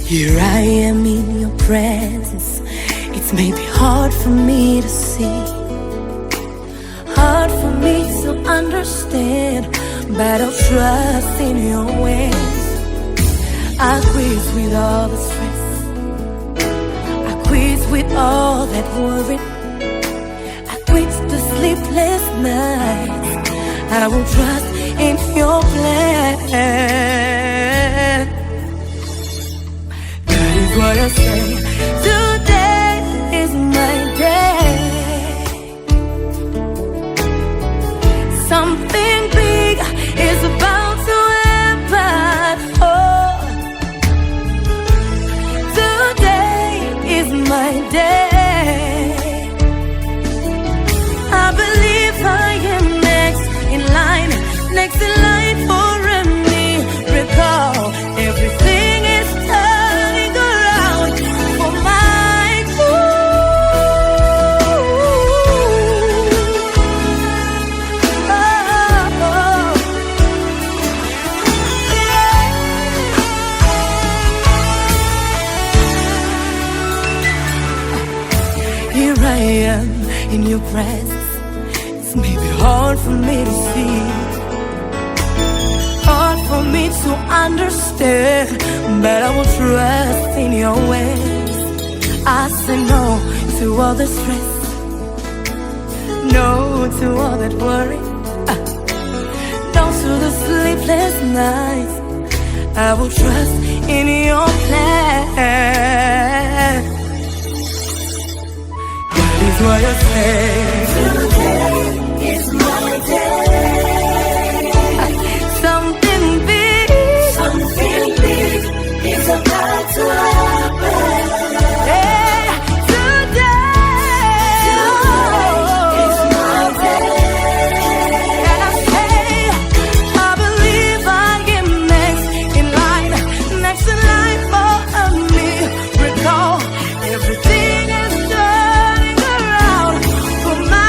Here I am in your presence. It's maybe hard for me to see, hard for me to understand, but I'll trust in your ways. I quit with all the stress, I quit with all that worry, I quit the sleepless nights. I will trust in your plan. That is what I say. Today is my day. Something big is about to happen. Oh, today is my day. I believe I am next in line, next in line for a miracle. Everything is turning around for my good. Oh, yeah. Here I am in your presence. It's maybe hard for me to see, hard for me to understand, but I will trust in your ways. I say no to all the stress, no to all that worry, no to the sleepless nights. I will trust in your plan. That is why I say Today is my day. Something big, Something big is about to happen. Hey, today, Today is my day. And I say, I believe I am next in line, next in line for a miracle. Everything is turning around for my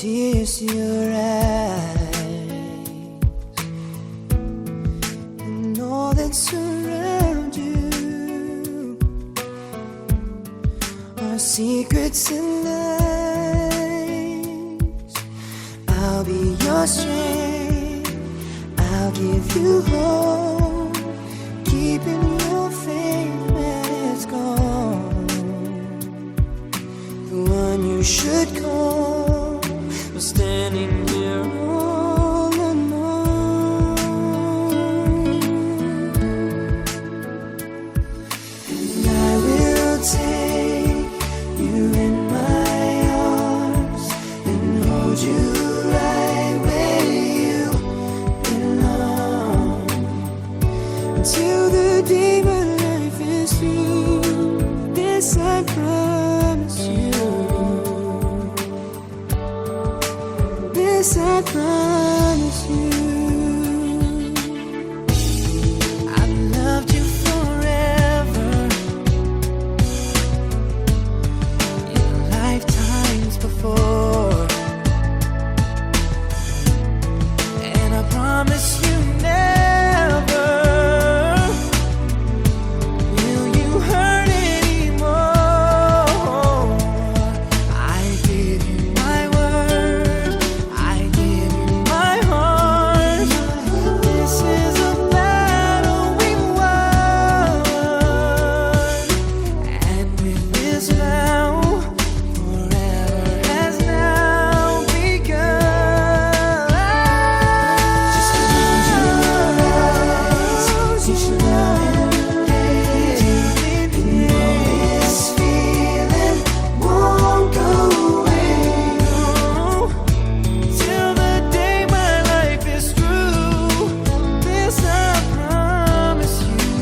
Tears to your eyes and all that surround you are secrets and lies. I'll be your strength, I'll give you hope, keeping your faith when it's gone. The one you should call was standing here all alone. And I will take you in my arms and hold you right where you belong. Until the day my life is through, this I promise you. This I promise you. I've loved you forever, in lifetimes before, and I promise you never will you hurt anymore. I give you my word, I give you my heart. This is a battle we won, and with this vow, forever has now begun. Just close your eyes, each loving day, and know this feeling won't go away. Till the day my life is through, this I promise you.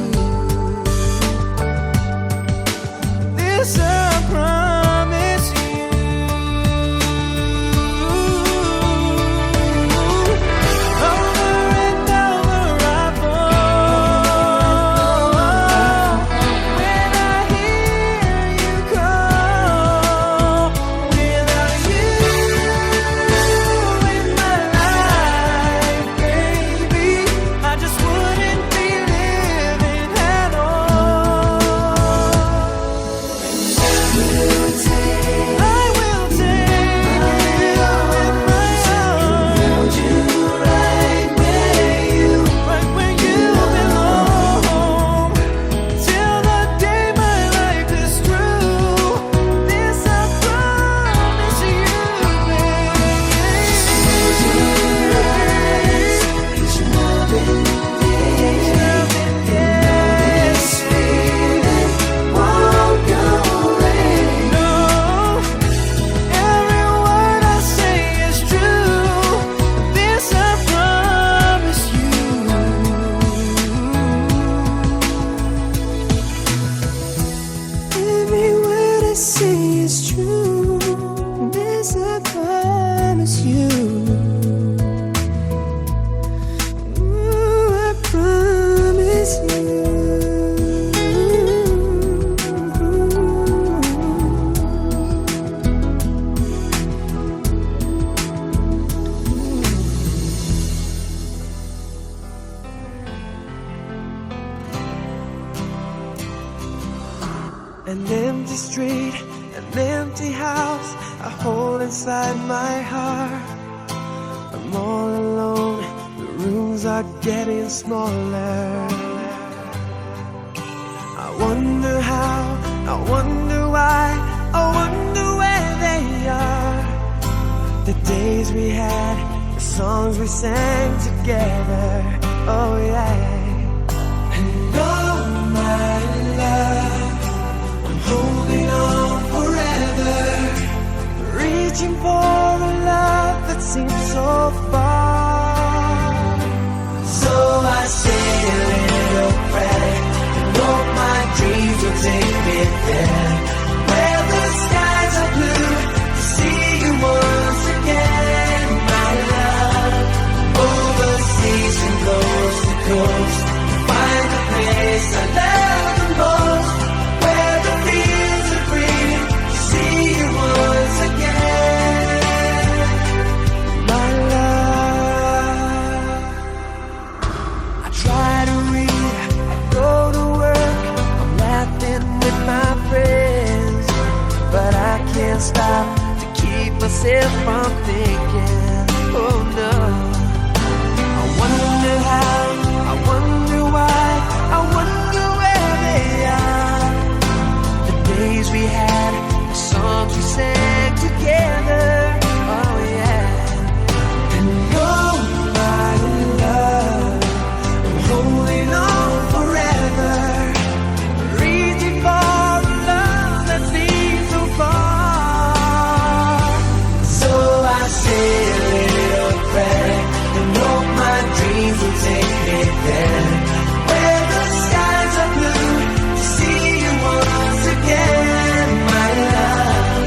This I promise you. Over and over I fall when I hear you call. Without you in my life, baby, I just wouldn't be living at all. I will take you in my arms, hold you right where you belong. Till the day my life is through, this I promise you, baby. Each loving day, this feeling won't go away. No, every word I say is true. This I promise you. Every word I say is true. This I promise you. Ooh, I promise you. An empty street, an empty house, a hole inside my heart. I'm all alone, the rooms are getting smaller. I wonder how, I wonder why, I wonder where they are. The days we had, the songs we sang together, oh yeah. And oh my love, I'm holding on forever, reaching for a love that seems so far. So I say a little prayer and hope my dreams will take me there, where the skies are blue, to see you once again, my love. Overseas and coast to coast, to find the place I love the most, where the fields are green, to see you once again. myself from thinking, oh no. I wonder how, I wonder why, I wonder where they are. The days we had, the songs we sang together, oh yeah. And oh my love, I'm holding on forever, reaching for a love that seems so far. So I say a little prayer and hope my dreams will take me there, where the skies are blue, to see you once again, my love.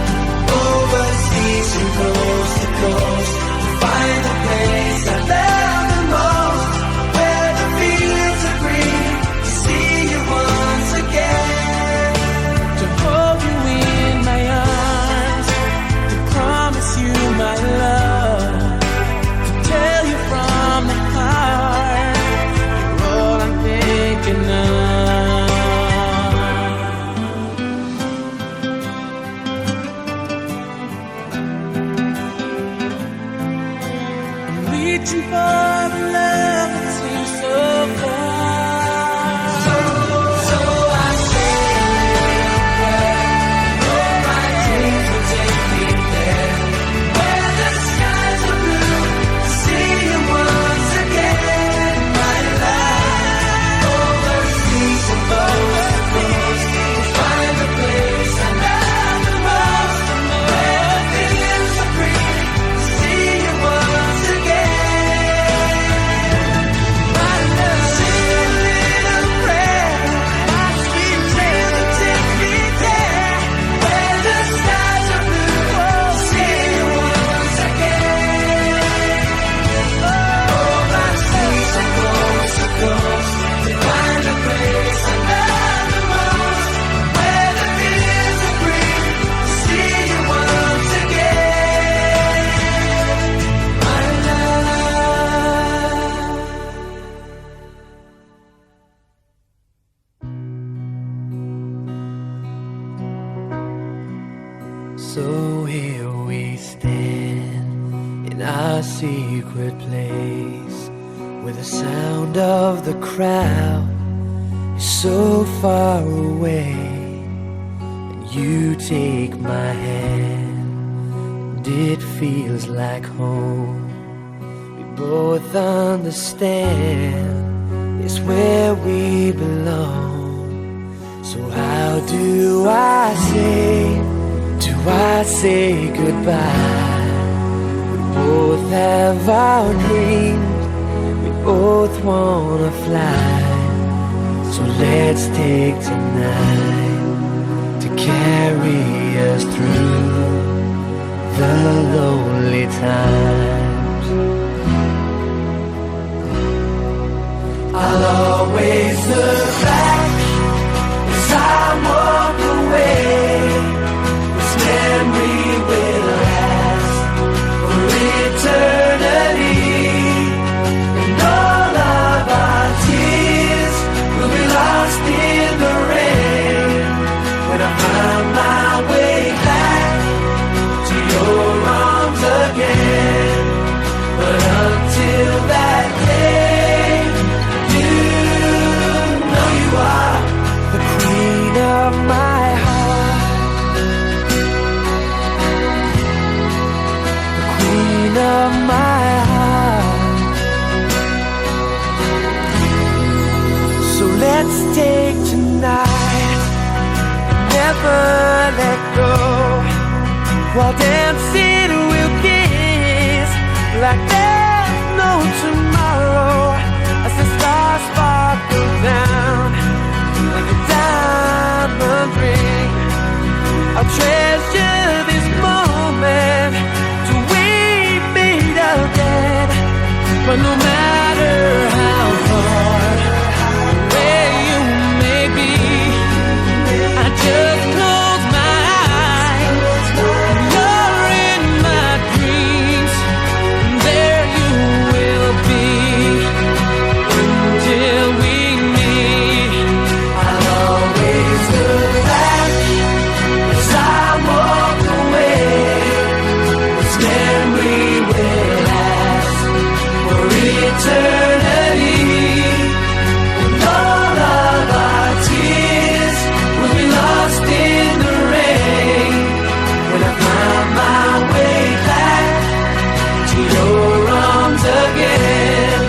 Overseas from coast to coast, to find the place I love the most, where the fields are green, to see you once again. To hold you in my arms, to promise you my love, to tell you from the heart, you're all I'm thinking of. I'm reaching for the love that seems so far. So I say a little prayer, hope my dreams will take me there, where the skies are blue, to see you once again, my love. Overseas and coast to coast, to find the place I love the most, where the fields are green, to see you once again. My love, say a little prayer, my sweet dreams will take me there, where the skies are blue, see you once again. Overseas and coast to coast, to find the place I love the most, where the fields are green, to see you once again, my love. So here we stand in our secret place, where the sound of the crowd is so far away. And you take my hand, and it feels like home. We both understand it's where we belong. So how do I say? Do I say goodbye? We both have our dreams, we both wanna fly. So let's take tonight to carry us through the lonely times. I'll always look back as I walk away. This memory will last for eternity, and all of our tears will be lost in the rain when I find my way back to your arms again. But until that day, you know you are the queen of my heart, the queen of my heart. So let's take tonight, never let go. While dancing we'll kiss like there's no tomorrow, as the stars sparkle down like a diamond ring. I'll treasure this moment till we meet again. But no matter how far away you may be, I just close my eyes and you're in memory will last for eternity. And all of our tears will be lost in the rain when I find my way back to your arms again.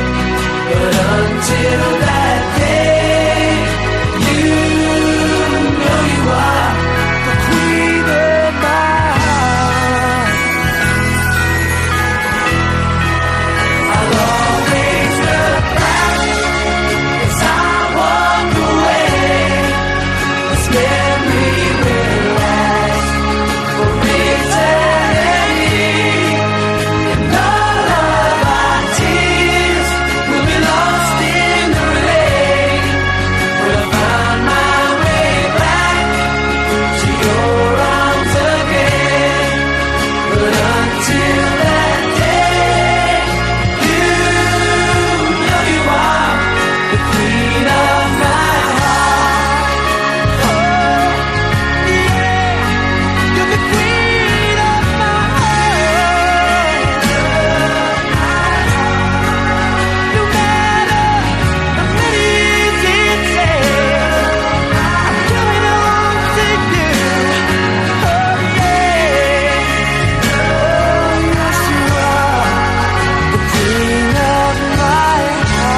But until that day, you know you are the queen of my heart. I'll always look back as I walk away. This memory will last for eternity. And all of our tears will be lost in the rain when I find my way back to your arms again. But until that day, you know you are the queen of my heart. Oh, yeah, you're the queen of my heart. No matter how many years it takes, I'm coming home to you. Oh yeah, oh yes you are the queen of my heart.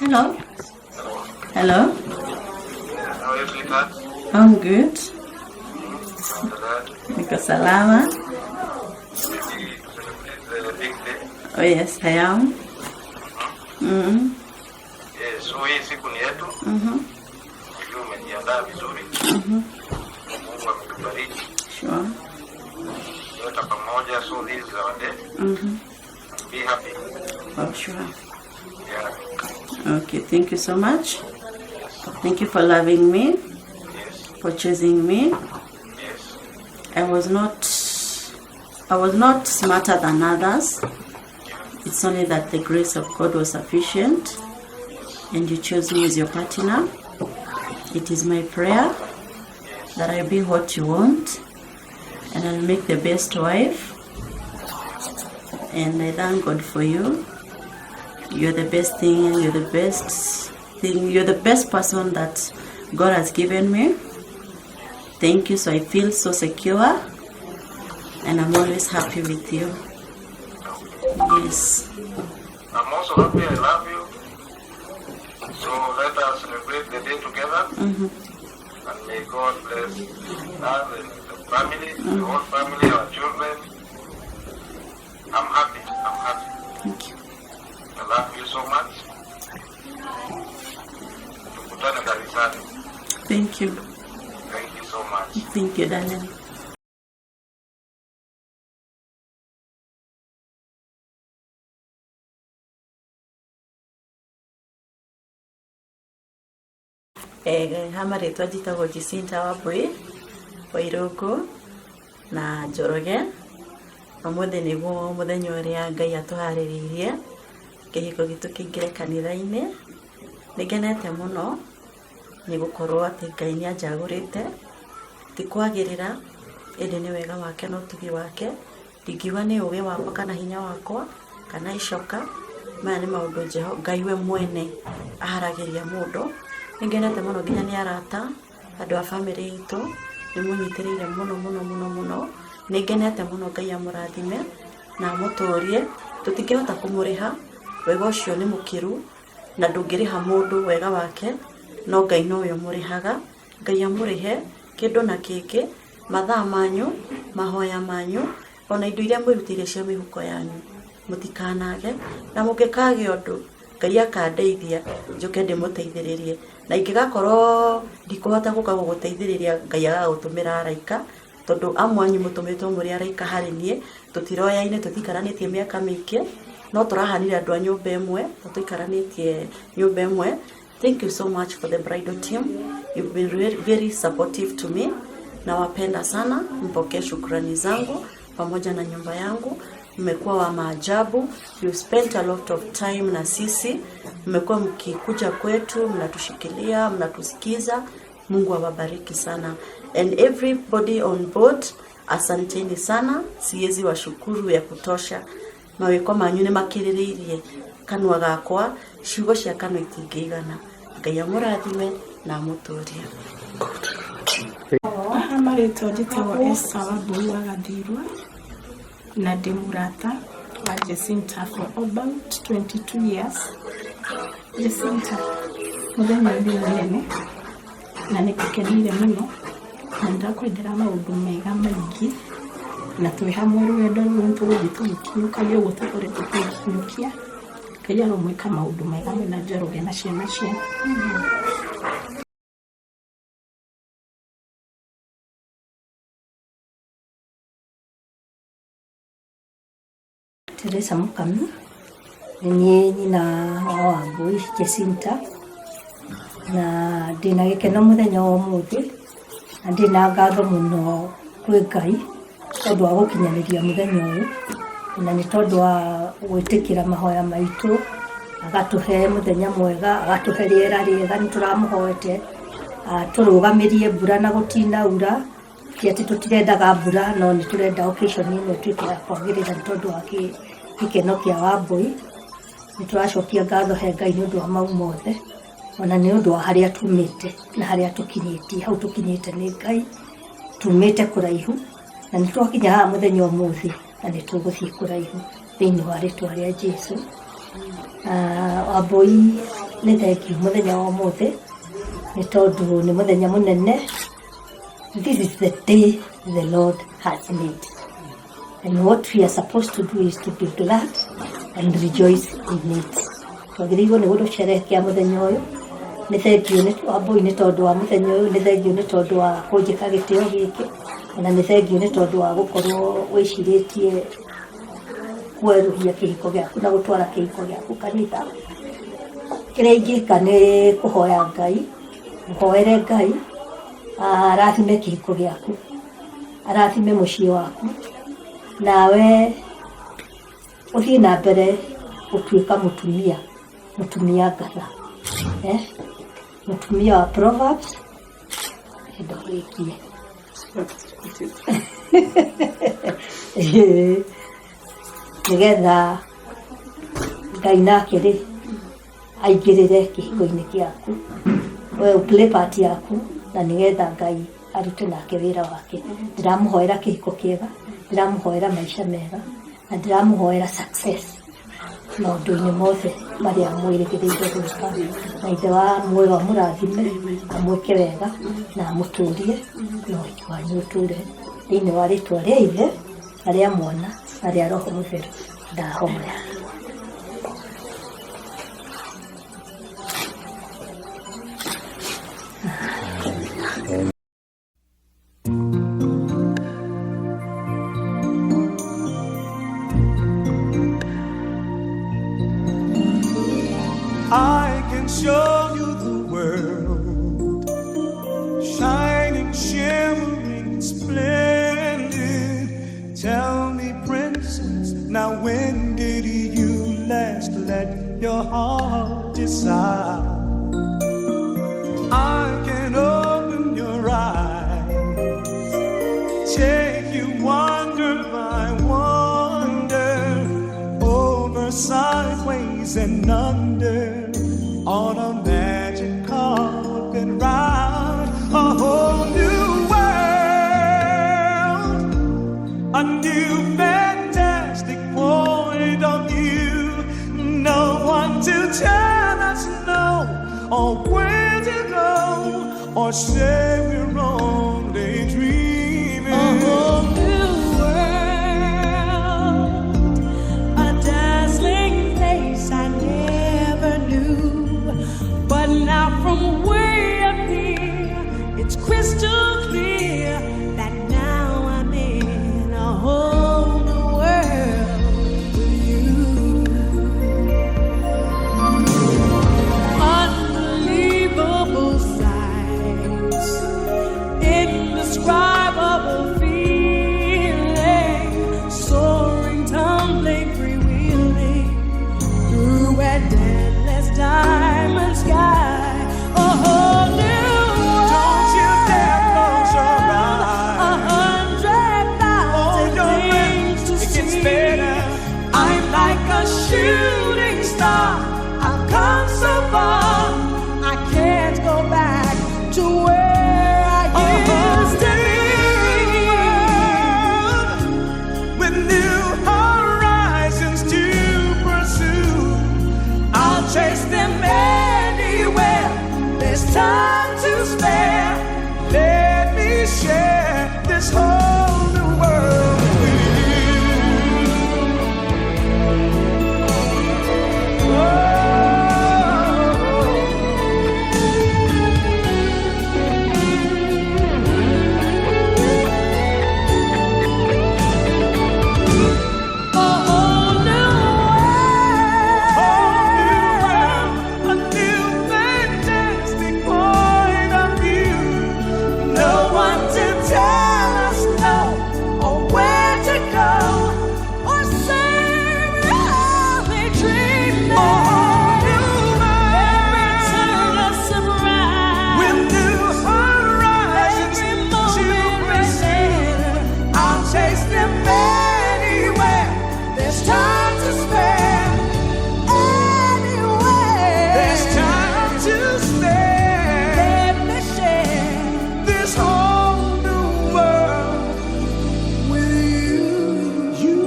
Hello. Hello. How are you, sweetheart? I'm good. Unaendeleaje? Niko salama. Ready to celebrate the big day? Oh yes, I am. Yes, so hii siku ni yetu. Najua umejiandaa vizuri. Mungu ametubariki. Yote pamoja, so this is our day. Be happy. Oh, sure. Yeah. Okay, thank you so much. Thank you for loving me, for choosing me. I was not smarter than others. It's only that the grace of God was sufficient and you chose me as your partner. It is my prayer that I be what you want and I'll make the best wife. And I thank God for you. You're the best thing, you're the best thing, you're the best person that God has given me. Thank you. So I feel so secure and I'm always happy with you. Yes. I'm also happy. I love you. So let us celebrate the day together. And may God bless us and the family, the whole family, our children. I'm happy. I'm happy. Thank you. I love you so much. Tukutane kanisani. Thank you. Thank you so much. Thank you, darling. Ha marĩtwa njĩtagwo Jacinta Wambui Wairũngũ na Njoroge. Ũmũthĩ nĩguo mũthenya ũrĩa Ngai atũharĩrĩirie kĩhiko gitũ kĩingĩre kanitha-inĩ. Nĩngenete mũno nĩ gũkorwo atĩ Ngai nĩ anjagũrĩte, ti kwagĩrĩra ĩndĩ nĩ wega wake na ũtugi wake. Ndingiuga nĩ ũgĩ wakwa kana hinya wakwa kana icoka, maya nĩ maũndũ Ngai we mwene aharagĩria mũndũ. Nĩngenete mũno nginya nĩ arata, andũ a bamĩrĩ itũ nĩ mũnyitĩrĩire mũno mũno mũno mũno. Nĩngenete mũno, Ngai amũrathime na amũtũrie. Tũtingĩhota kũmũrĩha wega ũcio, nĩ mũkĩru na ndũngĩrĩha mũndũ wega wake, no Ngai nowe ũmũrĩhaga. Ngai amũrĩhe kĩndũ na kĩngĩ, mathaa manyu, mahoya manyu, ona indo iria mwĩrutĩire cia mĩhuko yanyu, mũtikanage. Na mũngĩkagĩa ũndũ, Ngai akandeithia njũke ndĩmũteithĩrĩrie, na ingĩgakorwo ndikũhota gũka gũgũteithĩrĩria, Ngai agagũtũmĩra araika, tondũ amwe anyu mũtũmĩtwo mũrĩ araika harĩ niĩ. Tũtiroyaine, tũtikaranĩtie mĩaka mĩingĩ, no tũrahanire andũ a nyũmba ĩmwe na tũikaranĩtie nyũmba ĩmwe. Thank you so much for the bridal team. You've been very, very supportive to me. Nawapenda sana, mpokee shukrani zangu pamoja na nyumba yangu. Mmekuwa wa maajabu. You spent a lot of time na sisi, mmekuwa mkikuja kwetu, mnatushikilia, mnatusikiza. Mungu awabariki sana and everybody on board, asanteni sana, siwezi washukuru ya kutosha. Mawĩko manyu nĩ makĩrĩrĩirie kanua gakwa, ciugo cia kanua itingĩigana. Ngai amũrathime na amũtũrie. Haha marĩtwa njĩtagwo Esther Wambui wa Gathirwa na ndĩ mũrata wa Jacinta for about 22 years. Jacinta, mũthenya ũyũ nĩ mũnene na nĩ ngũkeneire mũno na nĩndakwendera maũndũ mega maingĩ na twĩ hamwe rũgendo rũrũ nĩ tũgũthiĩ tũgĩkinyũkagia ũguo tũkoretwo tũgĩkinyũkia. Ngai aromwĩka maũndũ mega mwĩna Njoroge na ciana cianyu. Teresa Mukami nĩ niĩ nyina wa Wambui Jacinta na ndĩna gĩkeno mũthenya wa ũmũthĩ na ndĩna ngatho mũno kwĩ Ngai tondũ wa gũkinyanĩria mũthenya ũyũ na nĩ tondũ wa gwĩtĩkĩra mahoya maitũ, agatũhe mũthenya mwega, agatũhe rĩera rĩega, nĩ tũramũhoete atũrũgamĩrie mbura na gũtinaura. Ti atĩ tũtirendaga mbura no nĩ tũrenda occasion ĩno ĩtuĩke ya kwagĩrĩra nĩ tondũ wa gĩkeno kĩa Wambui. Nĩ tũracokia ngatho he Ngai nĩ ũndũ wa mau mothe ona nĩ ũndũ wa harĩa tumĩte na harĩa tũkinyĩtie. Hau tũkinyĩte nĩ Ngai, tumĩte kũraihu na nĩ twakinya haha mũthenya ũmũthĩ na nĩ tũgũthiĩ kũraihu thĩinĩ wa rĩtwa rĩa Jesu. Wambui nĩ thengiũ mũthenya wa ũmũthĩ nĩ tondũ nĩ mũthenya mũnene. This is the day the Lord has made. And what we are supposed to do is to be glad and rejoice in it. Twagĩrĩirwo nĩ gũcerehekea mũthenya ũyũ. Nĩ thengiũ nĩ Wambui nĩ tondũ wa mũthenya ũyũ, nĩ thengiũ nĩ tondũ wa kũnjĩka gĩtĩo gĩkĩ, ona nĩ thengiũ nĩ tondũ wa gũkorwo wĩcirĩtie kwerũhia kĩhiko gĩaku na gũtwara kĩhiko gĩaku kanitha. Kĩrĩa ingĩka nĩ kũhoya Ngai, mũhoere Ngai arathime kĩhiko gĩaku, arathime mũciĩ waku, nawe ũthiĩ na mbere gũtuĩka mũtumia, mũtumia ngatha, eh? Mũtumia wa Proverbs ndũrĩkie nĩgetha Ngai nake rĩ aingĩrĩre kĩhiko-inĩ gĩaku, we play part yaku na nĩgetha Ngai arute nake wĩra wake. Ndĩramũhoera kĩhiko kĩega, ndĩramũhoera maica mega na ndĩramũhoera success maũndũ-inĩ mothe marĩa mwĩrĩgĩrĩire gwĩka, na ithe wa muoyo amũrathime, amwĩke wega na amũtũrie na ũhiki wanyu ũtũre thĩinĩ wa rĩtwa rĩa Ithe na rĩa Mwana na rĩa Roho Mũtheru, ndahoya. I can show you the world, shining, shimmering, splendid. Tell me, princess, now when did you last let your heart decide? I can open your eyes, take you wonder by wonder, over, sideways, and under, on a magic carpet ride, a whole new world, a new fantastic point of view. No one to tell us no, or where to go, or say we're only dreaming. A whole new world, a dazzling place I never knew. But now from way up here, it's crystal clear that now I'm in a whole new world with you. Unbelievable sights, share this whole new world with you. Oh. A new fantastic point of view. No one to tell us no or where to go or say we're only dreaming. Every turn a surprise with new horizons to pursue. I'll chase them anywhere. There's time to spare. Anywhere. There's time to spare. Let me share this whole new world with you.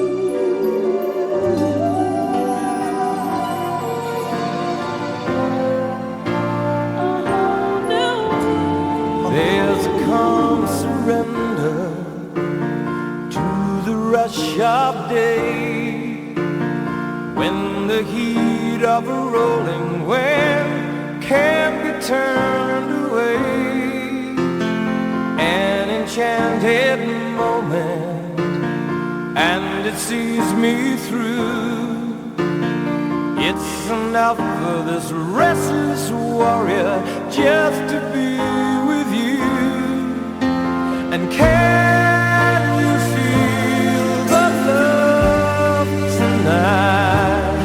There's a calm surrender to the rush of day when the heat of a rolling wave can't be turned away. An enchanted moment, and it sees me through. It's enough for this restless warrior just to be with you. And can you feel the love tonight?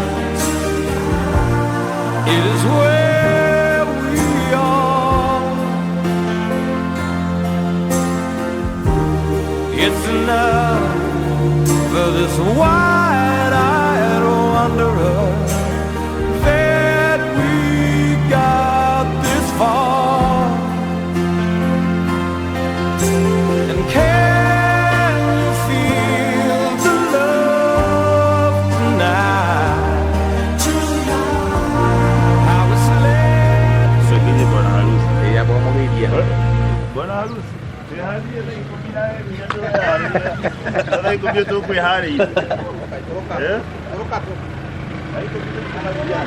It is where we are. It's enough for this wide-eyed wanderer that we got this far. And can you feel the love tonight? How it's led. Bwana harusi. Bwana harusi. Twiharĩrie thaa ikũmi na ĩmwe nĩtũreharĩria. Thaa ikũmi tũkwĩharĩirie. Eh? Thaa ikũmi tũkũmaria.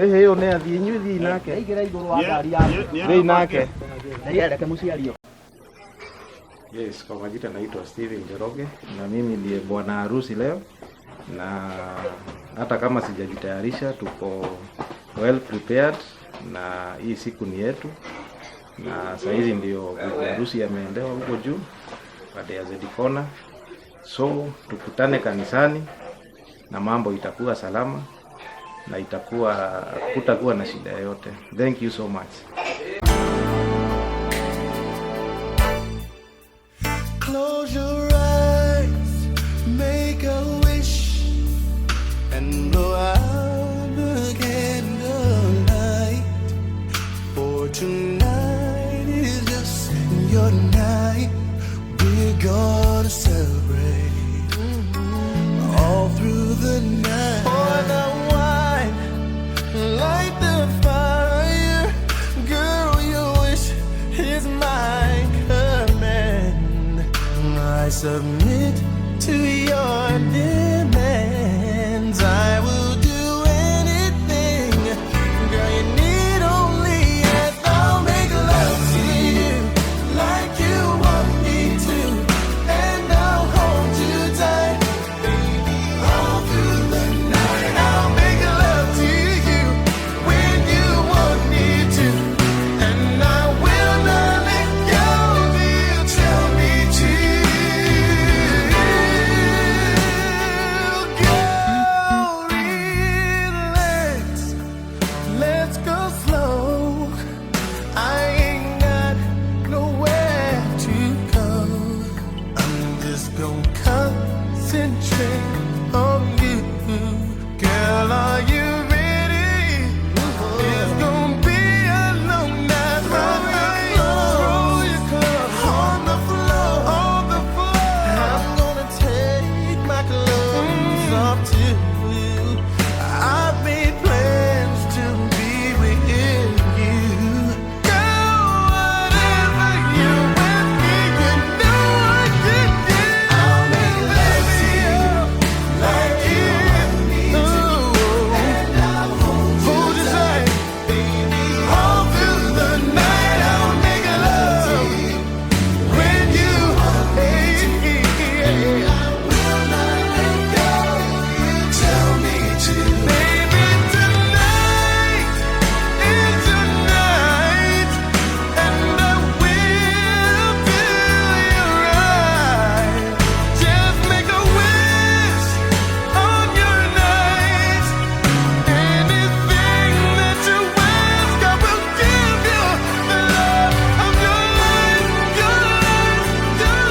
Ĩhĩ ũyũ nĩ athiĩ inyuĩ thiĩ nake thiĩ nake. Yes, kwa majina naitwa Steven Njoroge na mimi ndiye bwana harusi leo, na hata kama sijajitayarisha, tuko well prepared na hii siku ni yetu, na saa hizi ndio bibi harusi ameendewa huko juu baada ya Zedikona. So tukutane kanisani na mambo itakuwa salama na itakuwa kutakuwa na shida yoyote. Thank you so much. Close your eyes, make a wish, and blow out the candlelight. For tonight is just your night. We're gonna celebrate all through the night. Pour the wine, light the fire. Girl, your wish is my command. I submit to your demands. I will do anything. Girl, you need only ask. I'll make love to you like you want me to, and I'll hold you tight, baby, all through the night. I'll make love to you when you want me to, and I will not let go till you tell me to. Girl, relax, let's go slow. I ain't got nowhere to go. I'm just gonna come Concentrate on you. Girl, are you ready? It's gonna be a long night. Throw your clothes on the floor, on the floor. I'm gonna take my clothes off too. I've made plans to be with you. Girl, whatever you ask me, you know I can do. I'll make love to you like you want me to, and I'll hold you tight, baby, all through the night. I'll make love to you when you want me to. I will not let go. You tell me to, baby. Tonight is your night, and I will do you right. Just make a wish on your night. Anything that you ask, I will give you the love of your life, your life, your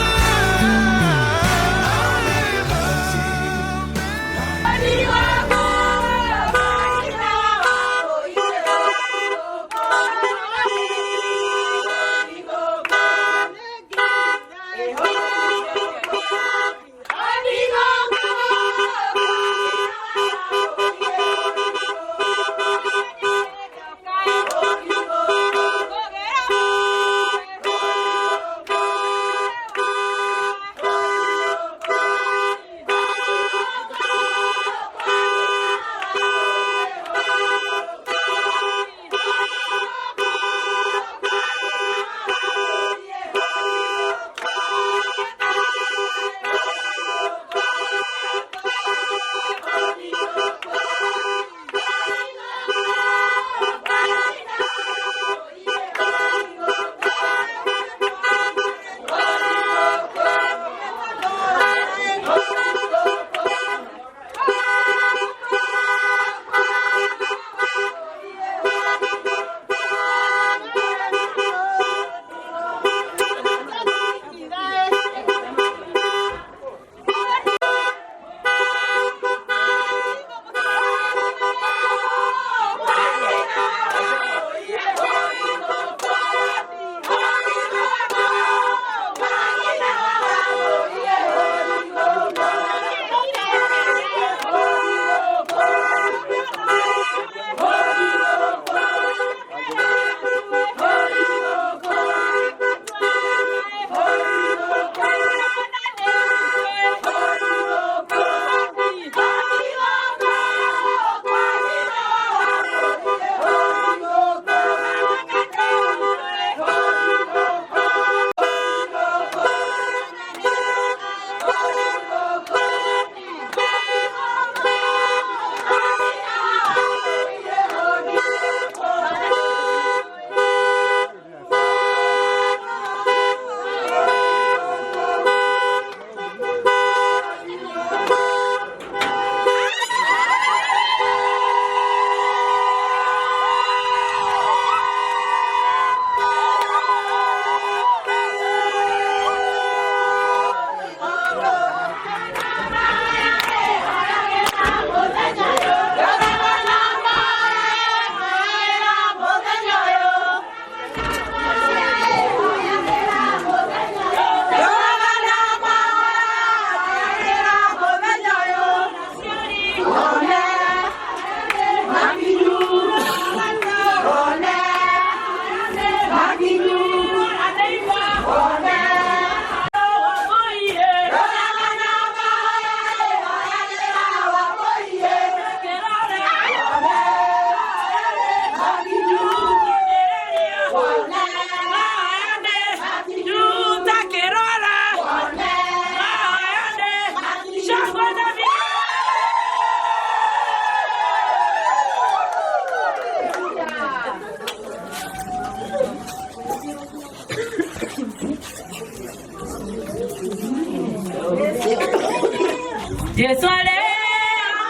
Jesu ale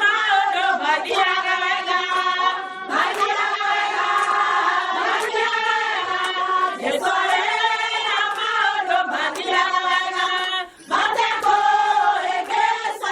maũndũ mathiaga wega, mathiaga wega, mathiaga wega. Jesu ale maũndũ mathiaga wega, matekũhĩngĩca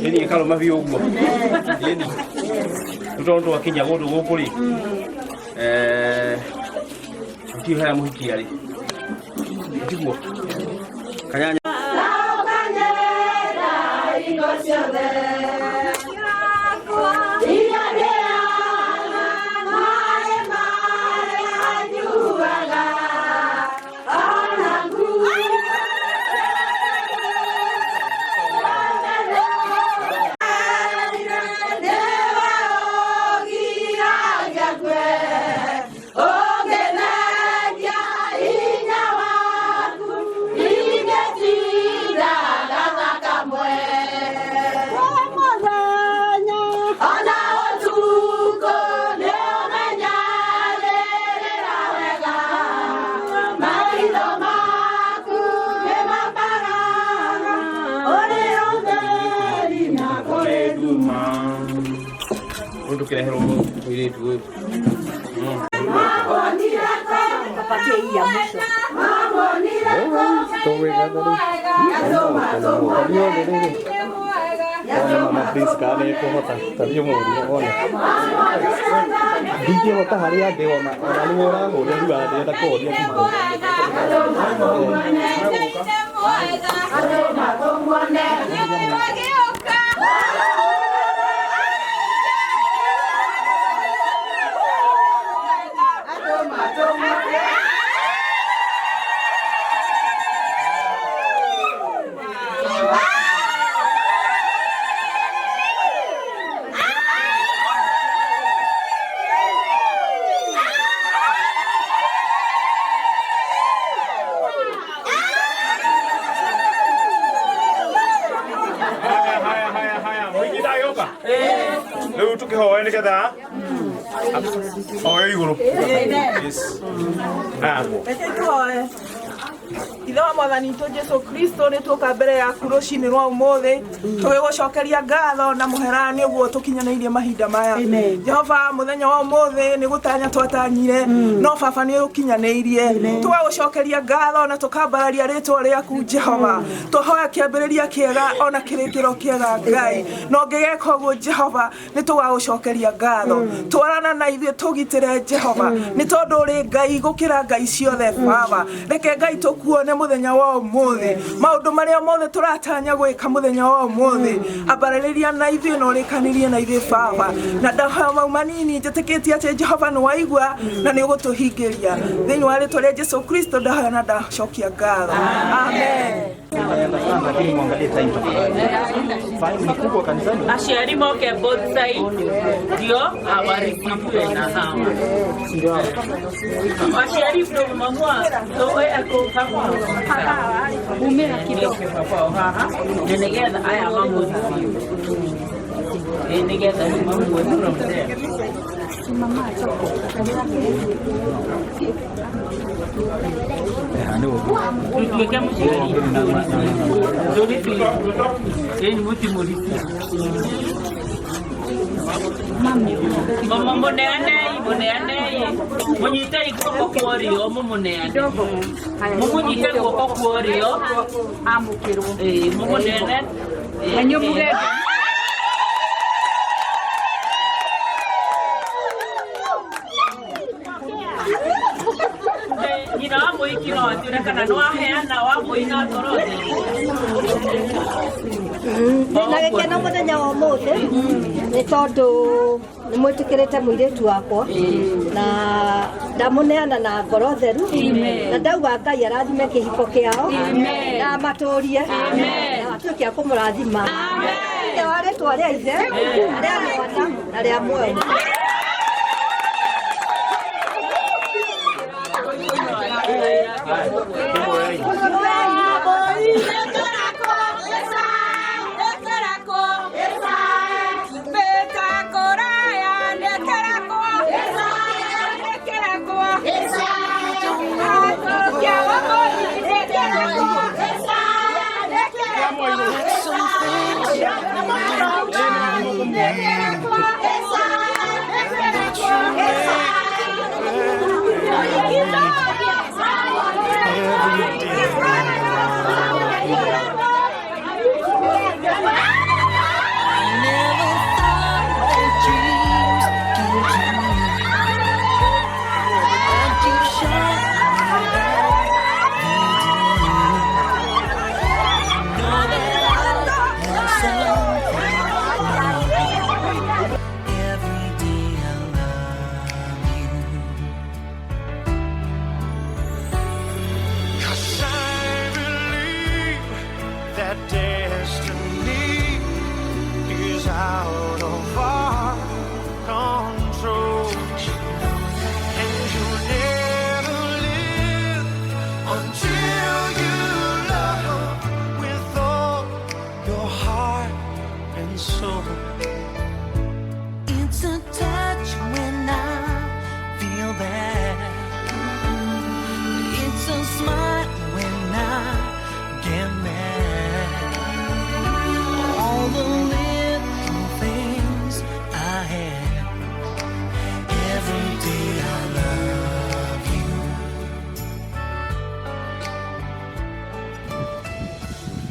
Ĩni ĩkarũma biũ ũguo. Ĩni. Rĩu tondũ twakinya kũndũ gũkũ rĩ, ndiũĩ harĩa mũhiki arĩ. Tiguo? Kanyanya. Rĩu tũkĩreherwo mũirĩtu ũyũ. Patie hii ya mwisho. Mama Priska nĩ ekũhota tathiĩ mũrie wone ndingĩhota harĩa ndĩ ona ona nĩwe ũrahũra rĩu ndĩrenda kũhoria thimũ. Haya haya haya haya mũingĩ ndagĩũka rĩu tũkĩhoe nĩgetha oe igũrũ. Yes. Ah. Reke tũhoe. Ithe wa mwathani witũ Jesu Kristo nĩ tuoka mbere yaku rũcinĩ rwa ũmũthĩ tũgĩgũcokeria ngatho na mũhera nĩ ũguo tũkinyanĩirie mahinda maya. Jehova, mũthenya wa ũmũthĩ nĩ gũtanya twatanyire, no baba nĩ ũkinyanĩirie. Tũgagũcokeria ngatho na tũkambararia rĩtwa rĩaku Jehova. Tũhoya kĩambĩrĩria kĩega ona kĩrĩkĩro kĩega Ngai, na ũngĩgeka ũguo Jehova nĩ tũgagũcokeria ngatho. Twarana na ithuĩ tũgitĩre Jehova, nĩ tondũ ũrĩ Ngai gũkĩra ngai ciothe. Baba, reke Ngai tũkuone mũthenya wa ũmũthĩ, maũndũ marĩa mothe tũratanya gwĩka mũthenya wa ũmũthĩ, ambarĩrĩria na ithuĩ na ũrĩkanĩrie na ithuĩ Baba. Na ndahoya mau manini njĩtĩkĩtie atĩ Jehova nĩ waigua na nĩ ũgũtũhingĩria. Thĩinĩ wa rĩtwa rĩa Jesu Kristo ndahoya na ndacokia ngatho, amen. Lakini mwangalie time tafadhali. Fine ni kubwa kanisani. Aciari moke both sides ndio awarisiwe na hawa aciari from mamwa so umira kidogo haha na nigetha aya mamũrisiwe, nigetha rĩu mamũe from there. Tuweke mshiriki. Mama muneanei muneanei munyitei guoko kwa ũrĩo mũmũneane mũmũnyite guoko kwa ũrĩo amũkĩrwo ĩĩ mũmũneane na nyina wa mũhiki no atwĩre kana nĩ waheana wa mũina ngoro Na gĩkeno mũthenya wa ũmũthĩ nĩ tondũ nĩ mwĩtĩkĩrĩte mũirĩtu wakwa na ndamũneana na ngoro theru na ndauga Ngai arathime kĩhiko kĩao na amatũrie na atuĩke a kũmũrathima thĩinĩ wa rĩtwa rĩa ithe rĩa mwana na rĩa muoyo. Cause I believe that destiny is out of our control. And you'll never live until you love with all your heart and soul. It's a touch when I feel bad. It's a smile when I get mad. All the little things I have. Every day I love you.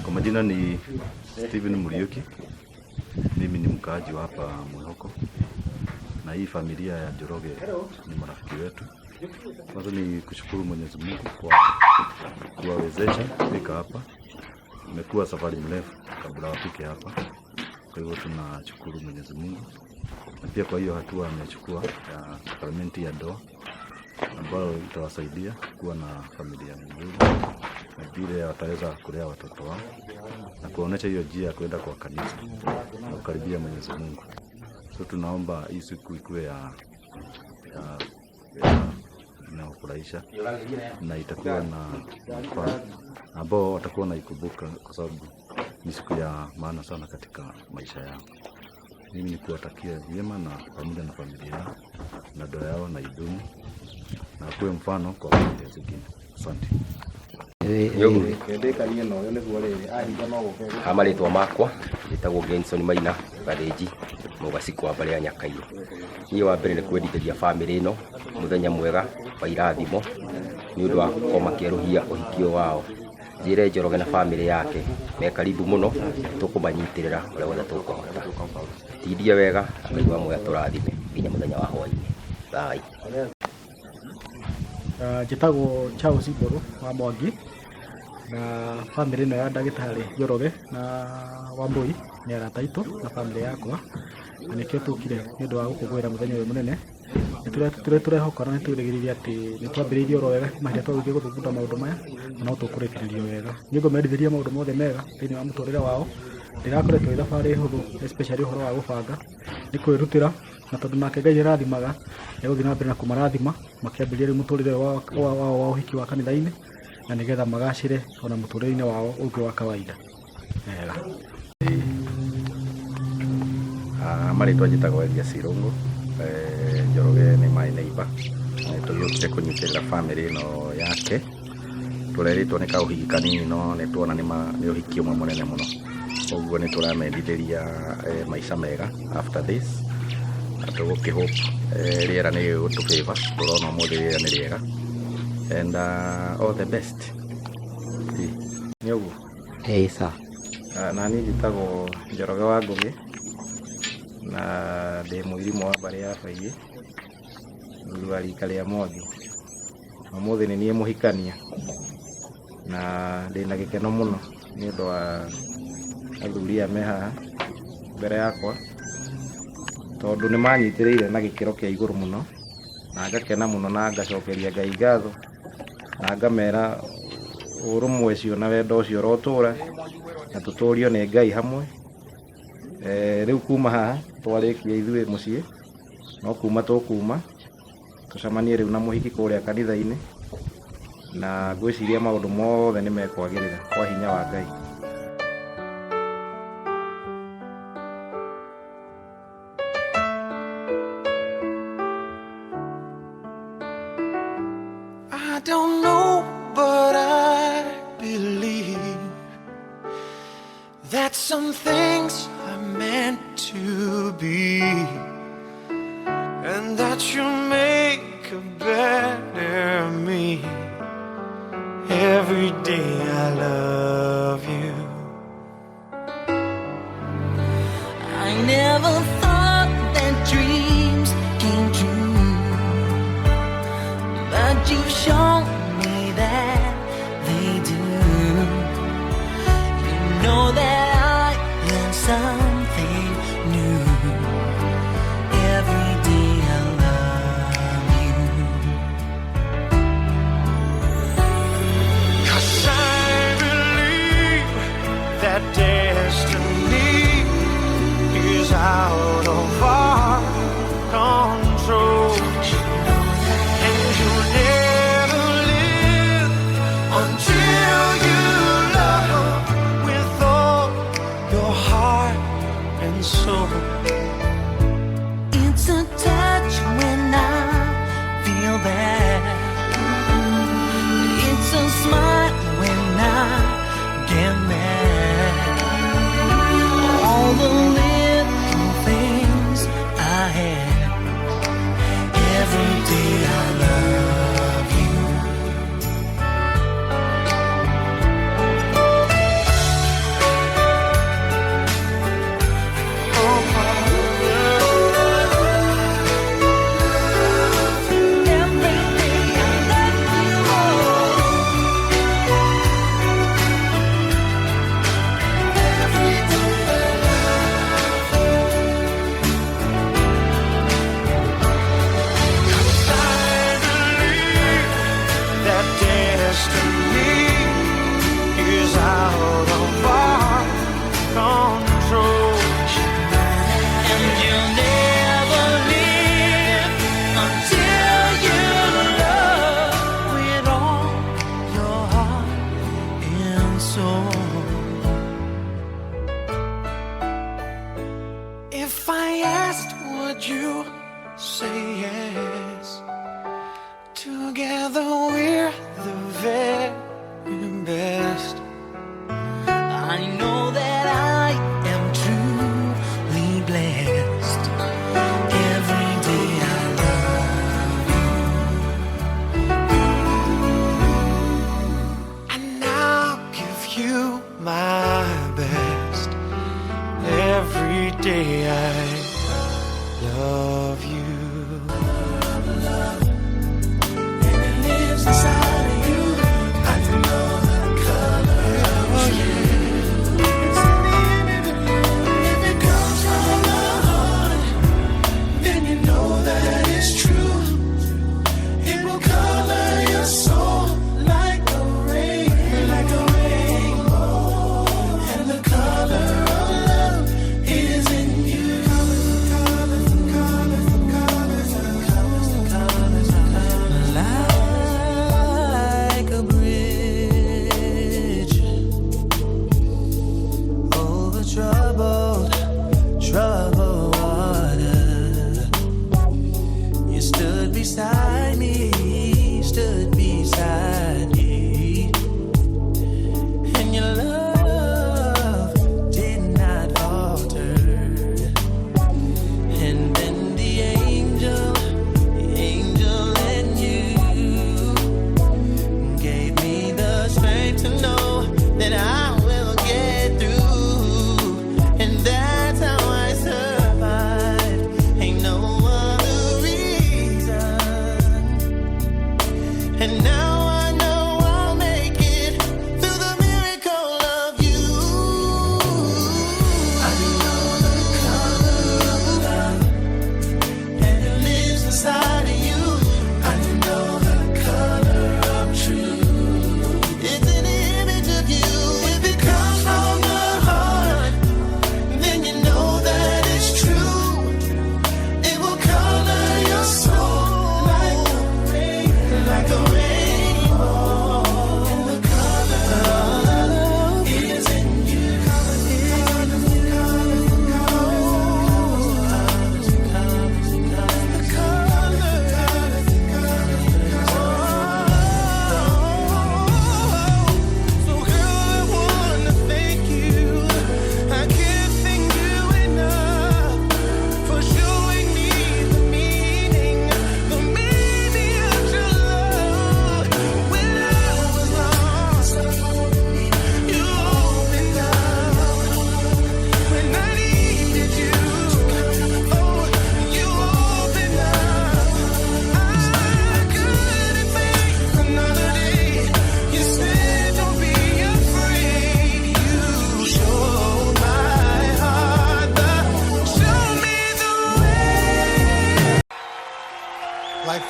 Kwa majina ni Steven Muriuki. Mimi ni mkaaji wa hapa Mwihoko, na hii familia ya Njoroge ni marafiki wetu. Kwanza ni kushukuru Mwenyezi Mungu kwa kuwawezesha kufika hapa. Imekuwa safari mrefu kabla wafike hapa, kwa hivyo tunashukuru Mwenyezi Mungu, na pia kwa hiyo hatua amechukua ya sakramenti ya ndoa ambayo itawasaidia kuwa na familia nzuri na vile wataweza kulea watoto wao na kuwaonyesha hiyo njia ya kwenda kwa kanisa na kukaribia Mwenyezi Mungu. So tunaomba hii siku ikuwe ya inayofurahisha na itakuwa na manufaa ambao watakuwa naikumbuka kwa sababu ni siku ya maana sana katika maisha yao. Mimi ni kuwatakia vyema na pamoja na familia yao na ndoa yao na idumu na kuwe mfano kwa familia zingine. Asante. Ha marĩtwa makwa njĩtagwo Genson Maina Gathĩnji mũgacikũ wa mbarĩ ya Nyakairũ. Niĩ wa mbere nĩ kwendithĩria bamĩrĩ ĩno mũthenya mwega wa irathimo nĩ ũndũ wa gũkorwo makĩerũhia ũhikio wao. Njĩre Njoroge na bamĩrĩ yake me karibu mũno, tũkũmanyitĩrĩra ũrĩa wothe tũkũhota. Tindie wega na Ngai wa muoyo atũrathime nginya mũthenya wa hwaĩ-inĩ. Thai. Njĩtagwo Charles Mbũrũ wa Mwangi na bamĩrĩ ĩno ya ndagĩtarĩ Njoroge na Wambui nĩ arata aitũ na bamĩrĩ yakwa, na nĩkĩo tũkire nĩ ũndũ wa gũkũngũĩra mũthenya ũyũ mũnene. Nĩ tũrehoka na nĩ twĩrĩgĩrĩire atĩ nĩ twambĩrĩirie oro wega kuma hĩndĩ ĩrĩa twambĩrĩirie gũthugunda maũndũ maya, na no tũkũrĩkĩrĩria wega. Niĩ ngũmendithĩria maũndũ mothe mega thĩinĩ wa mũtũrĩre wao. Ndĩrakoretwo ĩ thabarĩ hũthũ especially ũhoro wa gũbanga, nĩ kwĩrutĩra, na tondũ nake Ngai nĩarathimaga, nĩegũthiĩ na mbere na kũmarathima makĩambĩrĩria rĩu mũtũrĩre wao wa ũhiki wa kanitha-inĩ, na nĩgetha magacĩre ona mũtũrĩre-inĩ wao ũngĩ wa kawaida. Wega. Marĩtwa njĩtagwo Elias Irũngũ, Njoroge nĩ my neighbor. Nĩ tũgĩũkire kũnyitĩrĩra bamĩrĩ ĩno yake. Tũrerĩtwo nĩ kaũhiki kanini no nĩ tuona nĩ ũhiki ũmwe mũnene mũno. Ũguo nĩ tũramendithĩria maica mega after this. Na tũgũkĩ hope rĩera nĩ rĩgũtũ favor. Tũrona ũmũthĩ rĩera nĩ rĩega. And all the best. Nĩ ũguo? Ĩĩ sir. Na niĩ njĩtagwo Njoroge wa Ngũgĩ na ndĩ mũirimũ wa mbarĩ ya Baiyĩ, mũthuri wa rika rĩa Mwangi. Ũmũthĩ nĩ niĩ mũhikania na ndĩna gĩkeno mũno nĩ ũndũ wa athuri aya me haha mbere yakwa, tondũ nĩ manyitĩrĩire na gĩkĩro kĩa igũrũ mũno, na ngakena mũno na ngacokeria Ngai ngatho, na ngamera ũrũmwe ũcio na wendo ũcio ũrotũra na tũtũrio nĩ Ngai hamwe. Rĩu kuma haha twarĩkia ithuĩ mũciĩ no kuma tũkuma tũcemanie rĩu na mũhiki kũrĩa kanitha-inĩ, na ngwĩciria maũndũ mothe nĩ mekwagĩrĩra kwa hinya wa Ngai. I don't know, but I believe that some things are meant to be, and that you make a better me. Every day I love you. I never thought that dreams came true, but you've shown me that they do. You know that I learned something new. Every day I love you. 'Cause I believe that destiny is out of our control, and you'll never live until you love with all your heart and soul. It's a touch when I feel bad. It's a smile when I get mad. All the little things I have. Every day I love you. Every day I love you. Every day I love you. 'Cause I believe that destiny is out of our control, and you'll never live until you love with all your heart and soul. If I asked, would you say yes? Together we're the very best. I know that I am truly blessed. Every day I love you. And I'll give you my best. Every day I love you. And it lives inside of you. I know the color of you. It's in the image of you. If it comes from the heart, then you know that it's true. It will color your soul like a rain, like a rainbow. And the color of love is in you. Colors, colors, colors.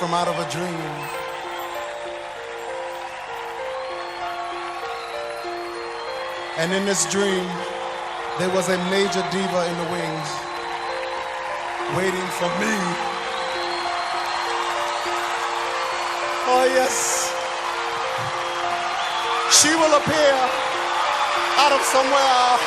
from out of a dream. And in this dream, there was a major diva in the wings waiting for me. Oh, yes. She will appear out of somewhere.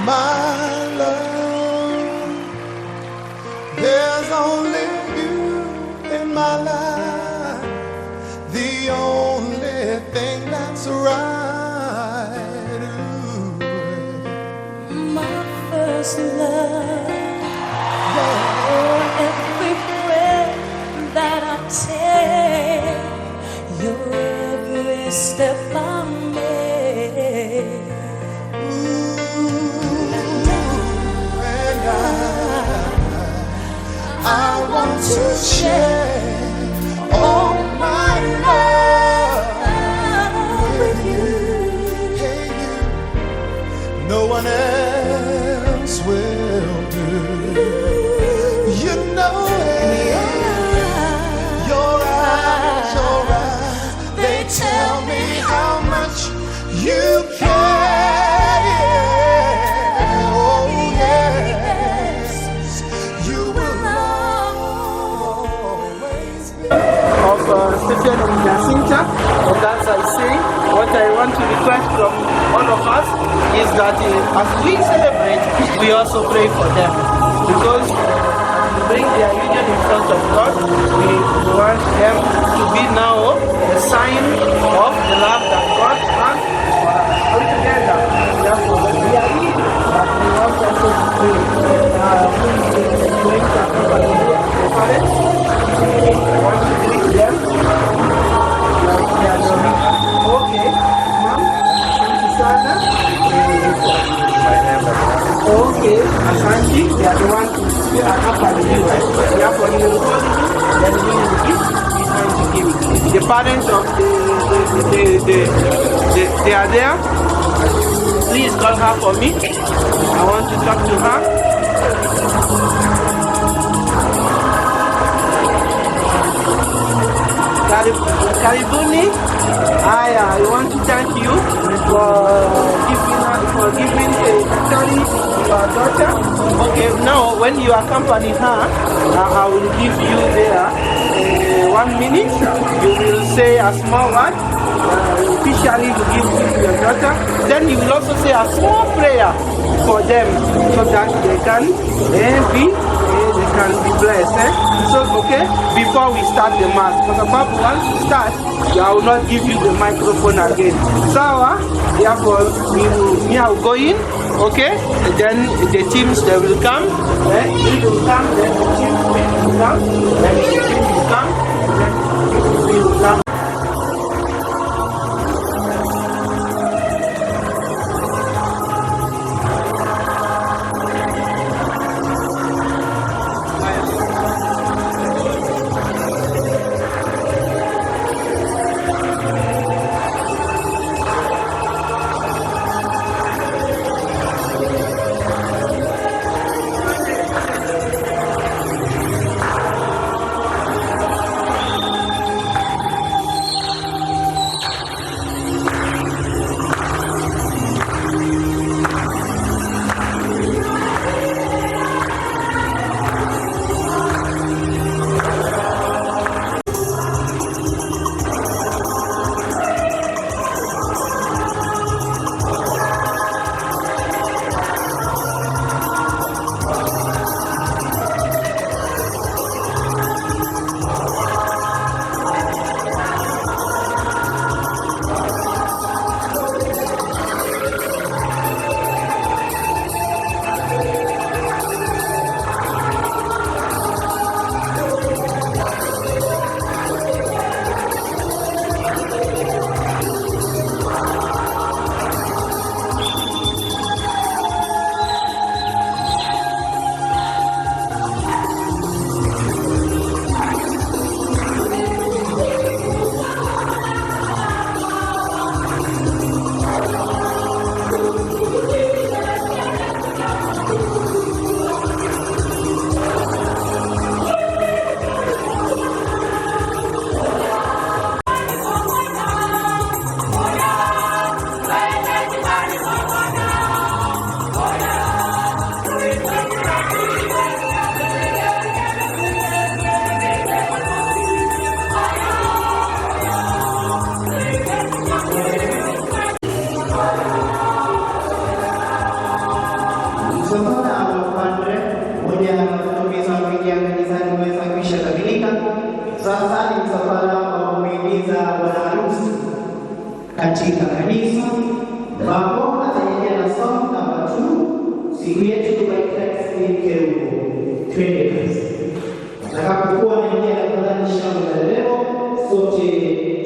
My love, there's only you in my life, the only thing that's right. Ooh. My first love, you're every breath that I take, you're every step I make. I want to share all my love with you. Hey, you, no one else will do. You know it. Your eyes, they tell me how much you care. Oh, yes, you will always be. Of Stephen and Jacinta, and as I say, what I want to request from all of us is that as we celebrate, we also pray for them, because as we bring their union in front of God, we want them to be now a sign of the love that God has for us all together. Therefore, we are in, but we want also to pray. Who is going to accompany the parents? I want to greet them. Okay, ma'am, asante sana. Okay, asante. They are the one to accompany you. Therefore, you will follow him, then we will be behind him. The parents of they are there. Please call her for me. I want to talk to her. Karibuni. I want to thank you for giving actually your daughter. Okay, now when you accompany her, I will give you there 1 minute. You will say a small word. Officially, you give it to your daughter. Then you will also say a small prayer for them so that they can be. They can be blessed. Eh? So, okay, before we start the mass, because once we start, I will not give you the microphone again. So, therefore, I will go in, okay? And then the teams, they will come. Eh? We will come, then the teams will come, then the teams will come, then we will come. Sasa ni msafara wa kumwingiza bwana harusi katika kanisa ambapo ataingia na song namba 2 siku yetu by Christ Kerubo. Twende kazi. Atakapokuwa anaingia, tafadhali shangwe na nderemo, sote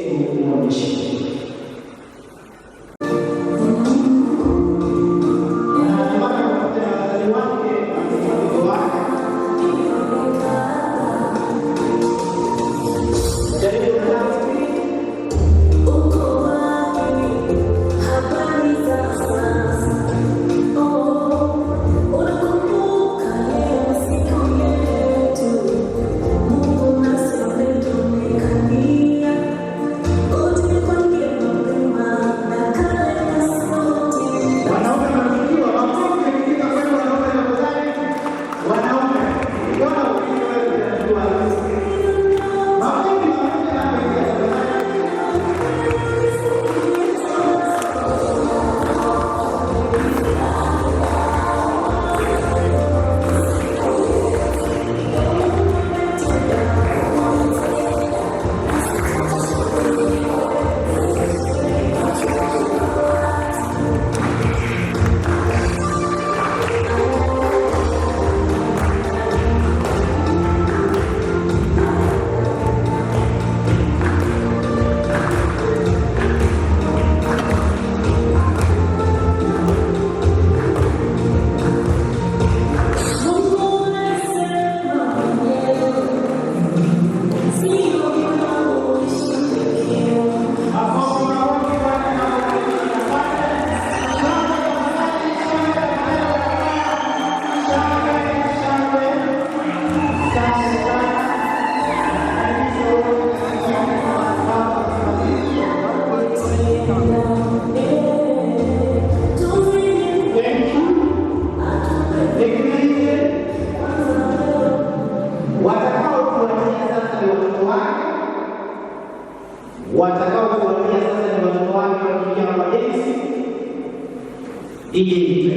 tumuonyeshe. Watakaofuatia sasa ni watoto wake wakiingia kwa densi ili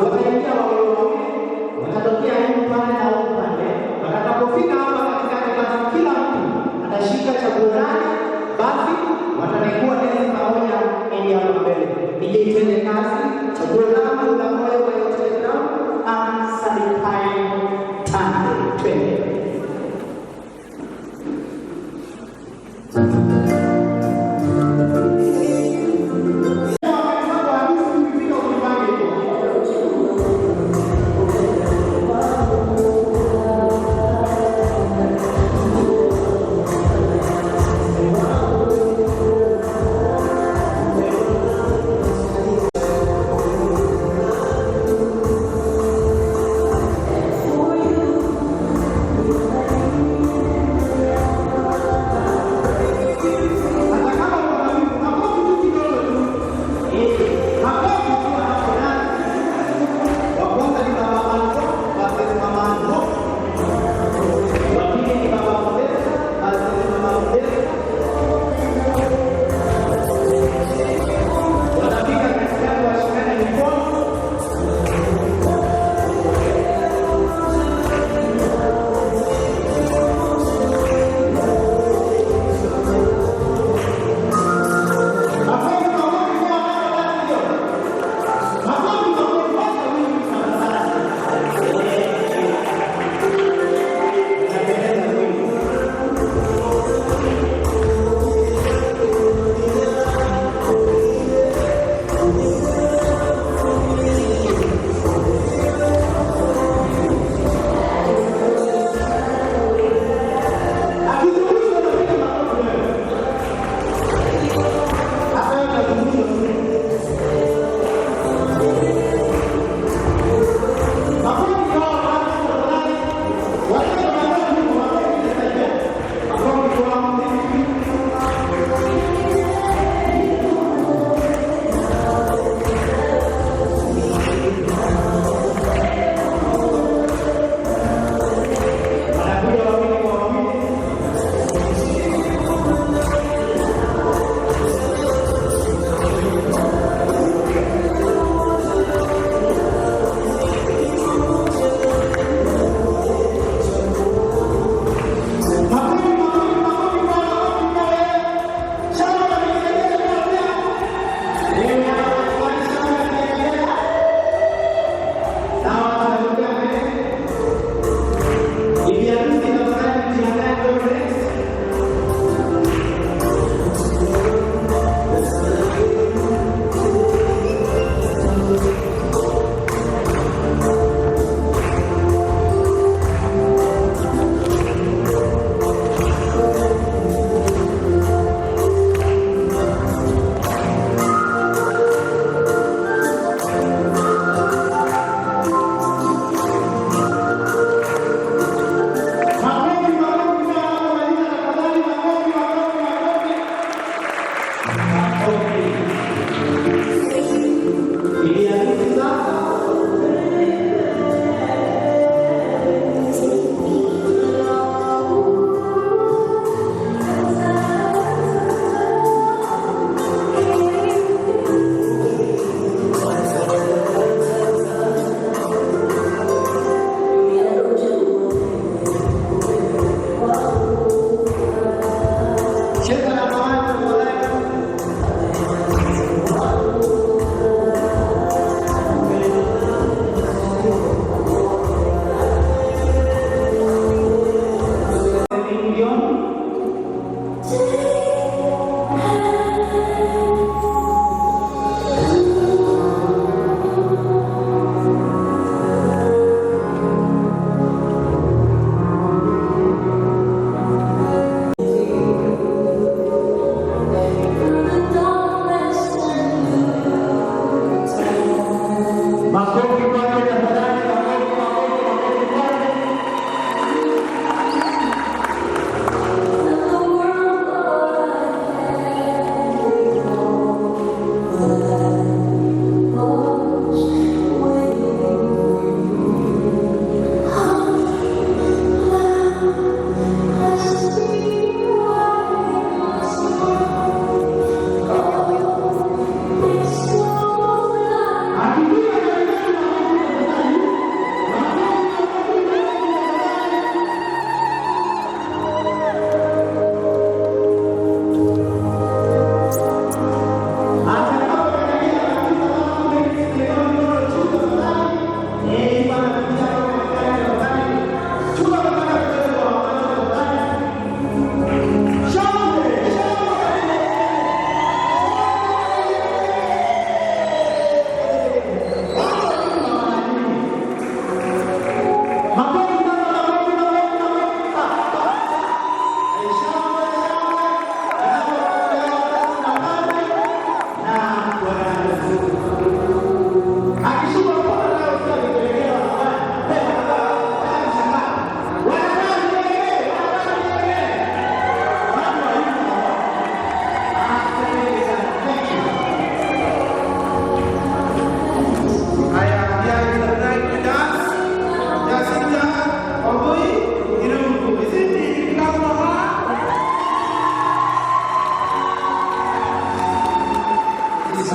wataingia wawili wawili, watatokea huu upande na huu upande. Watakapofika hapa katikati, basi kila mtu atashika chaguo lake, basi watanengua densi pamoja ili hapo mbele. Nije itende kazi, chaguo langu la moyo wa Otile Brown, Ansalipae Tande. Twende.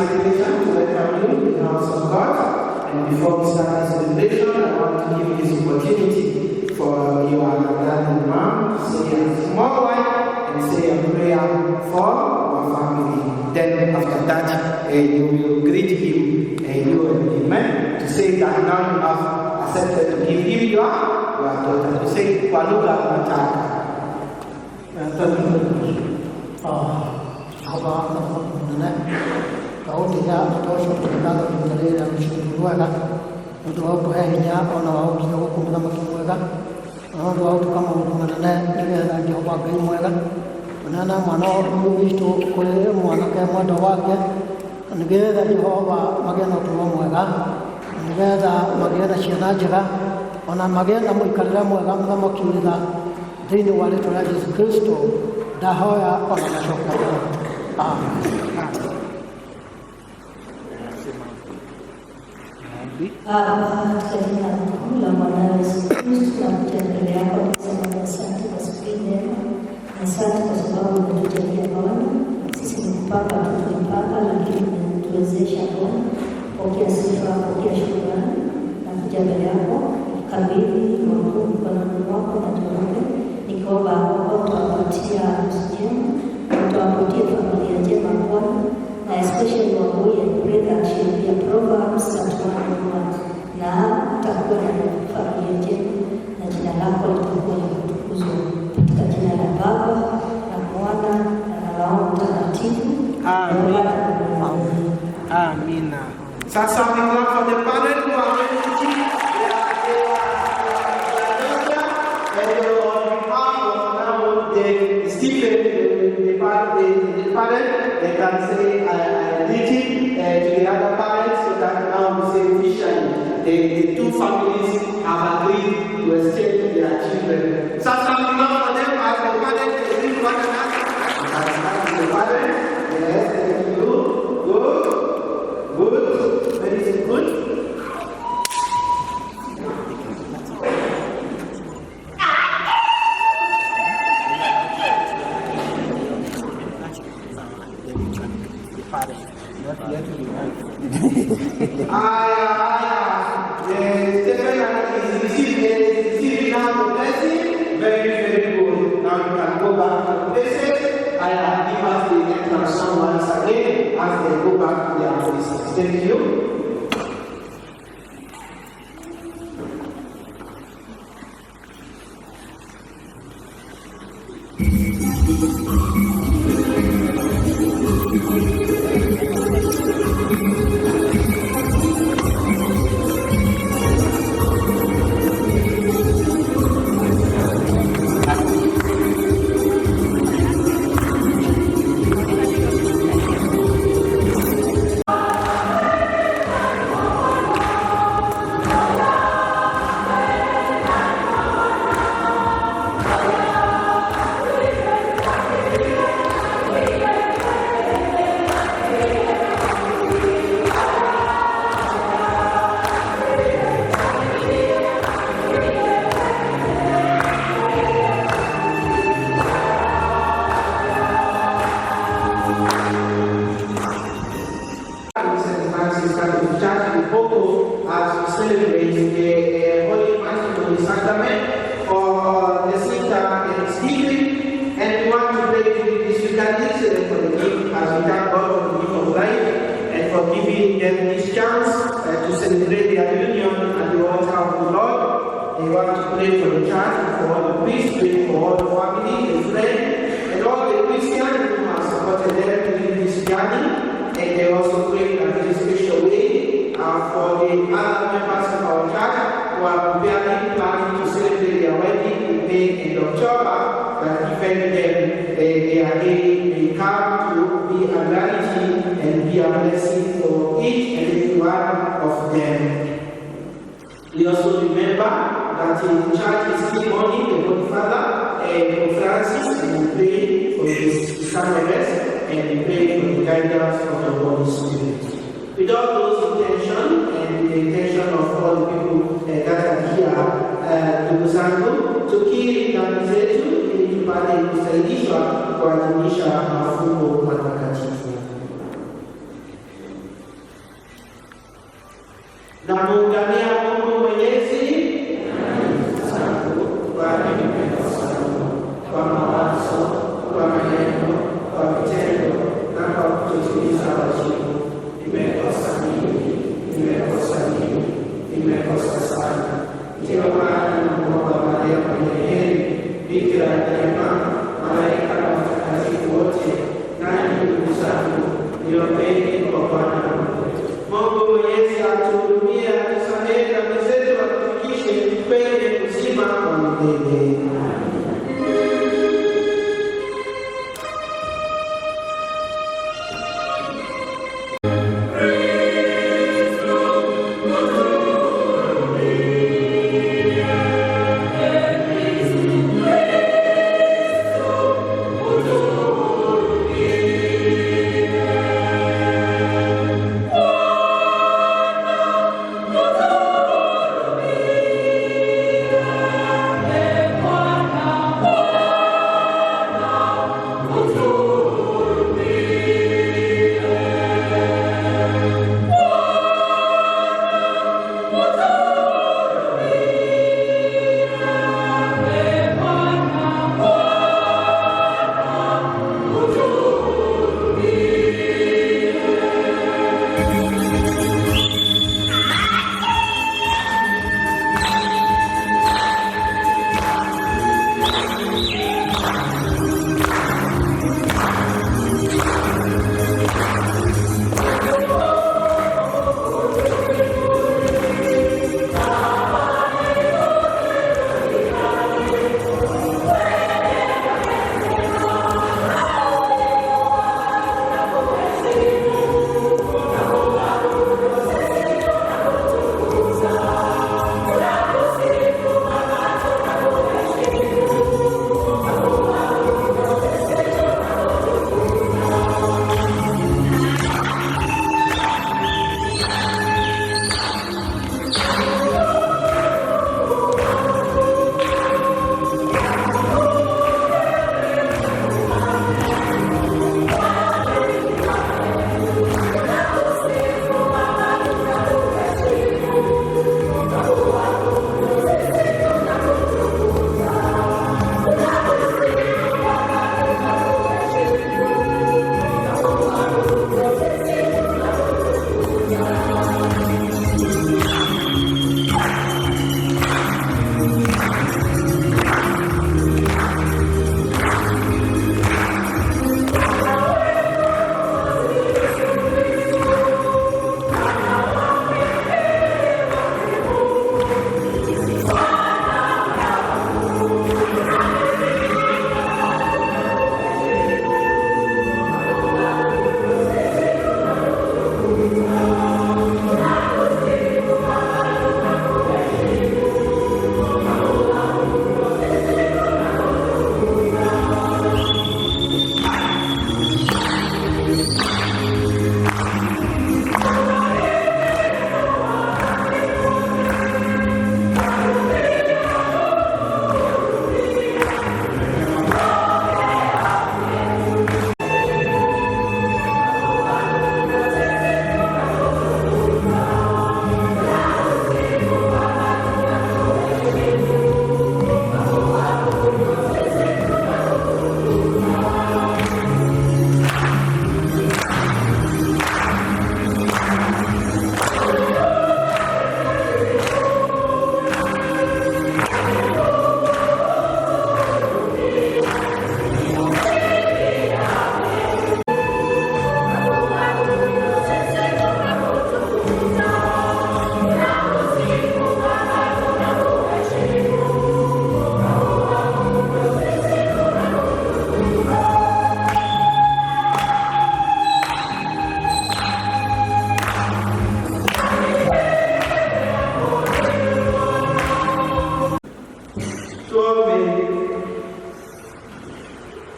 my pleasure to welcome you to the house of God. And before we start the celebration, I want to give this opportunity for your dad and mom to say a small word and say a prayer for our family. Then after that, you will greet him, you and him, to say that now you have accepted to give him your daughter. To say, kwa lugha nataka. Jehova mũthamaki mũnene twagũtĩĩa na twagũcokeria ngatho ihinda rĩrĩ rĩa rũciinĩ rwega nĩ ũndũ wa gũtũhe hinya ona wa gũkinya gũkũ mũthamaki mwega na nĩ ũndũ wa gũtũka maũndũ manene nĩgetha Jehova Ngai mwega tũneana mwana ũyũ witũ kũrĩ mwanake mwendwa wake na nĩgetha Jehova magĩe na ũtũũro mwega na nĩgetha magĩe na ciana njega ona magĩe na mũikarĩre mwega mũthamaki ũrĩ tha thĩinĩ wa rĩtwa rĩa Jesu Kristo ndahoya ona ngacokia ngatho. Amen. Baba, katika jina kuu la Mwana Yesu Kristo, nakuja mbele yako nikisema ni asante kwa siku hii njema. Asante kwa sababu umetujalia Bwana. Sisi ni kupanga tu tulipanga, lakini umetuwezesha Bwana. Pokea sifa, pokea shukrani. Nakuja mbele yako kabidhi wakuu mkononi mwako na tuombe, nikiomba kwamba utawapatia harusi njema, utawapatia familia njema Bwana, na especially Wambui, I pray that she will be a Proverbs 31 woman, na utakuwa na familia njema na jina lako litakuwa limetukuzwa katika jina la Baba na Mwana na Roho Mtakatifu. Amina. Amina. Sasa we clap for the parents who are going to teach their daughter, and on behalf of now the Stephen, the parent, they can say I greeting to the other parents, so that now we say officially the two families have agreed to exchange their children. Sasa we clap for them as the parents they greet one another. The parents, yes, thank you. Good, good, very good. Stephen is receiving now the blessing. Very, very good. Now you can go back to the places. I give us the entrance song once again as they go back to their places. Thank you. St. Francis Catholic Church in Boko as we celebrate the Holy Matrimony Sacrament for Jacinta and Stephen. And we want to pray during this Eucharist for the gift, as we thank God for the gift of life and for giving them this chance to celebrate their union at the altar of the Lord. They want to pray for the church, for all the priests, pray for all the family, the friends, and all the Christians who have supported them during this journey. And they also pray in a very special way for the other members of our church who are preparing, planning to celebrate their wedding in May and October, that even them, their day may come to be a reality and be a blessing for each and every one of them. We also remember that the church is still mourning the Holy Father, Pope Francis, and we pray for his eternal rest, and we pray for the guidance of the Holy Spirit. With all those intentions and the intention of all the people that are here, ndugu zangu, tukiri dhambi zetu ili tupate kusaidishwa kuadhimisha mafumbo matakatifu. Na muungania Mungu Mwenyezi kwani nimekosa kwa mawazo, kwa maneno, kwa vitendo na kwa kutotimiza wajibu. Nimekosa mimi, nimekosa mimi, nimekosa sana. Ndiyo maana namuomba Maria mwenye heri, Bikira daima, malaika na watakatifu wote, nanyi ndugu zangu, niombeni kwa Bwana Mungu wetu. Mungu Mwenyezi atuhurumie, atusamehe dhambi zetu, atufikishe kwenye uzima wa milele.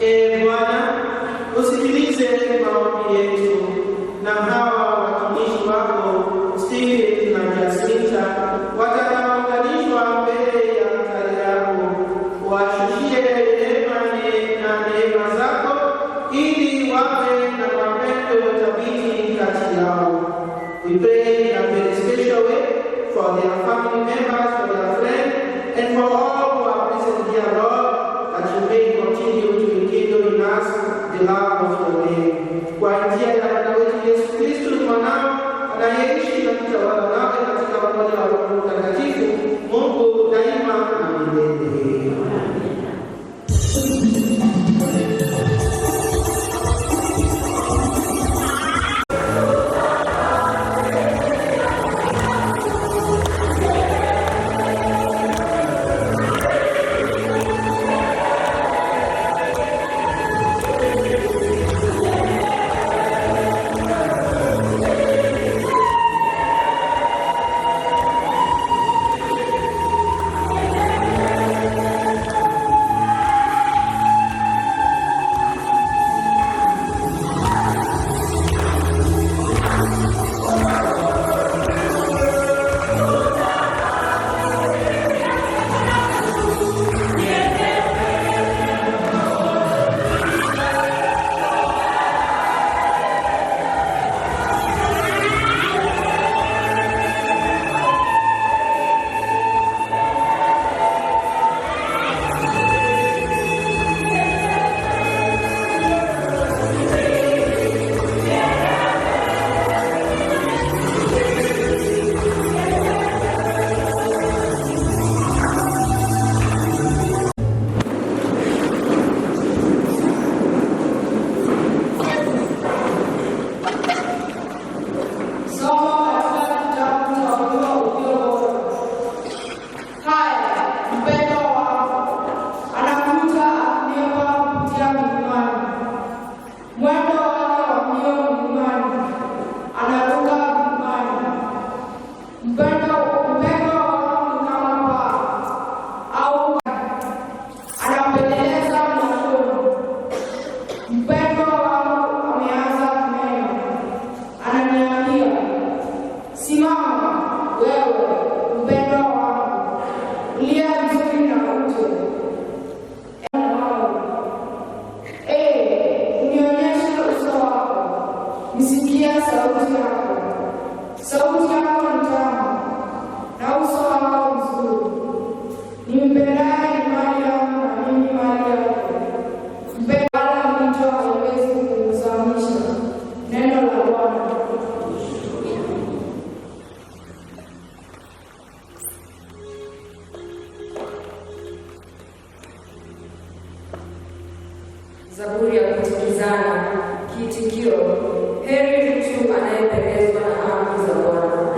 Ee Bwana, usikilize maombi yetu na hawa watumishi wako Stephen na Jacinta watakaounganishwa mbele ya altari yako, washushie rehema na neema zako, ili wawe na mapendo thabiti kati yao. We pray in a very special way for their family members, for their friends, and for all who are present here, Lord, that you may continue to rekindle in us the love of your name. Kwa njia ya Bwana wetu Yesu Kristo mwanao anayeishi na kutawala nawe katika umoja wa Roho Mtakatifu, Mungu daima na milele. Somo katika kitabu cha Ujua Ulio Bora. Haya, mpendwa wangu, anakuja akinipa kupitia milimani, mwendo wake wa mbio milimani, anaruka milimani. Mpendwa wangu ni kama paa au anapeleleza mlangoni. Mpendwa wangu ameanza kunena, ananiambia, simama wewe mpendwa wangu, uliye mzuri na uje. Wangu, ee, unionyeshe uso wako, nisikie sauti yako. Sauti yako ni tamu na uso wako mzuri. Nimpendaye ni mali yangu na mimi mali yake. Mpendwa, wala mito haiwezi kuuzamisha. Neno la Bwana. Zaburi ya kutikizana. Kiitikio: heri mtu anayependezwa na amri za Bwana.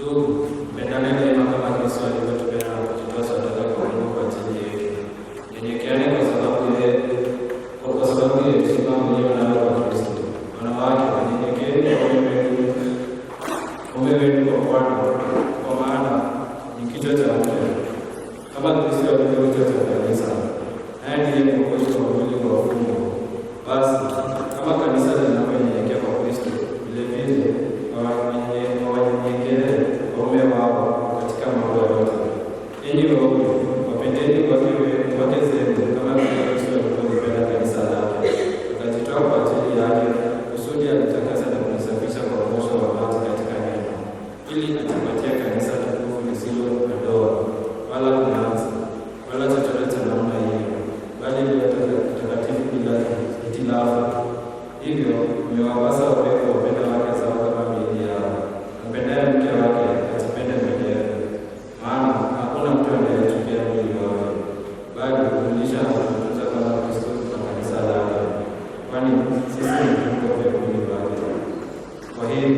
Ndugu, mpendane daima kama Kristo alivyotupenda na kujitoa sadaka kwa Mungu kwa ajili yetu. Nyenyekeane kwa sababu ya heshima mliyo nayo kwa Kristo. Wanawake, wanyenyekeeni waume wenu kwa Bwana, kwa maana ni kichwa cha mke, kama Kristo alivyo kichwa cha kanisa, naye ndiye Mwokozi wa mwili wa ufumbo. Basi kama kanisa linavyonyenyekea kwa Kristo, vilevile wawanyenyekee waume wao katika mambo yote. Enyi waume, wapendeni wake zenu kama vile Kristo alivyolipenda kanisa lake, akajitoa kwa ajili yake, kusudi alitakase na kulisafisha kwa uosho wa maji katika neno, ili ajipatie kanisa tukufu lisilo na doa wala kunyanzi wala chochote cha namna hiyo, bali liwe takatifu bila hitilafu. Hivyo imewapasa waume kuwapenda wake zao kama miili yao. Mpendaye mke wake ajipende mwenyewe, maana hakuna mtu anayechukia mwili wake, bali humlisha na kumtunza kama Kristo na kanisa lake, kwani sisi ni viungo vya mwili wake. Kwa hiyo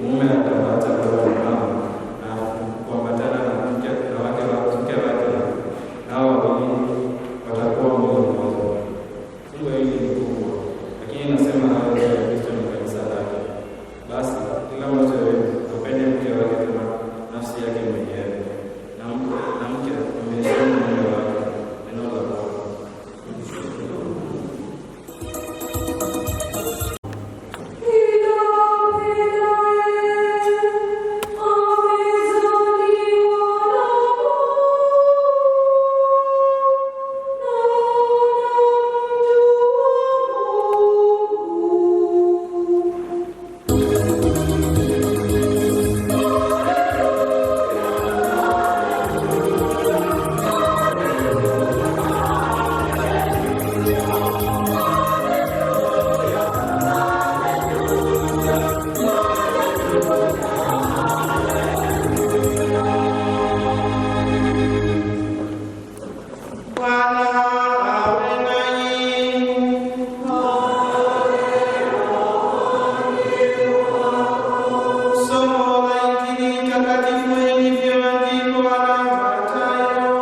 mume atawaacha baba na mama na kuambatana na mke wake, nao wawili watakuwa mwili mmoja. Fungu hili ni kubwa, lakini nasema hayo juu ya Kristo na kanisa lake. Basi kila mmoja wenu apende mke wake kama nafsi yake mwenyewe, na mke amheshimu mume wake. Neno la Bwana. Bwana awe nanyi. Somo la Injili takatifu ilivyoandikwa na Mathayo.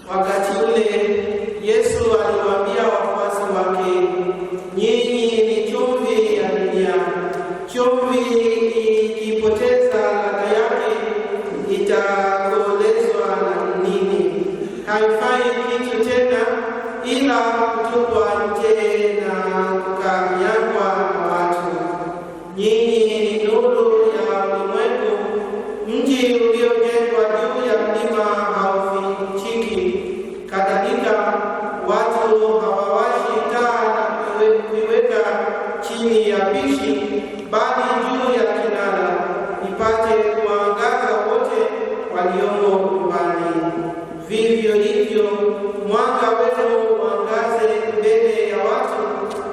Wakati ule Yesu aliwaambia wafuasi wake, nyinyi ni chumvi ya dunia. Chumvi ikipoteza ladha yake itakolezwa na nini? Haifai kitu tena ila kutupwa nje na kukanyagwa na watu. Nyinyi ni nuru ya ulimwengu. Mji uliojengwa juu ya mlima haufichiki. Kadhalika, watu hawawashi taa na kuiweka chini ya pishi, bali juu ya kinara, ipate kuwaangaza wote waliomo nyumbani. Vivyo hivyo, mwanga wenu uangaze mbele ya watu,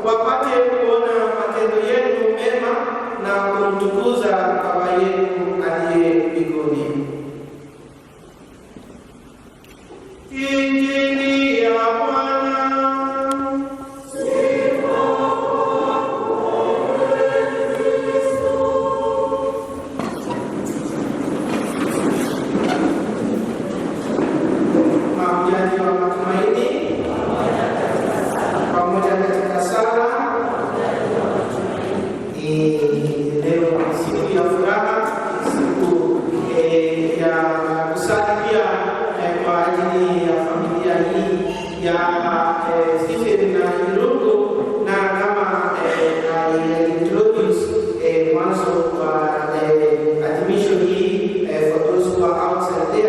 wapate kuona matendo yenu mema na kumtukuza Baba yenu aliye mbinguni. Injili ya Bwana. Mahujaji wa matumaini, pamoja katika sala. Leo ni siku ya furaha, siku ya kusali pia kwa ajili ya familia hii ya Stephen na Irungu, na kama I introduce mwanzo wa adhimisho hii for those who are outside.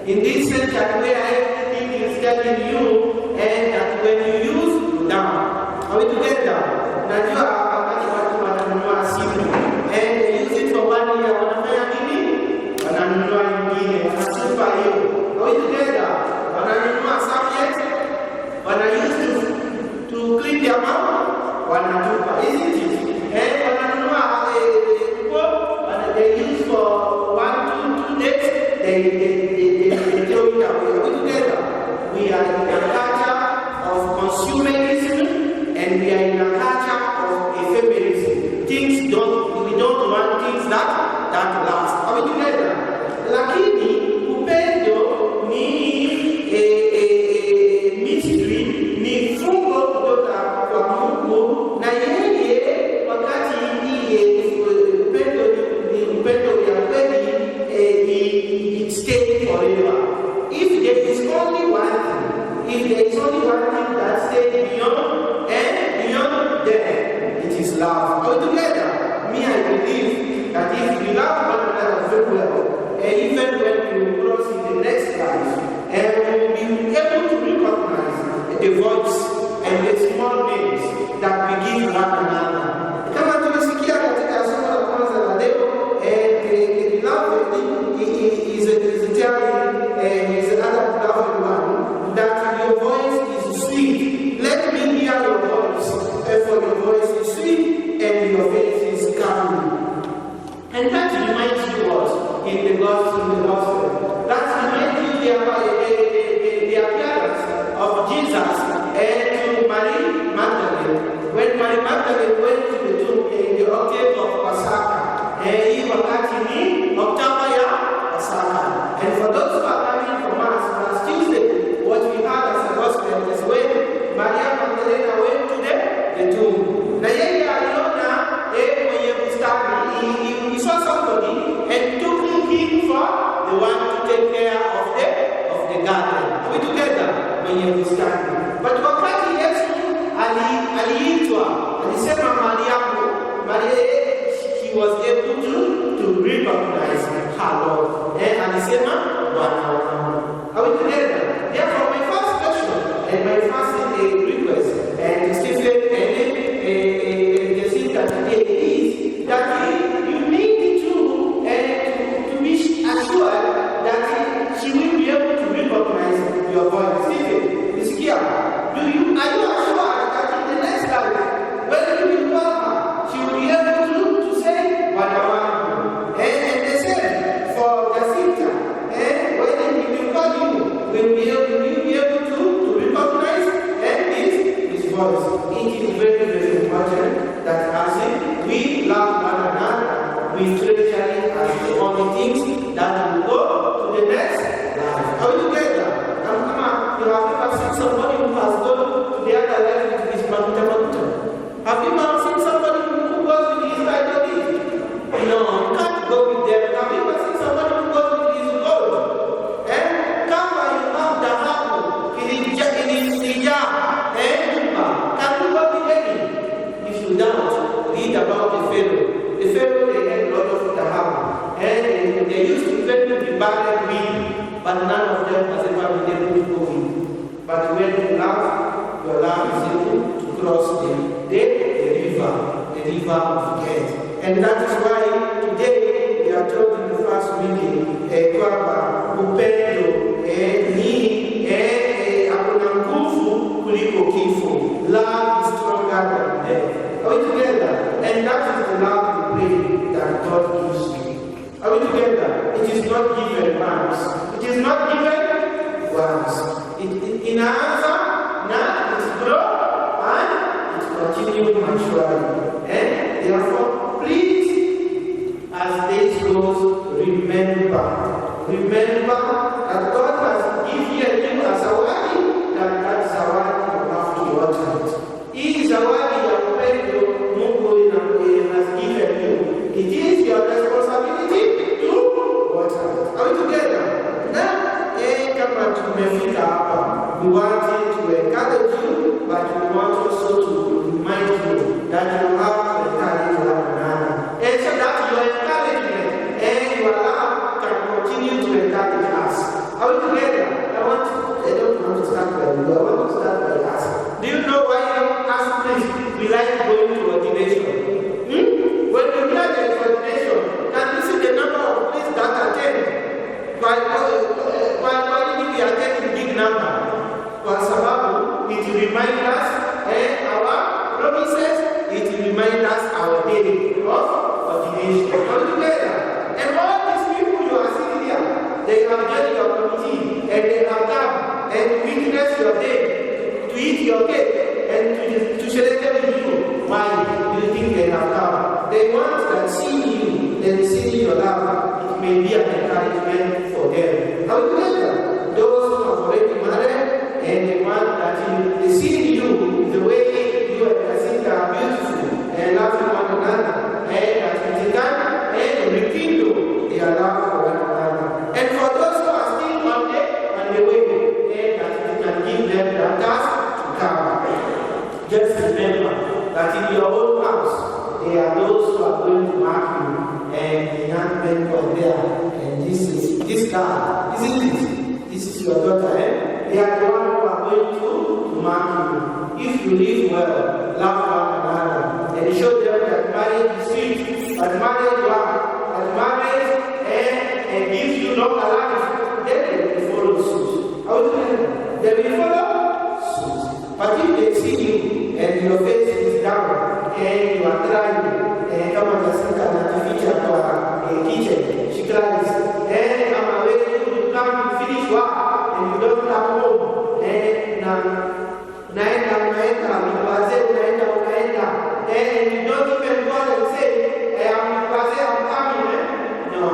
In this century where everything is telling you and that when you use, you down. Are we together? Najua wakati watu wananunua simu and they use it for one year, wanafanya nini? Wananunua nyingine, wanatupa hiyo. Are we together? Wananunua serviette, wana use to clean their mouth, wanatupa. Isn't it? Eh, wananunua nguo, they use for 1, 2, 2 days, they throw it away. Are we together? We are in a culture of consumerism and we are in a culture of ephemerism. Things don't, we don't want things that last. Are we together? Lakini upendo ni mystery, ni fungo kutoka kwa Mungu, na yeye wakati iye upendo ni upendo ya kweli, it stays forever. If there is only one thing, if there is only one thing that stays beyond and beyond death, it is love. Are we together? Me, I believe that if we love one another very well, and even when we will cross in the next life, and we will be able to recognize the voice and the small names that we give one another. Kama tulisikia katika somo la kwanza la leo, the beloved is telling his other beloved one that your voice is sweet. Let me hear your voice, for your voice is sweet and your face is comely. And that reminds you what? In the gospel, in the gospel. That reminds you the appearance of Jesus and to Mary Magdalene. When Mary Magdalene went to the tomb in the octave of Pasaka, hii wakati ni October ya Pasaka. And for those who are coming from us last Tuesday, what we had as a gospel is when Maria Magdalena went to the tomb. Na yeye aliona mwenye bustani, he saw somebody and took him for the one to take care of the garden. Are we together? Mwenye bustani. But wakati Yesu aliitwa, alisema Mariamu, Maria, she was able to recognize her Lord. Alisema Bwana wangu. Are we together? Therefore, my first question and my first request and Stephen and Jacinta today is that you need to be assured that she will be able to recognize your voice. Stephen, Sikia, are you assured that in the next life, when you will call her, she will be able to say, Bwana wangu? And the same for Jacinta. When he will call you, will you be able to recognize and his voice? It is very, very important that as we love one another, we treasure it as the only things that will go to the next life. Are we together? Kama you have ever seen somebody who has gone to the other life with his makuta makuta? Have you ever seen somebody who goes with his title deed? No, you can't go with them. Have you ever seen somebody who goes with his gold? Eh? Kama you have dhahabu ilijaa nyumba, can you go with any? If you don't, read about the Pharaoh. The Pharaoh, they had a lot of dhahabu. And they used to even be buried with, but none of them has ever been able to go in. But when you love, your love is able to cross the river of death. And that is why today we are told in the first reading kwamba upendo ni hakuna nguvu kuliko kifo. Love is stronger than death. Are we together? And that is the love we pray that God gives you. Are we together? It is not given once. It is not given once. It inaanza na it grow and it continue maturing. And therefore, please, as days goes, remember that God has given you a zawadi, that zawadi you have to water it. Hii zawadi ya upendo Mungu has given you. It is your responsibility to water it. Are we together? Na kama tumefika hapa, we want to encourage you, but we want also to remind you that you have to encourage one another. And so that your encouragement and your love can continue to encourage us. Are we together? I don't want to start by you. I want to start by us. Do you know why us priests, we like going to ordination? When you hear there is ordination, can you see the number of priests that attend? Why did we attend in big number? Kwa sababu, it reminds us our promises, it reminds us our day of ordination. Are we together? And all these people you are seeing here, they have joined your committee and they have come and witnessed your day, to eat your cake and to celebrate with you. Why do you think they have come? They want that seeing you and seeing your love, it may be an encouragement for them. Are we together? Those who have already married and they want that they see you the way you and Jacinta are beautiful and loving one another, and that it can and rekindle their love for one another. And for those who are still on the way, and that it can give them the task to come. Just remember that in your own house, there are those who are going to mark you, and the young men were there, and this is this girl, isn't it? This is your daughter, eh? They are the one who are going to mark you. If you live well, love one another, and show them that marriage is sweet, that marriage works, that marriage and gives you longer life, then they will follow suit. How do you know? They will follow suit. But if they see you and your face is down and you are crying, and kama Jacinta anajificha kwa kitchen, she cries, and kama wewe you come to finish work and you don't come home, and unaenda, and you don't even go and say, I am wazee, I'm coming. Eh? No,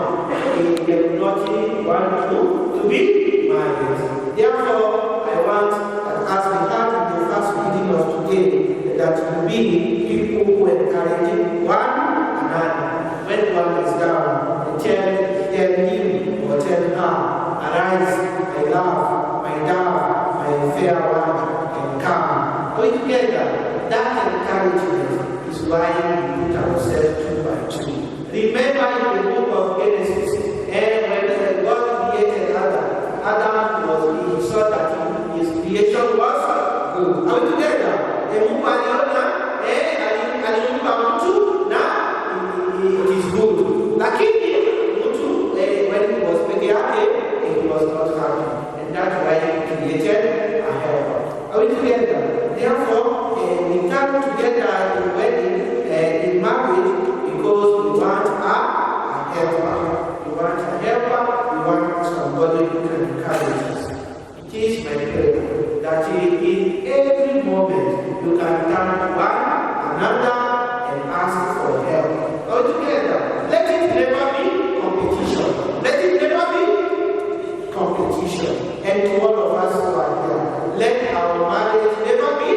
they will not want to be married. Therefore, I want that as we have in the first reading of today, that you be people who encourage one another. When one is down, tell him or tell her, arise, my love, my dove, my fair one, and come. Are we together? That encouragement is why we put ourselves two by two. Remember in the book of Genesis, and when God created Adam, he saw that his creation was good. Are we together? Mungu aliona, aliumba mtu na it is good. Lakini mtu when he was peke yake, he was not happy. And that's why he created a helper. Are we together? Therefore, we come together in wedding, in marriage, because we want a helper. We want a helper, we want somebody who can encourage us. It is my prayer that in every moment you can turn to one another and ask for help. All together. Let it never be competition. Let it never be competition. And to all of us who are here, let our marriage never be,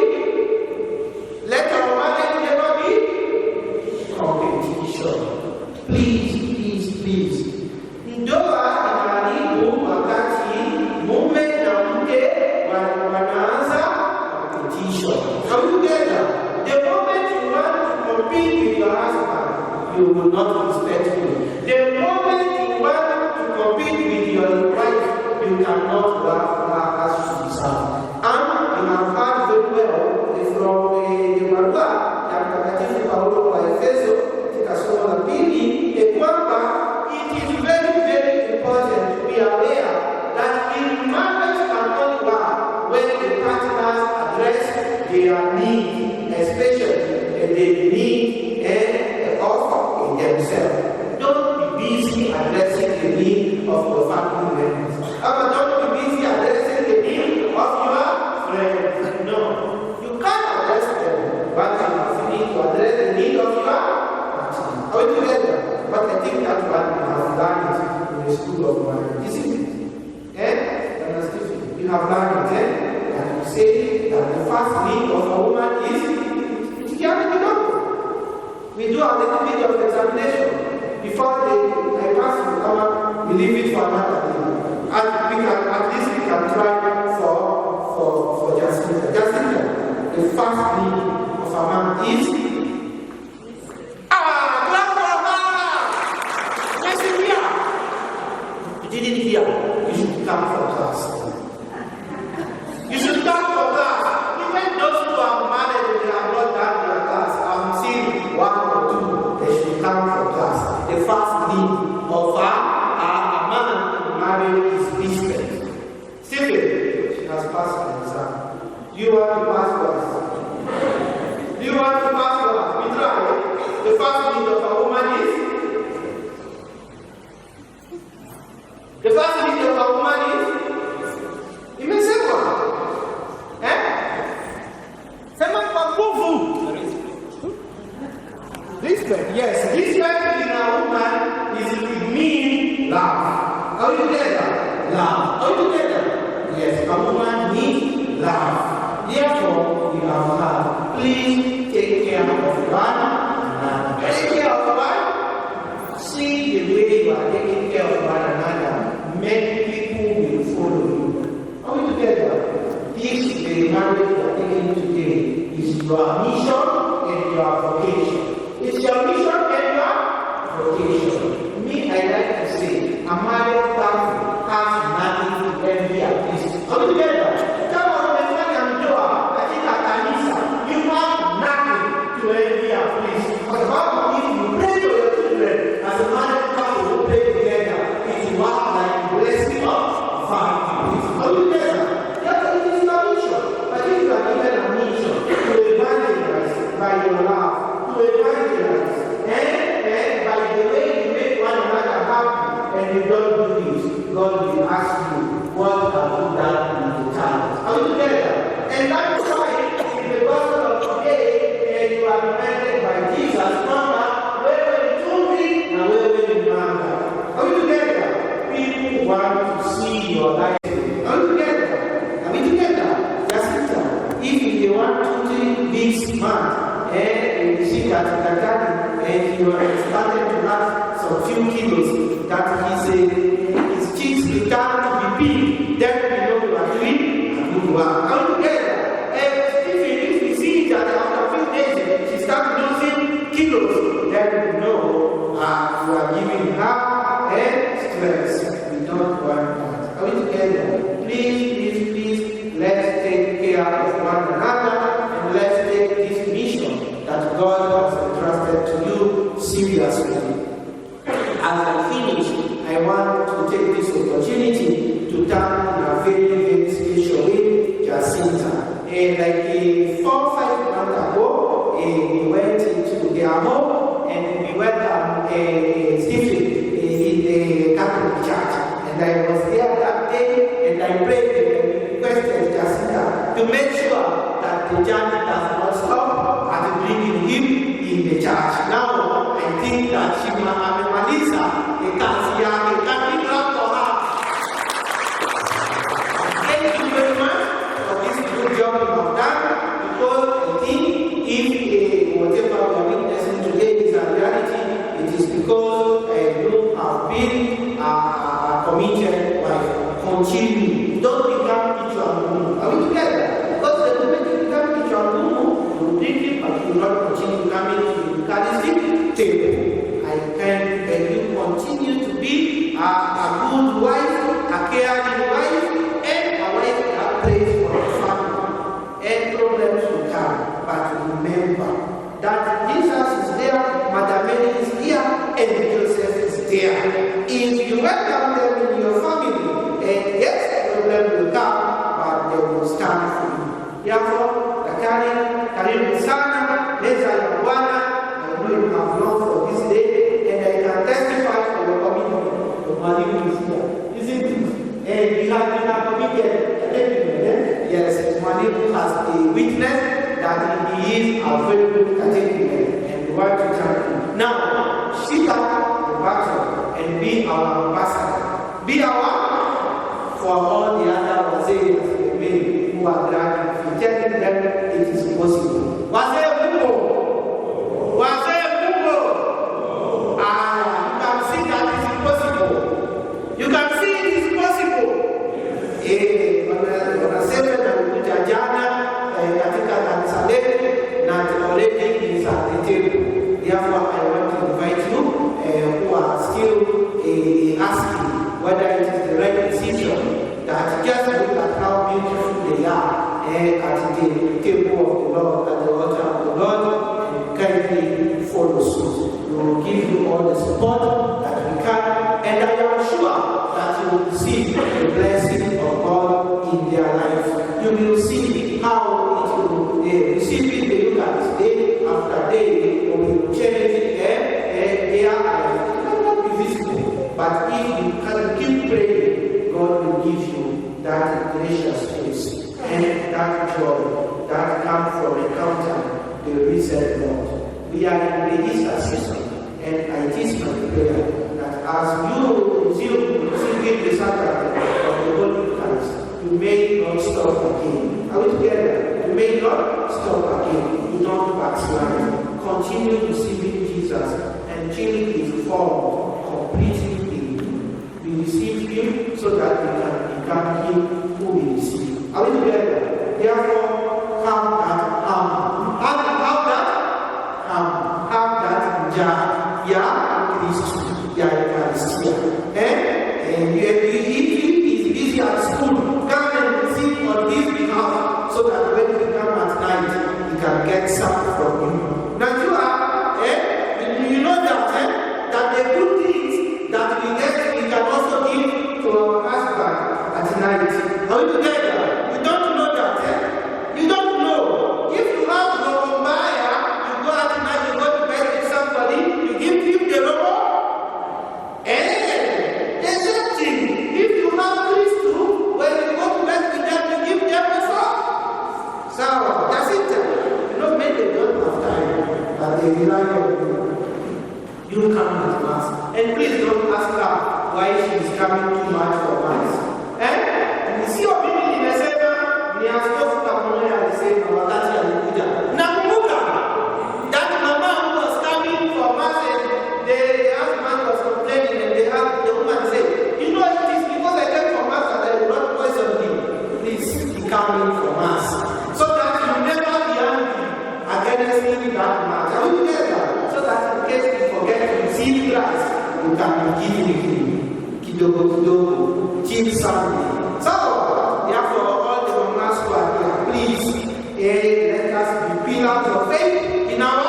let our marriage never be competition. Please, please, please. Ndoa inaharibu wakati mume na mke wanaanza competition. Are we together? The moment you want to compete with your husband, you will not respect him. The moment you want to compete with your wife, you cannot love her as she deserves. And we have heard very well from the barua ya Mtakatifu Paulo wa Efeso katika somo la pili kwamba it is very, very important to be aware that in marriage can only work when the partners address their need, especially the need of themselves. Don't be busy addressing the need of your family members. Don't be busy addressing the need of your friends. No. You can't address them, but you need to address the need of your partner. Are we together? But I think that one we have learned it in the school of marriage, isn't it? Eh? You have learned it, eh? And you say that the first need of a woman is we do a little bit of examination before I pass you, we leave it for another day. And we can, at least we can try for Jacinta. Jacinta, the first need of a man is clap for her! Listen here. You didn't hear. You should come for class. You should come for class. Even those who are married and they have not done their class, I'm seeing one or two, they should come for class. The first need of a man in marriage is respect. Stephen, she has passed the exam. Do you want to pass yours? Do you want to pass yours? We try. The first need of a woman is? The first need of a woman is? Imesemwa. Eh? Sema kwa nguvu. Respect, yes. Respect in a woman is to mean love. Are you together? Love. Are you together? Yes, a woman needs love. Therefore, you have love. Please take care of one another. Take care of one. See the way you are taking care of one another. Many people will follow you. Are we together? This the marriage you are taking today is your mission and your vocation. It's your mission and your vocation. Me, I like to say, a married couple has nothing to envy at least. Are we together? Kama umefanya ndoa katika kanisa, you have nothing to envy at least. Kwa sababu if you pray for your children as a married couple who pray together, it works like blessing of family. Are we together? That is your mission. But if you are given a mission to evangelize by your love, to evangelize, and by the way you make one another happy, and you don't do this, God will ask you, what have you done with the child? Are we together? And that's why in the gospel of today, you are reminded by Jesus, kwamba wewe ni chumvi na wewe ni mwanga. Are we together? People want to see your life. Are we together? Are we together? Jacinta, if you want to 2-3 weeks month, and you see that Daktari, and you are starting to add some few kilos, that his cheeks began to be big, then we know you are doing a good work. Are we together? And if we see that after a few days she starts losing kilos, then we know you are giving her stress. We don't want that. Are we together? Please, please, please, let's take care of one another and let's take this mission that God has entrusted to you seriously. As I finish, I want to take this opportunity to thank in a very, very special way Jacinta. Like 4 or 5 months ago, we went into their home and we welcomed Stephen in the Catholic Church. And I was there that day and I prayed and requested Jacinta to make sure that the journey does not stop at bringing him in the church. Now, I think that she amemaliza kazi yake. Can we clap for her? Thank you very much for this good job you have done, because I think if whatever we are witnessing today is a reality, it is because you have been a committed wife. Continue. Don't become kichwa ngumu. Are we together? Because the moment you become kichwa ngumu, you will drink it, but you will not continue coming to the Eucharistic table. I can beg you continue to be a good wife, a caring wife, and a wife that prays for the family. And problems will come, but remember that Jesus is there, Mother Mary is here, and Joseph is there. If you welcome them in your family, and yes, problem will come, but they will stand for you. Therefore, Daktari, karibu sana, meza ya Bwana. I know you have longed for this day, and I can testify for your commitment. Your mwalimu is here, isn't it? And you have been a committed. Yes, mwalimu has a witness that he is a very good catechumen, and we want to thank you. Now, shika the battle and be our ambassador. Be our for all the other wazee who are dragging, telling them it is possible. Wazee mupo! Wazee mupo! You can see that it is possible. You can see it is possible. Wanasema na kuja jana katika kanisa letu na already is at the table. Therefore, I want to invite you who are still asking whether it is the right decision. sure that you will see the blessing of God in their life. You will see how it will receiving the Eucharist day after day will change their life. It may not be visible, but if you can keep praying, God will give you that gracious peace and that joy that comes from encountering the risen Lord. We are in the Easter season, and it is my prayer that as you resume receiving the sacrament of the Holy Eucharist, you may not stop again. Are we together? You may not stop again. You don't backslide. Continue receiving Jesus until he is formed completely in you. We receive him so that we can become him who we receive. Are we together? Therefore, have that arm. Have that arm. Have that njaa ya Kristo, ya Eucharistia. And if he is busy at school, come and sit on his behalf so that when he comes at night, he can get some from you. Najua, you know that, that the good things that we get, we can also give to our husband at night. Are we together? You don't know that, You don't know. If you have roho mbaya, you go at night, you go to bed with somebody, you give him the roho. The same thing. If you have Kristo, when you go to bed with them, you give them the soul. So that's it. You know, maybe they don't have time, but they rely on you. You come with mass. And please don't ask her why she is coming too much for mass. Sio mimi nimesema, ni askofu Kamoya alisema wakati alikuja. Nakumbuka that mama who was coming for mass and the husband was complaining and the woman said, you know, it is because I came for mass that I will not poison him. Please be coming for mass. So that you never be angry against him that much. Are we together? So that in case you forget to receive Christ, you can be giving him kidogo kidogo till Sunday. So, therefore, all the mamas who are here, please, let us be pillars of faith in our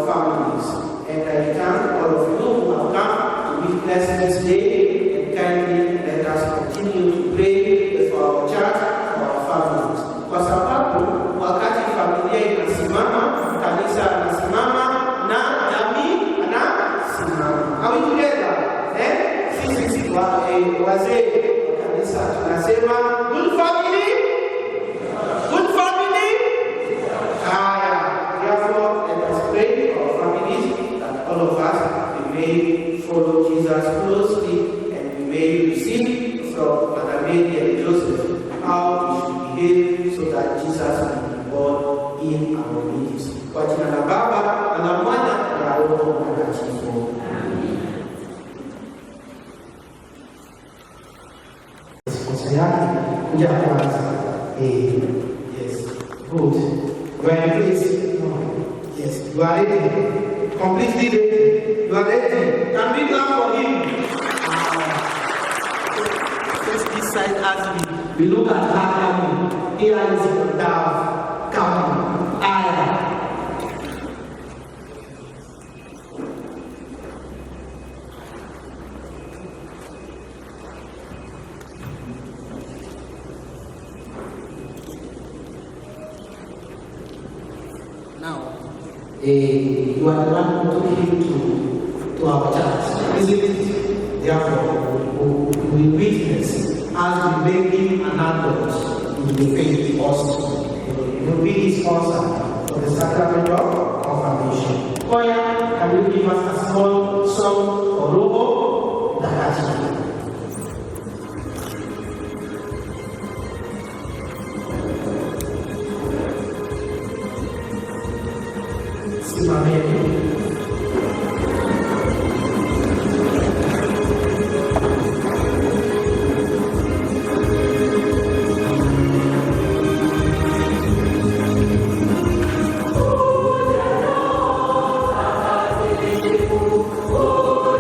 families. And I thank all of you who have come to witness this day, and kindly let us continue to pray for our church, for our families. Kwa sababu wakati familia inasimama, kanisa inasimama na jamii inasimama. Are we together? Sisi wazee wa kanisa tunasema good family, good family. Haya, therefore let us pray for our families that all of us we may follow Jesus closely and we may receive from Mother Mary and Joseph how we should behave so that Jesus will be born in our midst. Kwa jina la Baba na la Mwana na la Roho Mtakatifu. Sponsor yake kuja kwanza. Yes, good. You are in place. No. Yes, you are ready. Completely ready. You are ready. Can we clap for him? Face this side as we look at her coming. Here is your dove coming. Aya. Now, you are the one who took him to our church, isn't it? Therefore, we witness as we make him an adult in the faith also. He will be his sponsor for the sacrament of confirmation. Choir, can you give us a small song for Roho Mtakatifu? Simameni. Oh,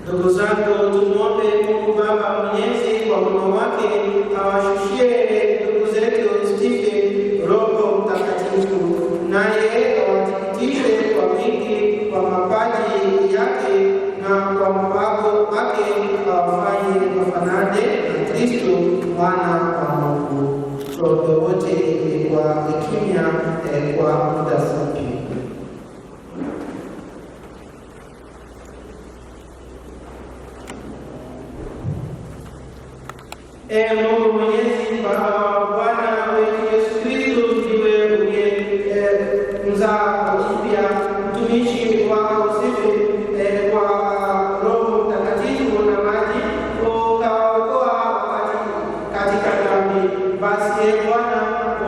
Ndugu zangu, tumwombe Mungu Baba Mwenyezi kwa huruma wake awashushie ndugu zetu Stephen Roho Mtakatifu, naye awathibitishe kwa wingi wa mapaji yake na kwa mpako wake awafanye wafanane na Kristo mwana wa Mungu. Tuombe wote kwa kimya kwa muda fupi. Ee Mungu Mwenyezi, Baba wa Bwana wetu Yesu Kristo, ndiwe uliye mzaa upya mtumishi wako Stephen kwa Roho Mtakatifu na maji, ukawaokoa wakati katika dhambi. Basi ee Bwana,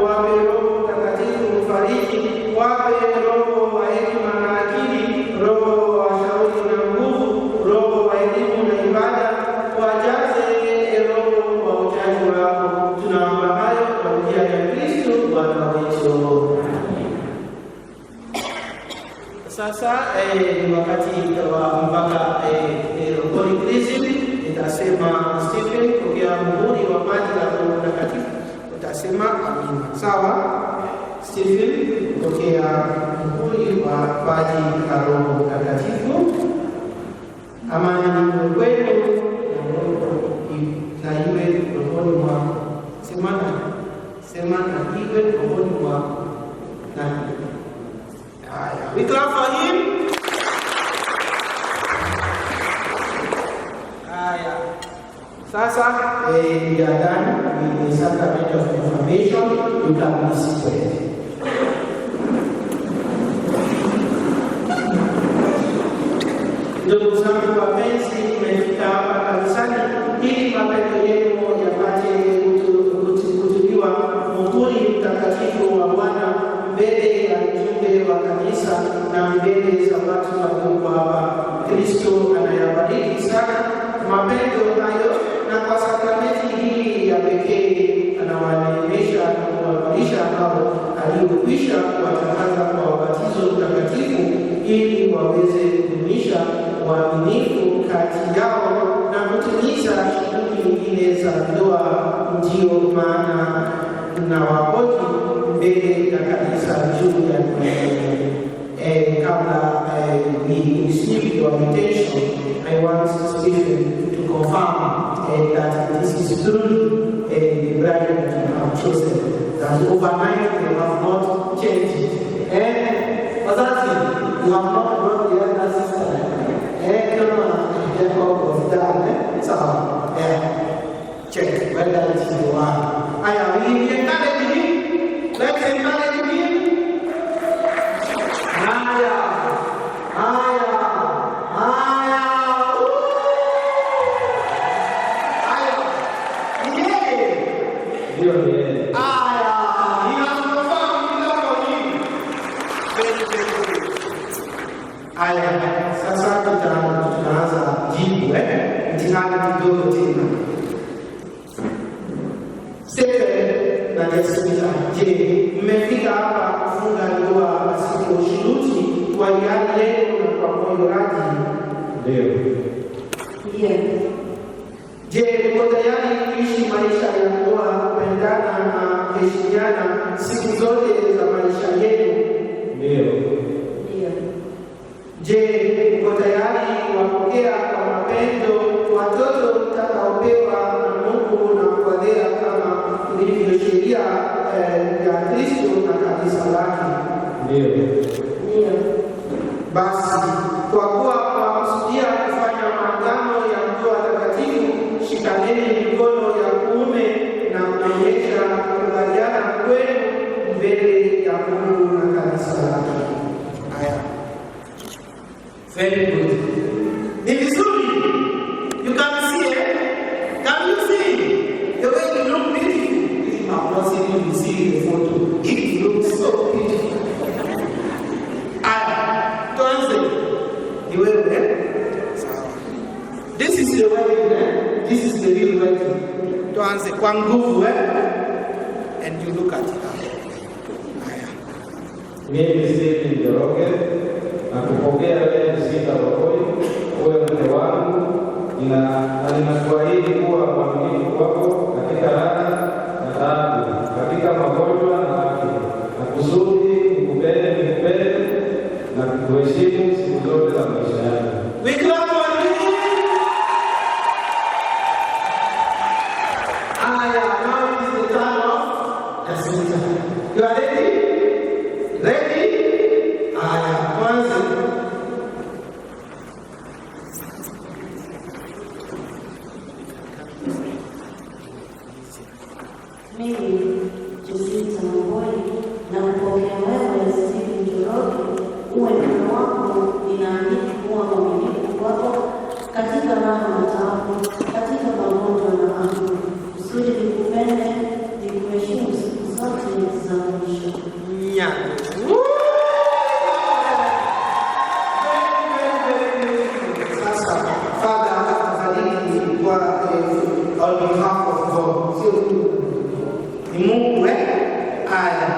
wape Roho Mtakatifu mfariji, wape roho wa hekima na akili, roho wa shauri na nguvu, roho wa elimu na ibada, wajaze roho wa uchaji wako. Tunaomba hayo kwa njia ya Kristo Bwana wetu. Sasa ni wakati wa mpaka Holy Chrism. Nitasema Stephen, pokea muhuri wa maji la Roho Mtakatifu, utasema amina. Sawa? Stephen, pokea muhuri wa maji la Roho Mtakatifu. Amani iwe kwenu na iwe rohoni mwako. Sema na sema na iwe rohoni mwako. Na haya, we clap for him. Haya. Sasa we are done with the sacrament of confirmation. You can be seated. Ndugu zangu wapenzi, tumefika hapa kanisani ili mapendo yenu yapate kutuliwa muhuri mtakatifu wa Bwana mbele ya mjumbe wa kanisa na mbele za watu walioko hapa. Kristo anayabariki sana mapendo hayo, na kwa sakramenti hii ya pekee anawaneemesha na kuwavalisha hao aliokwisha kuwatakasa kwa ubatizo mtakatifu, ili waweze kudumisha uaminifu kati yao na kutimiza shughuli nyingine za ndoa. Ndiyo maana tunawahoji mbele ya kanisa juu ya ndoa yenu. Kabla we receive your invitation, I want Stephen to confirm that this is truly the bride that you have chosen, that overnight they have not changed. Wazazi, you have not brought the elder sister. Kama Jacob was done, so check whether it is the one. Aya, we encourage him. Let's encourage him. Haya, haya, haya. Haya, ni yeye. Ndio ni yeye. Haya, he has confirmed he love him. Very, very good. Haya, sasa tunaanza jibu mtihani kidogo tena. Stephen na Jacinta, je, mmefika hapa kufunga ndoa pasipo shuruti kwa hiari yenu na kwa moyo radhi? Ndio. Ndio. Je, mko tayari kuishi maisha ya ndoa, kupendana na kuheshimiana siku zote za maisha yenu? Ndio. Ndio. Je, mko tayari kuwapokea kwa mapendo watoto mtakaopewa na Mungu na kuwalea kama ilivyo sheria ya Kristo na kanisa lake? Ndio. Ndio. Basi kwa kuwa mwakusudia kufanya maagano ya ndoa takatifu, shikaneni mikono ya kuume na kuonyesha kukubaliana kwenu mbele ya Mungu na kanisa lake. Haya. Very good. Ni vizuri. You can see it. Can you see? The way you look beautiful. If you have not seen it, you see the photo. It looks so beautiful. Aya, tuanze. Ni wewe, eh? Sawa. This is the wedding, eh? This is the real wedding. Tuanze kwa nguvu, eh? And You look at her. Mimi Stephen Njoroge nakupokea wewe Jacinta Wambui uwe mke wangu, na ninakuahidi kuwa mwaminifu kwako katika raha na taabu, katika magonjwa na afya, na kusudi nikupende na kukuheshimu siku zote za maisha yangu. We clap for you. Aya, now it is the turn of Jacinta. You are ready? Ready? Aya, kwanza. Mimi Jacinta Wambui nakupokea wewe Stephen Njoroge uwe mume wangu. Ninaahidi kuwa mwaminifu kwako katika raha na taabu, katika magonjwa na afya, kusudi nikupende, nikuheshimu siku zote za maisha. Nyango. Sasa, Father, tafadhali kwa on behalf of God. Sio tu ni Mungu eh? Aya.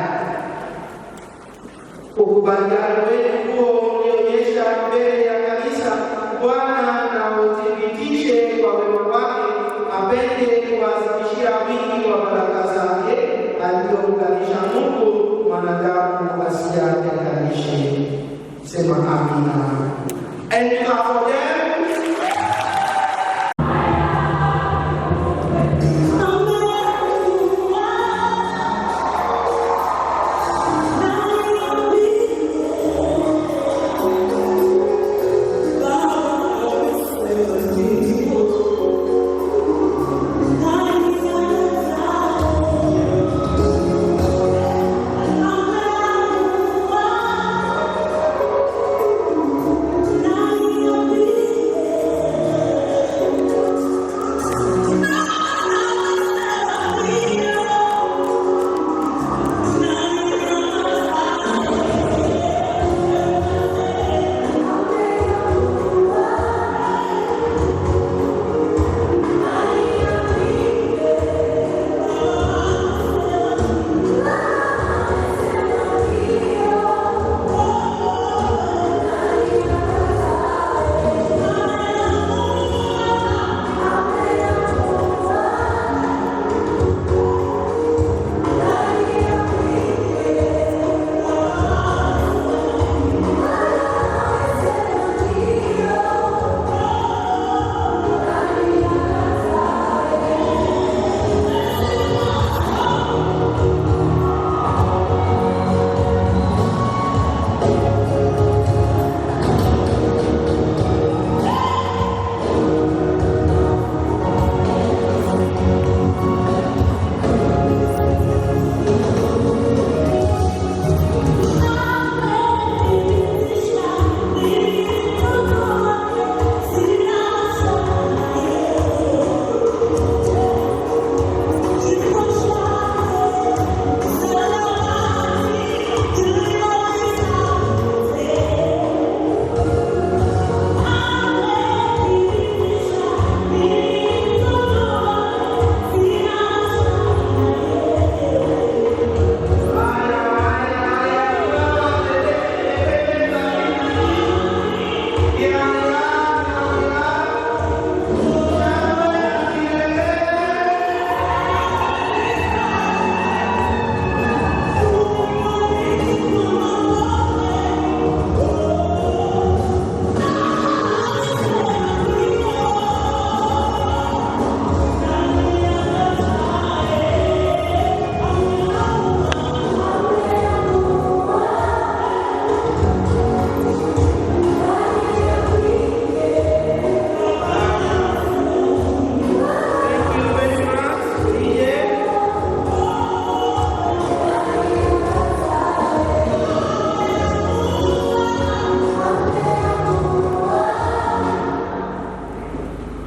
Ukubaliano wenu huo ulionyesha mbele ya kanisa, Bwana na uthibitishe kwa wema wake, apende kuwazidishia wingi wa baraka zake aliyounganisha Mungu mwanadamu asiyatenganishe. Sema amina. And clap for them.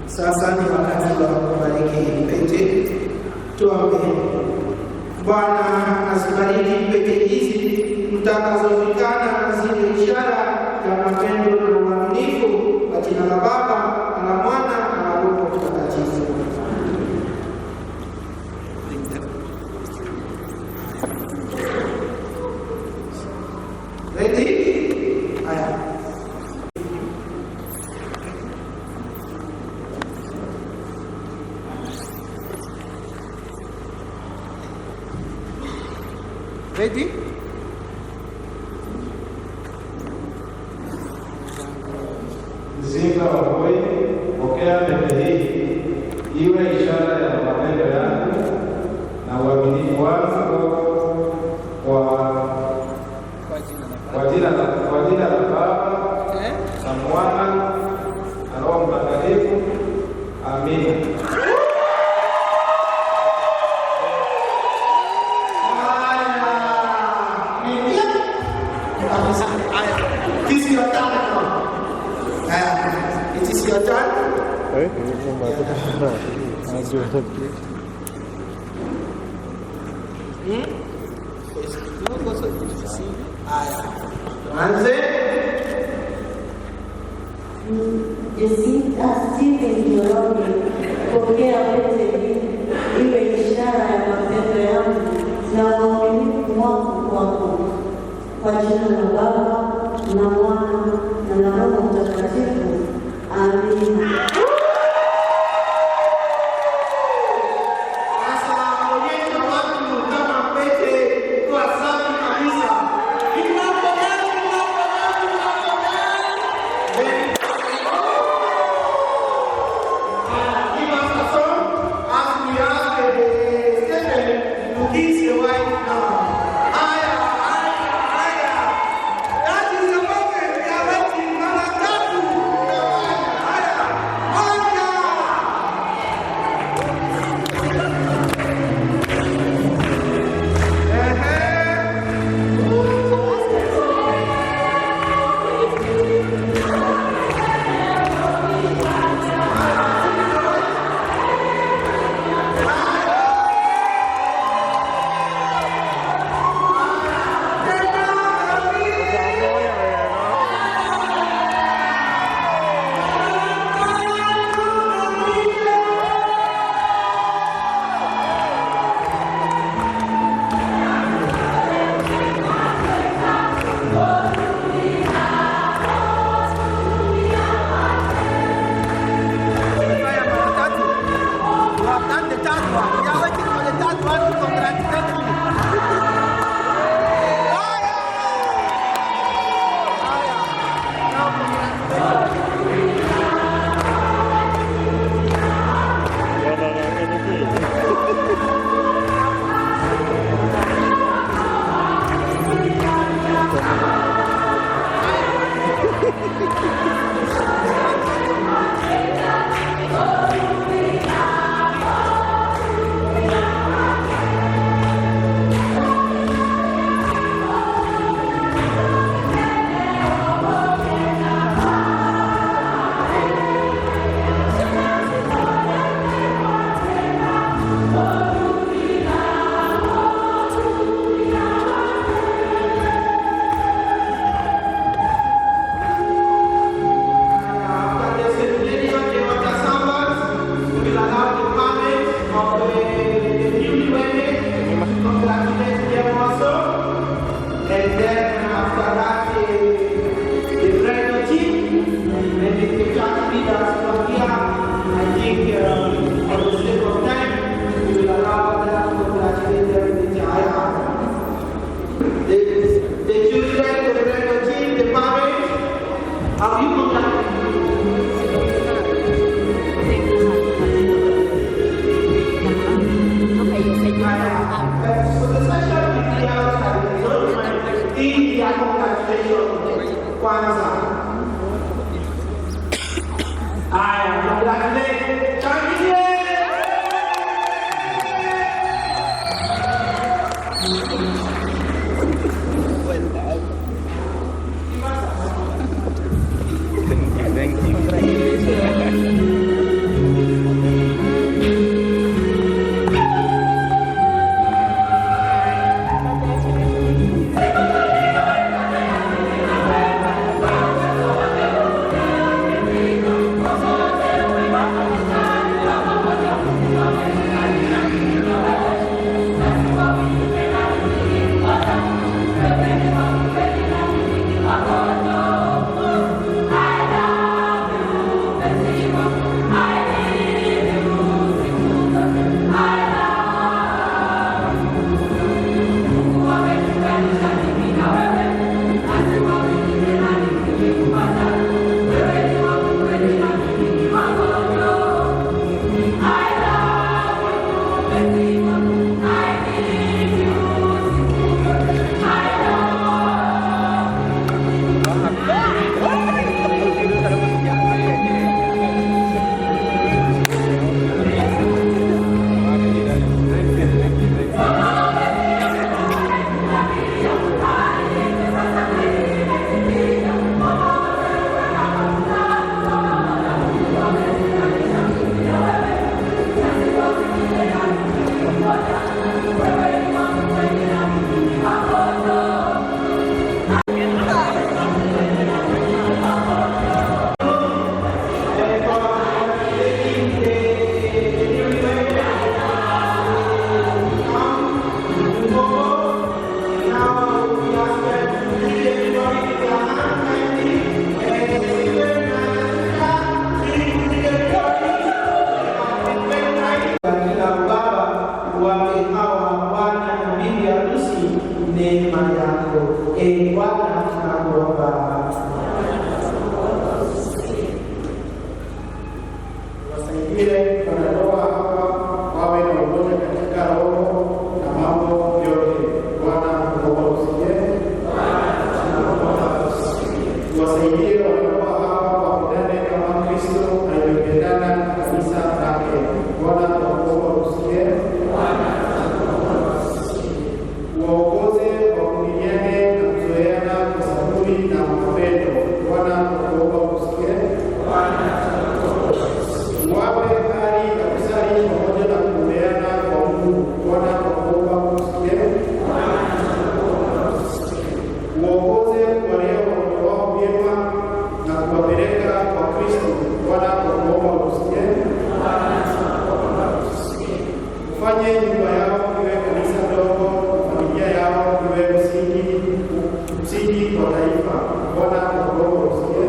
Sasa ni wakati wa kubariki pete. Tuombe. Bwana azibariki pete hizi mtakazovikana, ziwe ishara ya mapendo na uaminifu, kwa jina la Baba na la Mwana na la Roho Mtakatifu. Ready? Haya. Ready? Mzinga wa Voi, pokea pete hii iwe ishara ya mapendo yangu na uaminifu wangu kwa jina la Baba na Mwana na Roho Mtakatifu. Amina. It is your turn now. It is your turn. Hmm? Haya. Tuanze. Jacinta Stephen Njoroge, pokea pete hii iwe ishara ya mapendo yangu na uaminifu wangu kwako. Kwa jina la Baba na Mwana na la Roho Mtakatifu. Amina. Sasa onyesha watu kama pete kwa safi kabisa. Clap for them, clap for them, clap for them. Give us a song as we ask the Stephen to kiss your wife now. Haya, haya, haya. That is the moment we are waiting. Mara tatu. Haya. Moja. You have done the third one. We are waiting for the third one to congratulate you. After the celebration, the water sambas, we will allow the parents of the newlywed to congratulate them also. And then after that, the bridal team and the church leaders from here, I think for the sake of time, we will allow them to congratulate them with the higher. The children, the bridal team, the parents, have you congratulated? Hii ya congratulation kwanza. Haya, congratulate. Changilie. Thank you. neema yako. E Bwana, tunakuomba. Wasaidie wanandoa hawa wawe na umoja katika roho na mambo yote. Bwana, tunaomba usikie. Wasaidie wanandoa hawa wapendane kama Kristo alivyopendana na kanisa lake. Bwana, tunakuomba usikie. Waongoze wavumiliane na kuzoeana kwa saburi na mapendo. Bwana, tunakuomba usikie. Wape hali ya kusali pamoja na kuombeana kwa Mungu. Bwana, tunakuomba usikie. Uongoze kuwalea watoto wao vyema na kuwapeleka kwa Kristo. Bwana, tunakuomba usikie. Ufanye nyumba yao iwe kanisa dogo na familia yao iwe msingi kwa taifa. Bwana, tunakuomba usikie.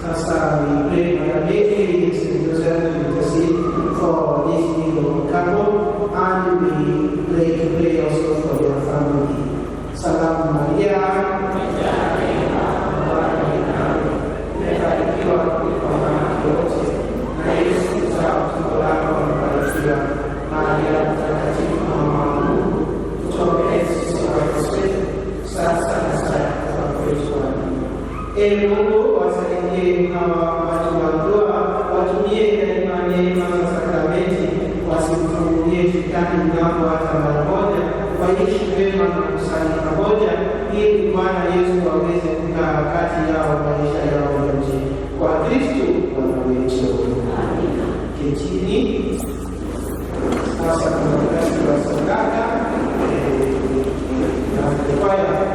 Sasa we pray Mother Mary, Saint Joseph to intercede for this new couple, and we pray to pray also for their family. Salamu Maria, umebarikiwa kuliko wanawake wote, na Yesu mzao wa tumbo lako amebarikiwa. Maria Mtakatifu, mama wa Mungu, tuombee sisi wakosefu, sasa na saa ya kufa kwetu. Amina. Ee Mungu, wasaidie hawa watu wa ndoa watumie daima neema za sakramenti, wasimfungulie shetani mlango hata mara moja, waishi vyema na kusali pamoja, ili Bwana Yesu aweze kukaa kati yao maisha yao yote. Kwa Kristo Bwana wetu. Ketini. Sasa kuna wakati wa sadaka na kwaya.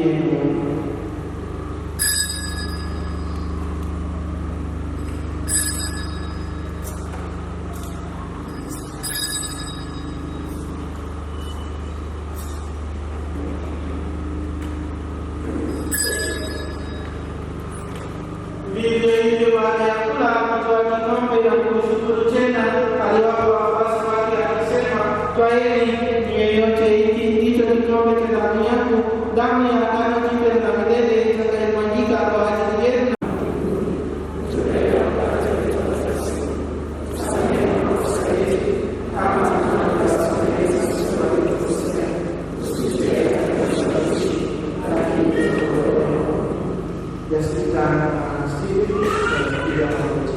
yenu. Vivyo hivyo baada ya kula akatwaa kikombe na kumshukuru tena, aliwapa wafuasi wake akisema, twaeni mnywe nyote, hiki ndicho kikombe cha damu yangu, damu ya agano jipya na milele itakayomwagika kwa ajili yenu. Jacinta na Stephen wanapiga magoti.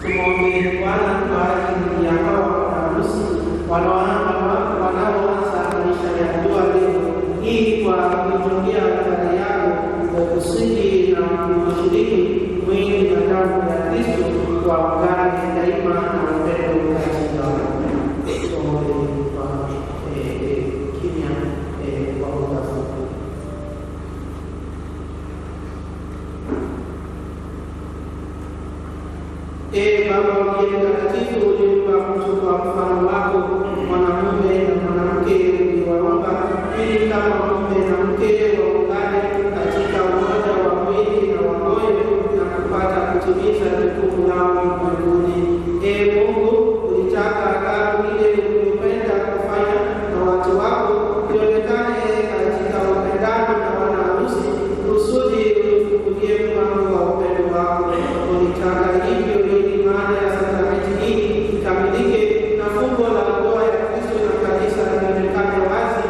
Tumwombe Bwana kwa ajili ya hawa harusi wanaoanza maisha ya ndoa leo hii kwa kuitungia altari yako kwa kusudi na kushiriki mwili na damu ya Kristo, waungane daima na upendo kati yao. Tuombe kwa kimya kwa muda mfupi. Ee Baba uliye mtakatifu, uliumba mtu kwa mfano wako, mwanamume na mwanamke uliwaumba, ili kama mume na mke waungane katika umoja wa mwili na wa moyo na kupata kutimiza jukumu lao ulimwenguni. Ee Mungu, ulitaka agano lile ulilopenda kufanya na watu wako lionekane katika upendano na wana harusi, kusudi ulifungulie mlango wa upendo wako. Ulitaka hivyo ili maana ya sakramenti hii ikamilike na fumbo la ndoa ya Kristo na kanisa lionekane wazi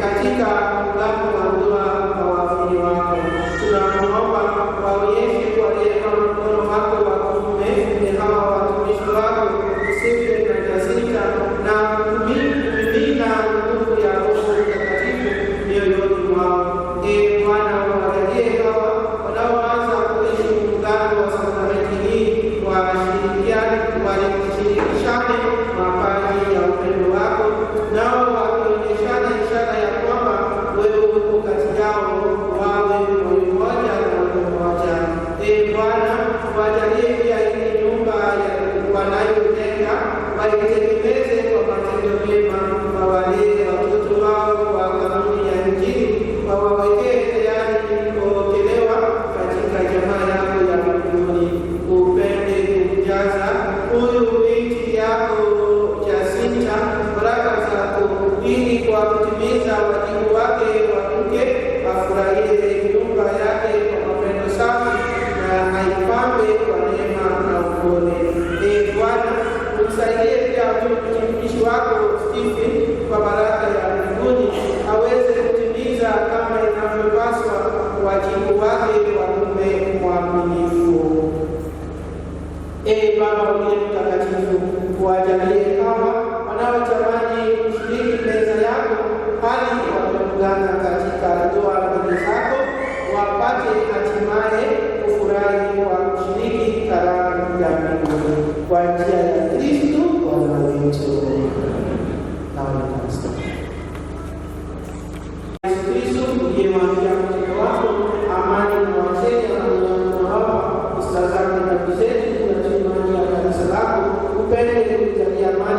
katika muungano wa ndoa wa waamini wako. Tunakuomba waonyeshe kwa rehema mkono wako wa kuume hawa watumishi wako Stephen na Jacinta na kumimina nguvu ya Roho Mtakatifu mioyoni mwao. Ee Bwana, wajalie hawa wanaoanza kuishi muungano wa sakramenti hii washirikishane mapaji ya upendo wako, nao wakionyeshana ishara ya kwamba wewe uko kati yao, wawe moyo mmoja na roho moja. Ee Bwana, wajalie pia ili nyumba wanayojenga waitegemeze kwa matendo mema, wawalee watoto wao kwa kanuni ya Injili, wawawekee tayari kupokelewa katika jamaa yako ya mbinguni. Upende kumjaza huyu binti yako Jacinta baraka zako, ili kwa kutimiza wajibu wake wa mke afurahie nyumba yake kwa mapendo safi na aipambe kwa neema na upole. Ee Bwana, umsaidie pia huyu mtumishi wako Stephen kwa baraka ya mbinguni aweze kutimiza kama inavyopaswa wajibu wake wa mume mwaminifu. Ee Baba uliye mtakatifu, wajalie hawa wanaotamani kushiriki meza yako hali wameungana katika ndoa mbele zako, wapate hatimaye kufurahi kwa kushiriki karamu ya mbinguni kwa njia ya Kristo Bwana wetu. Yesu Kristo uliyemwambia mtume wako, amani na wacheni, amani yangu nawapa, usitazame dhambi zetu, lakini imani ya kanisa lako, upende kujalia amani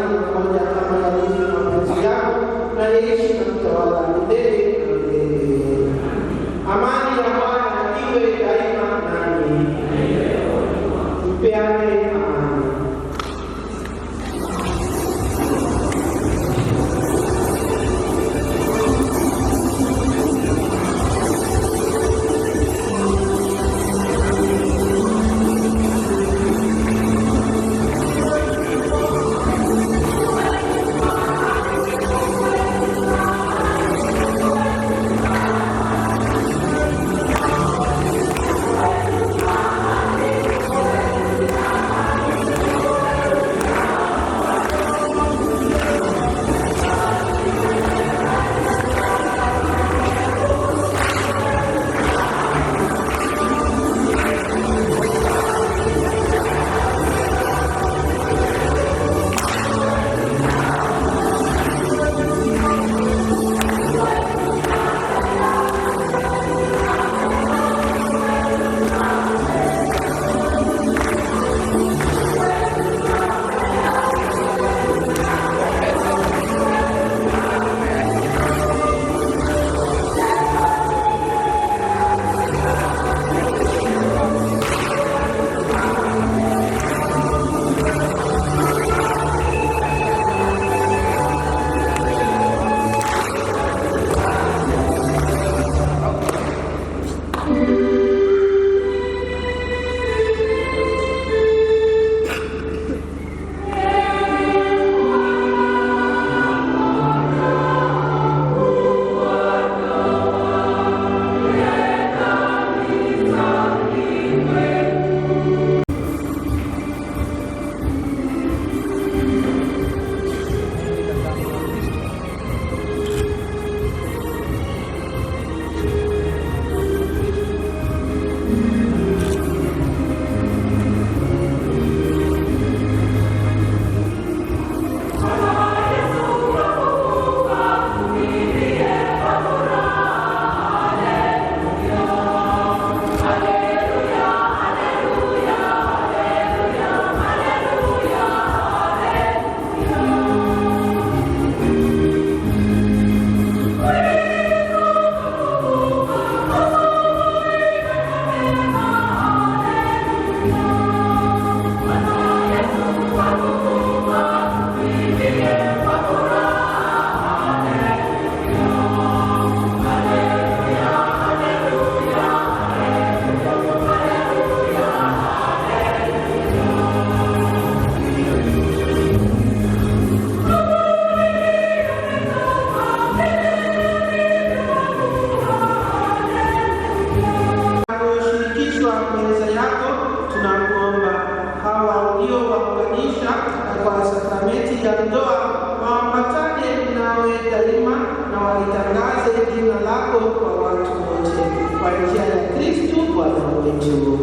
ndoa waambatane nawe daima na walitangaze jina lako kwa watu wote, kwa njia ya Kristu Bwana wetu.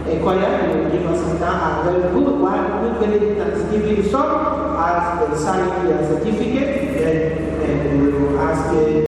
A choir will give us a very good one, good very thanksgiving song as they sign their certificate. Then we will ask.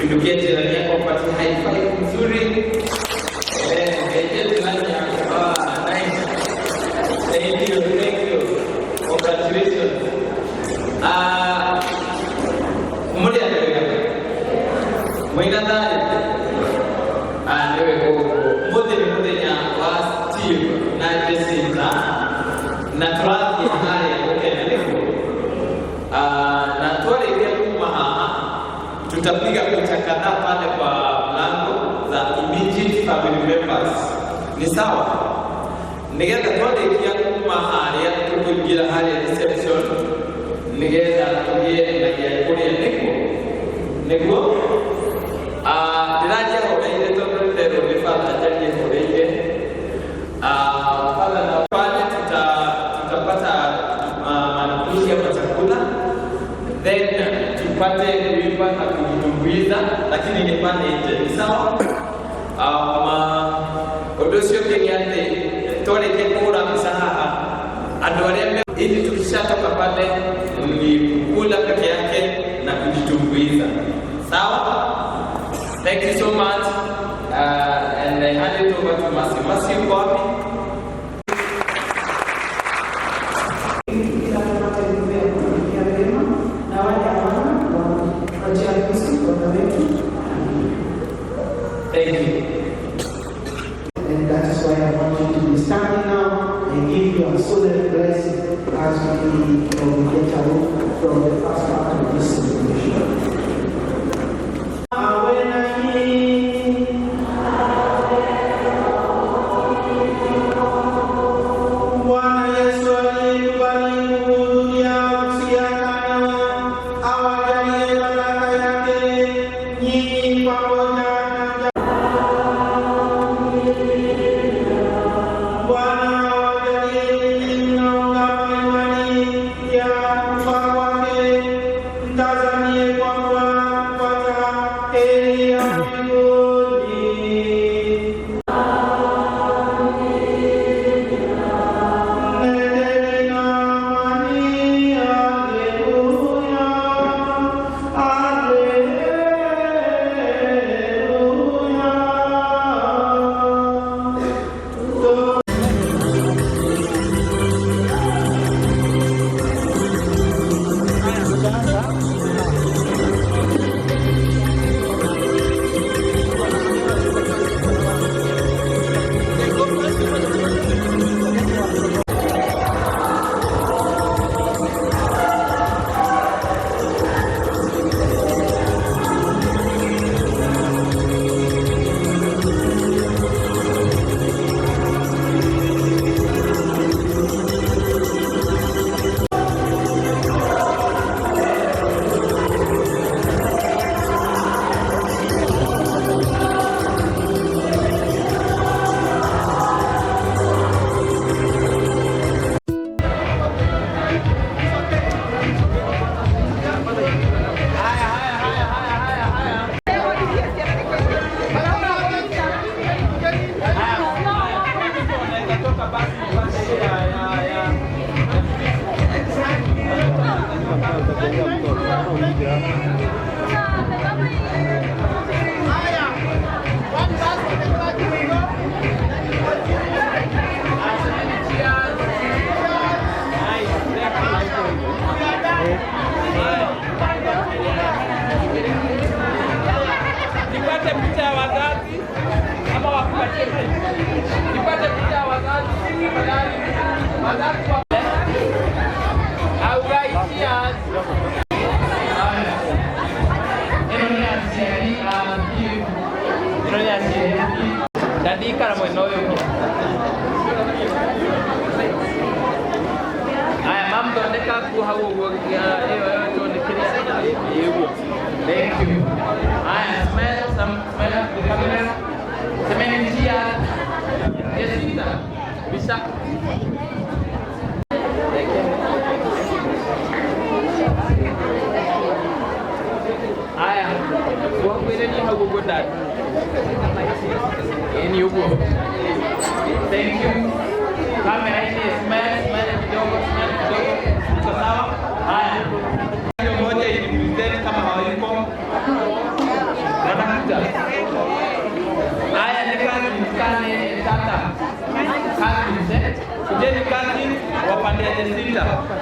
Pindukia jirani yako patie high five nzuri. Eh, jirani yako. Ah, nice. Thank you, thank you. Congratulations. Ah, muri andũ mwĩna thayũ. Ah, nĩ wega ũguo. Ũmũthĩ nĩ mũthenya wa Steve na Jacinta na tũrathiĩ harĩa gũkena nĩguo. Ah, na twarĩkia kuma haha tutapiga picha kadhaa pale kwa mlango za immediate family members. Ni sawa? Nigetha twarĩkia kuma harĩa tũkũingĩra harĩa reception nigetha tũgĩe na gĩa kũrĩa nĩguo nĩguo. Ah, ndĩranjia horeire tondũ nderwo nĩ baba njarie horeire. Ah, pale na pale tutapata manunuzi ama chakula, then tupate kuimba na kujitumbuiza, lakini ni pale nje, ni sawa? Ũndũ ũcio ũngĩ nĩ atĩ twarĩkia kũhũra mbica haha andũ arĩa ili tukishatoka pale ni kukula peke yake na kujitumbuiza, sawa? Thank you so much, and I hand it over to Mercy. Mercy, uko wapi? Ila tupate nguvu ya kutumikia vyema na wale hawana kwa njia ya Kristo Bwana wetu. Thank you. And that is why I want you to be standing now and give you a solemn blessing as we get away from the first part of this celebration. Awe nanyi. Bwana Yesu aliyekubali kuhudhuria harusi ya Kana awajalie baraka yake nyinyi pamoja na Bwana awajalie nyinyi mnaungama imani ya kufa kwake, mtazamie kwa furaha kupata heri ya mbinguni. Nendeni na amani, haleluya, haleluya. Nipate picha ya wazazi ama wakupatie mic? Nipate picha ya wazazi tafadhali. Wazazi wa. Alright, cheers. Haya. Ĩno nĩ aciari a Steve. Ĩno nĩ aciari a Steve. Ndandikara mwena ũyũ ũngĩ. Haya, mam thondeka nguo hau ũguo ĩyo ĩyo tondekere. Ĩĩ ũguo. Thank you. Haya, smile, some smile to the camera. Semeni cheers. Jacinta, bisa. Thank you. Haya, wakwire ni hau ũguo dad. Ĩni ũguo. Thank you. Kamera hii smile, smile kidogo, smile kidogo. Iko sawa? Haya. Hiyo moja ili present kama hawayuko. Peter.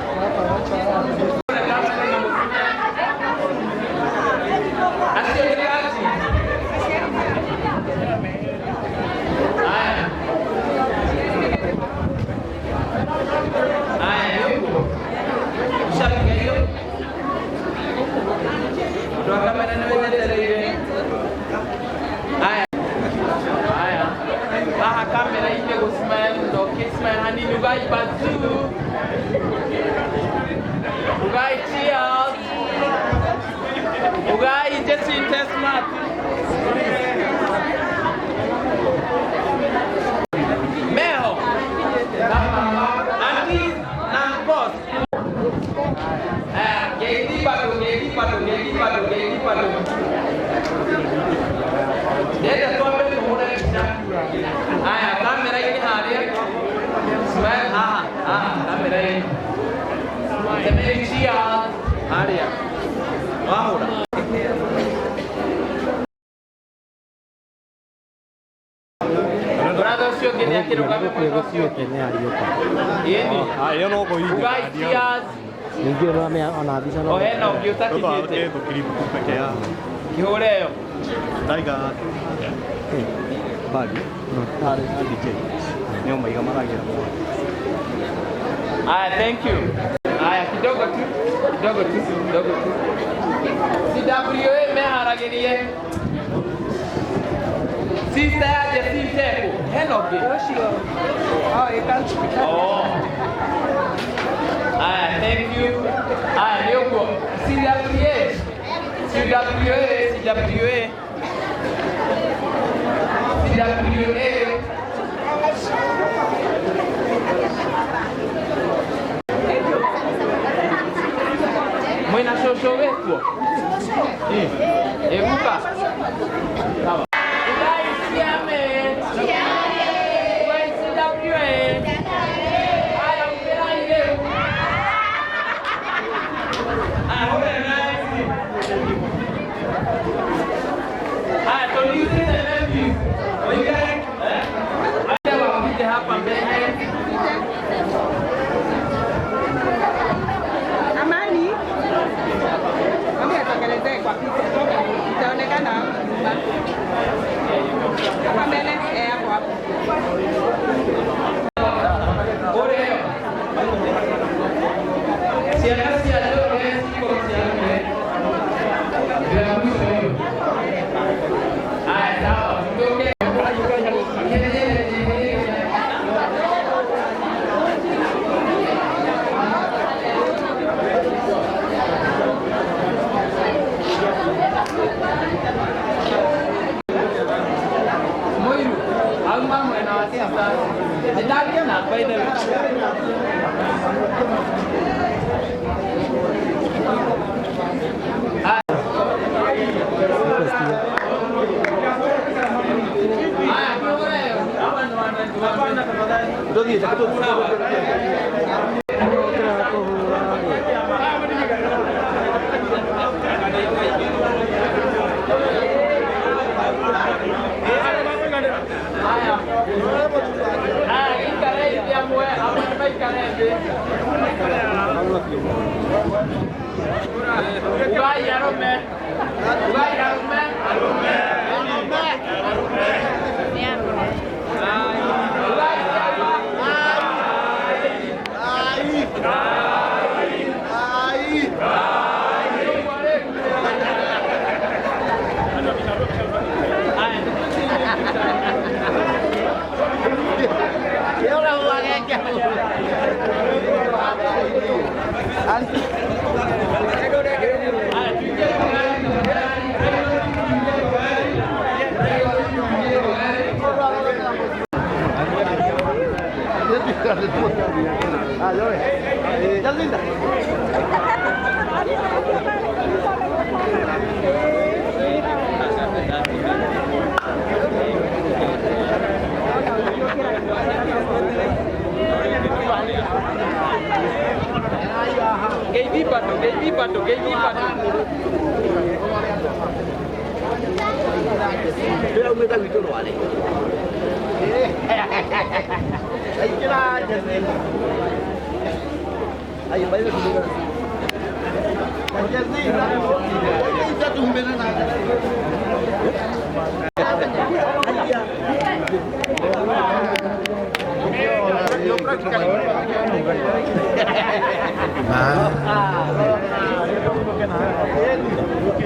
Thank you. Aya, kidogo tu. Kidogo tu, kidogo tu. CWA meharagirie. Sister ya Jesse Hello. Oh. Aya, thank you. Aya, yuko. CWA. CWA, CWA. CWA. Mwena shosho wetu. Ebuka. Sawa. Amani, mambo yatokelezee kwa picha, itaonekana hapa mbele, hapo hapo.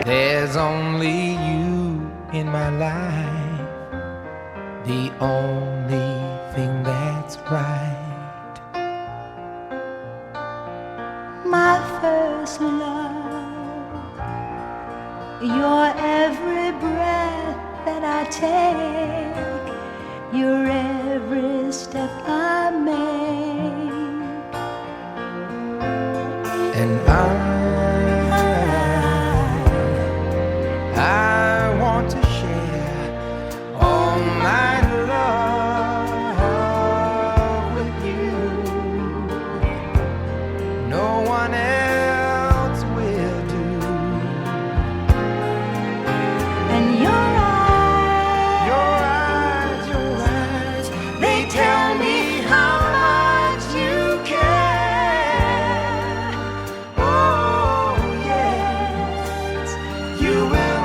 There's only you in my life, the only thing that's right. My first love, your every breath that I take, your every step I make. And I want to share all my love with you. No one else will do. And your eyes, your eyes, your eyes, they tell me how much you care. Oh yes, you will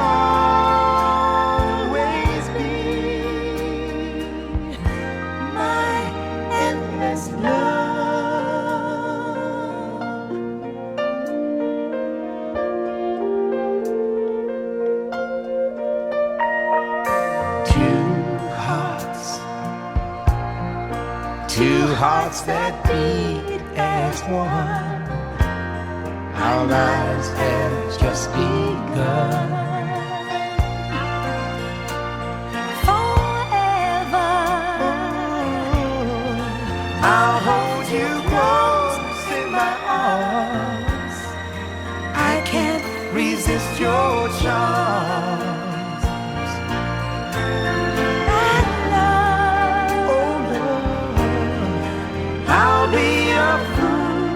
always be my endless love. Two hearts that beat as one. Our lives have just begun. Forever, I'll hold you close in my arms. I can't resist your charms. And love, oh love, I'll be a fool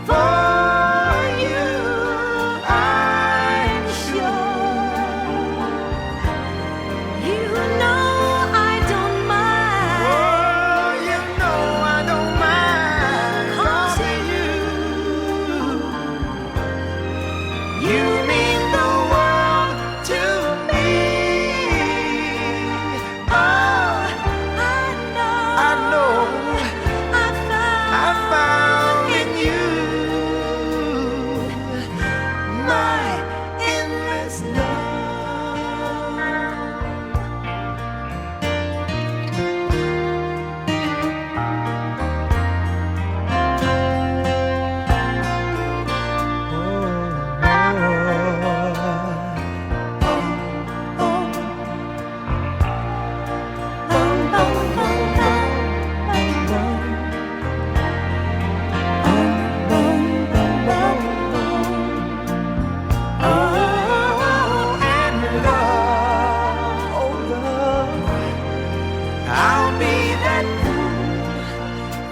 for you, I'm sure. You know I don't mind. Oh, you know I don't mind. 'Cause you mean the world to me. Oh, I know, I found in you my endless love. Oh, and love, oh love, I'll be that fool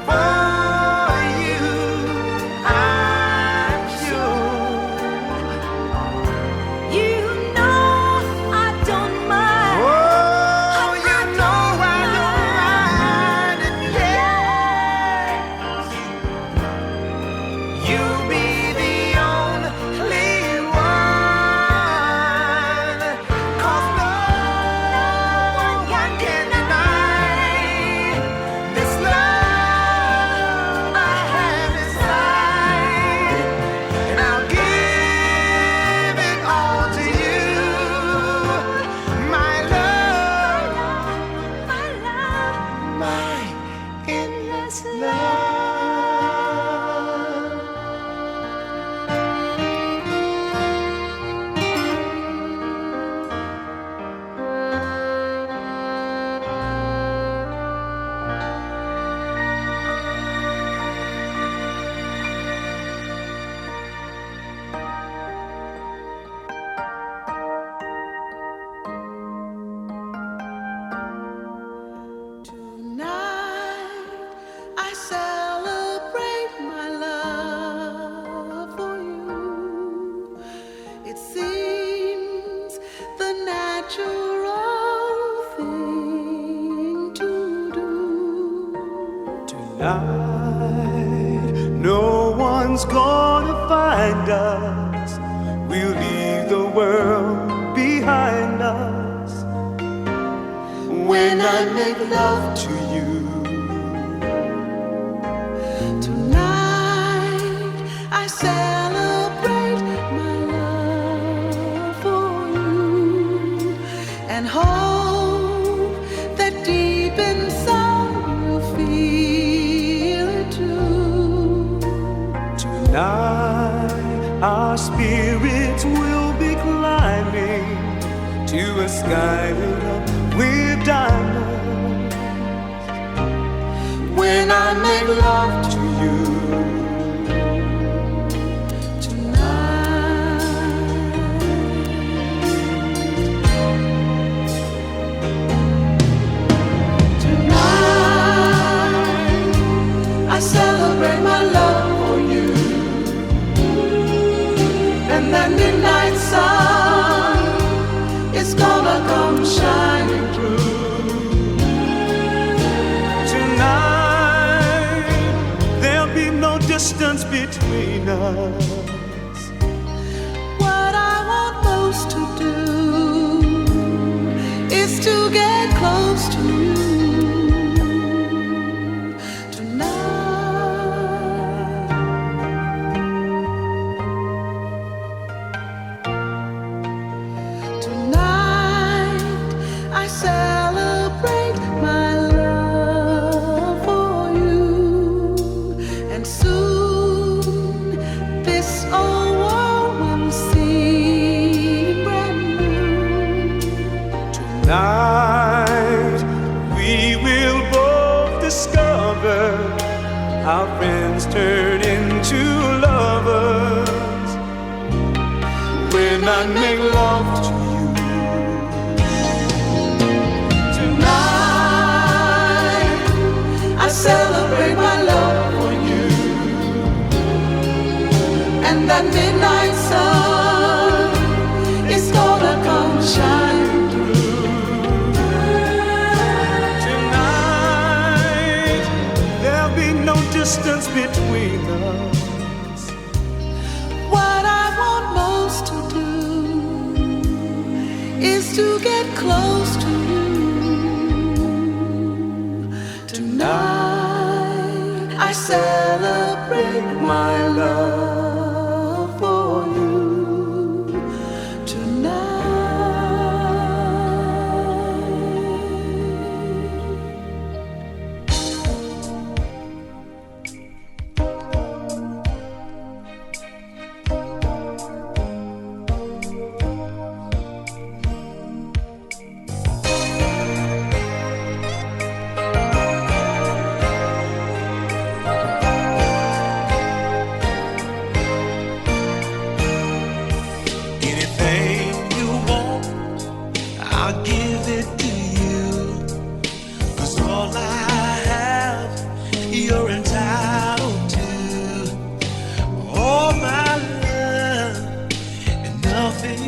for you, I'm sure. You know I don't mind. Oh, you know I don't mind, and yes, you'll be the only one. 'Cause no one can deny this love I have inside, and I'll give it all to you, my love, my love, my endless love. Tonight I celebrate my love for you. It seems the natural thing to do. Tonight, no one one's gonna find us. We'll leave the world behind us when I make love to you. Tonight I celebrate my love for you and hope that deep inside you feel it too. Tonight our spirits will be climbing to a sky lit up with diamonds when I make love to you. Tonight I celebrate my love for you, and that midnight sun is gonna come shining through. Tonight there'll be no distance between us. What I want most to do is to get close to you tonight. Tonight I celebrate my love for you, and soon this old world will seem brand new. Tonight we will both discover how friends turn into lovers when I make love to you. Tonight I celebrate my love for you, and that midnight sun is gonna come shining through. Tonight there'll be no distance between us. What I want most to do is to get close to you. Tonight I celebrate my love for you. Tonight. Anything you want, I'll give it to you. 'Cause all I have, you're entitled to. All my love and nothing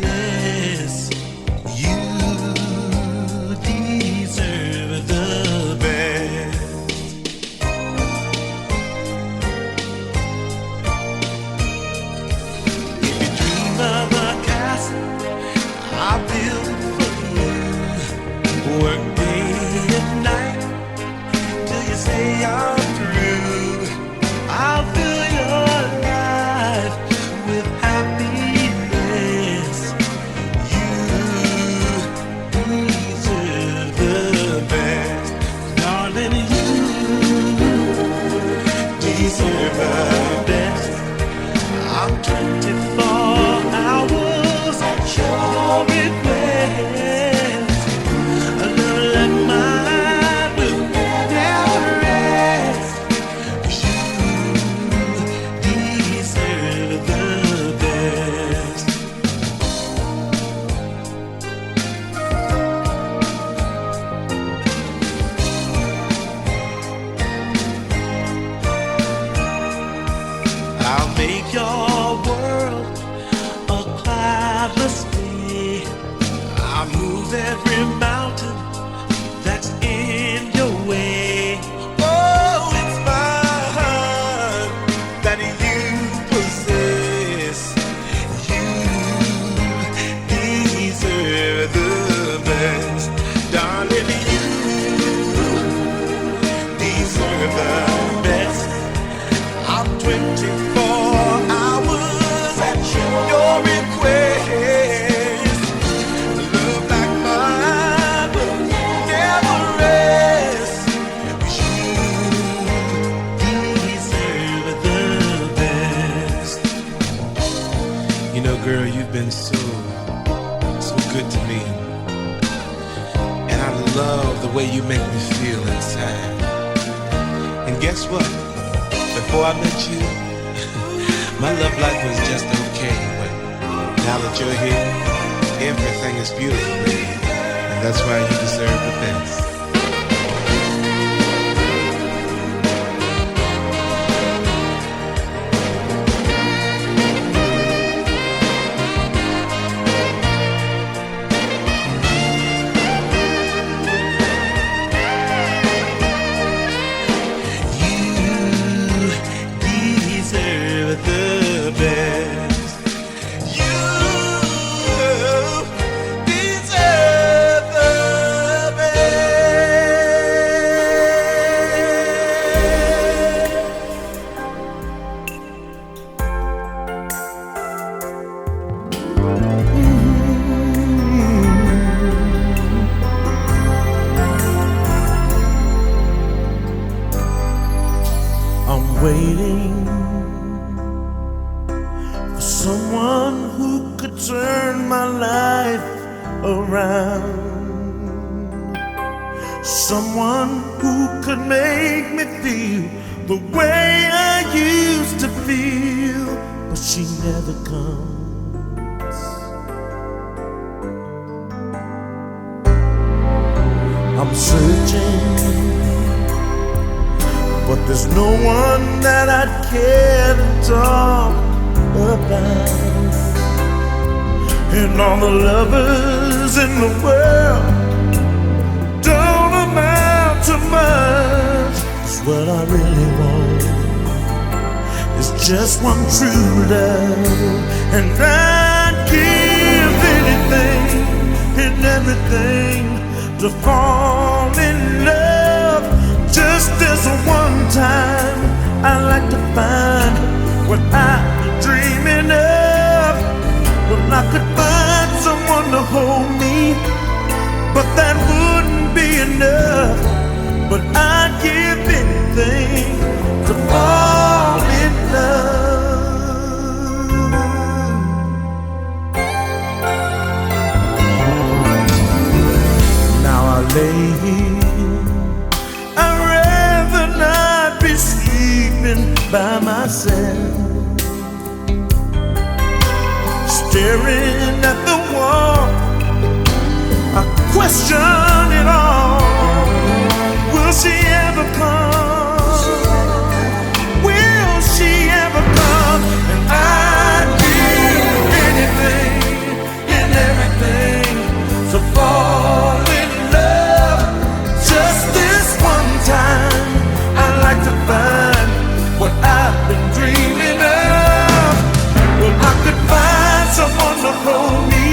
less. You deserve the best. If you dream of a castle, I'll build it for you. Work day and night till you say I'm through. I'll fill your life with happiness. been so, so good to me. And I love the way you make me feel inside. And guess what? Before I met you, my love life was just okay. But now that you're here, everything is beautiful, baby. And that's why you deserve the best. Deserve the best. You deserve the best. I'm waiting for someone who could turn my life around. Someone who could make me feel the way I used to feel, but she never comes. I'm searching, but there's no one that I'd care to talk about. And all the lovers in the world don't amount to much. 'Cause what I really want is just one true love. And I'd give anything and everything to fall in love. Just this one time, I like to find what I've been dreaming of. Well, I could find someone to hold me, but that wouldn't be enough. But I'd give anything to fall in love. Now I lay here, I'd rather not be sleeping by myself, staring at the wall. I question it all. Will she ever come? Will she ever come? And I'd give anything and everything to fall in love. Just this one time, I'd like to find what I've been dreaming of. Well, I could find someone to hold me,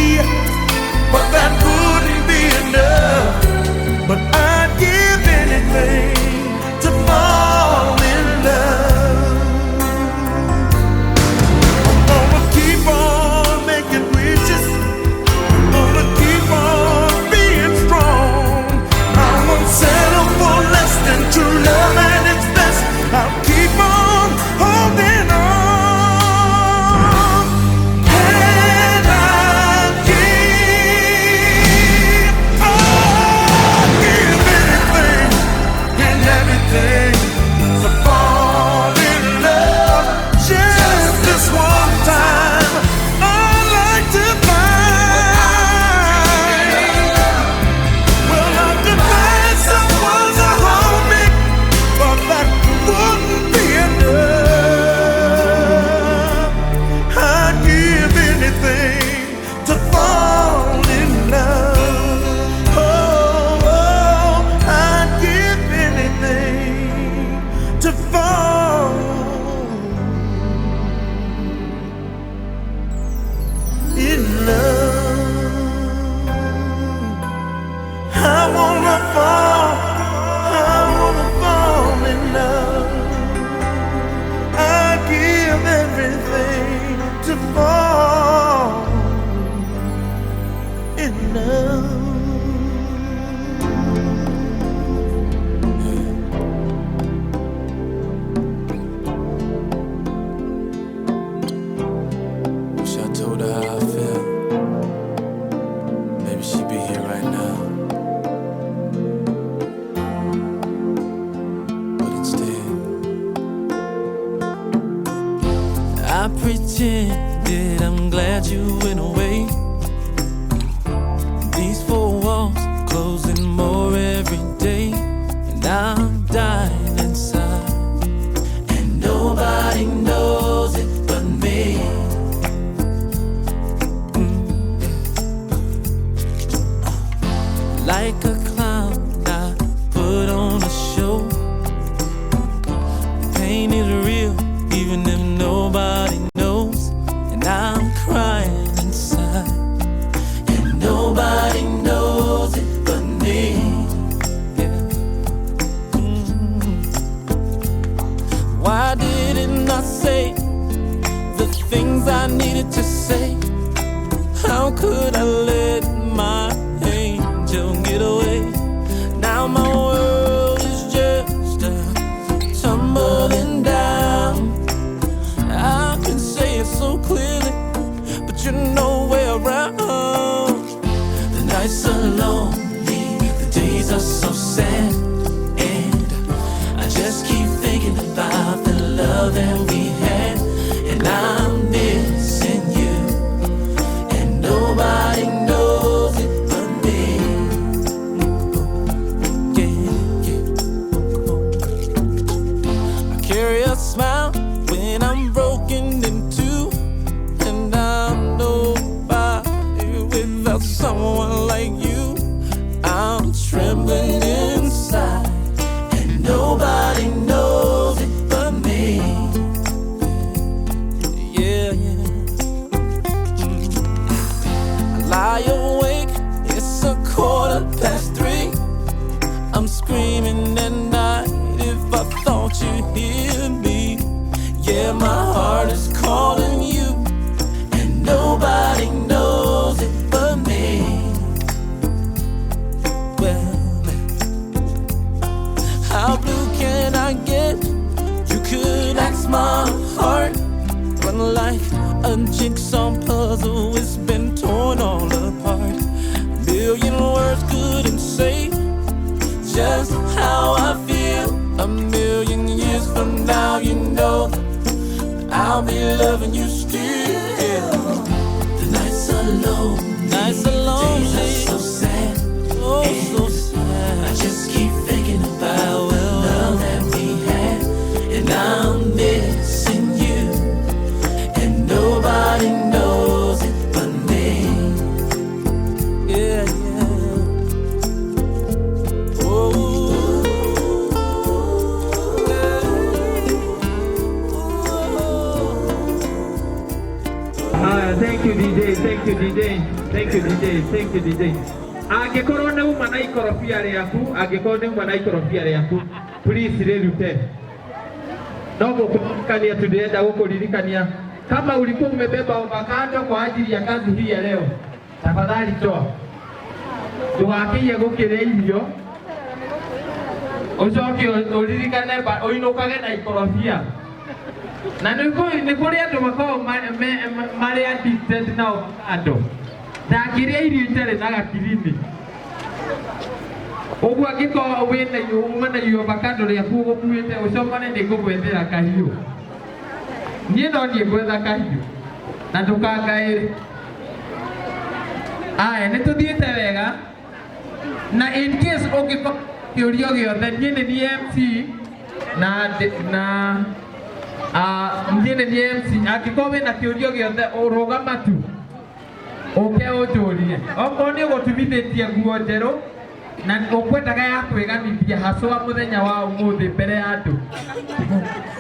but that wouldn't be enough. But I'd give anything to fall glad you went away. These four walls closing more every day, and I'm dying inside, and nobody knows it but me. Like a clown, I put on a show. The pain is real, even if nobody knows. And I'm crying inside, and nobody knows it but me. Yeah. Why didn't I say the things I needed to say? How could I let my angel get away? Now my world is just a tumbling down. I can say it so clearly, but you're nowhere around. The nights are lonely, the days are so sad, and I just keep thinking about the love that we had, and I'm missing you, and nobody knows it but me. Yeah, yeah. I carry a smile when I'm broken in two, and I'm nobody without someone like you. I'm trembling inside, and nobody knows it but me. Yeah, yeah. I lie awake, it's 3:15. I'm screaming at night if I thought you'd hear me. Yeah, my heart is calling you, and nobody knows it but me. Well, how blue can I get? You could ask my heart, but like a jigsaw puzzle, it's been torn all apart. A million words couldn't say just how I feel. A million years from now, you know I'll be loving you still. The nights are lonely, nights are lonely, days are so sad, oh so sad. I just keep thinking about the love that we had, and I'm missing you, and nobody knows it but me. Yeah, yeah. Oh. Thank you DJ, thank you DJ, thank you DJ, thank you DJ. Angĩkorwo nĩ uma na ikorobia rĩaku, angĩkorwo nĩ uma na ikorobia rĩaku, please rĩrute. No gũkũririkania tu, ndĩrenda gũkũririkania kama ulikuwa umebeba avocado kwa ajili ya kazi hii ya leo, tafadhali toa. Ndũgakĩiye gũkĩrĩa irio ũcoke ũririkane ũinũkage na ikorobia. Na nĩ kũrĩ andũ makoragwo marĩ addicted na avocado. Ndangĩrĩa irio itarĩ na gakirini. Ũguo angĩkorwo wĩna uma na avocado rĩaku ũgũkuĩte ũcomane nĩ ngũgwethera kahiũ. Niĩ no niĩ ngwetha kahiũ na ndũkangaĩre. Aya, nĩ tũthiĩte wega, na in case ũngĩkorwo kĩũria gĩothe, niĩ nĩ niĩ MC na niĩ nĩ niĩ MC. Angĩkorwo wĩna kĩũria gĩothe ũrũgama tu ũke ũnjũrie. Okorwo nĩ ũgũtumithĩtie nguo njerũ na ũkwendaga ya kwĩganithia haswa mũthenya wa ũmũthĩ mbere ya andũ,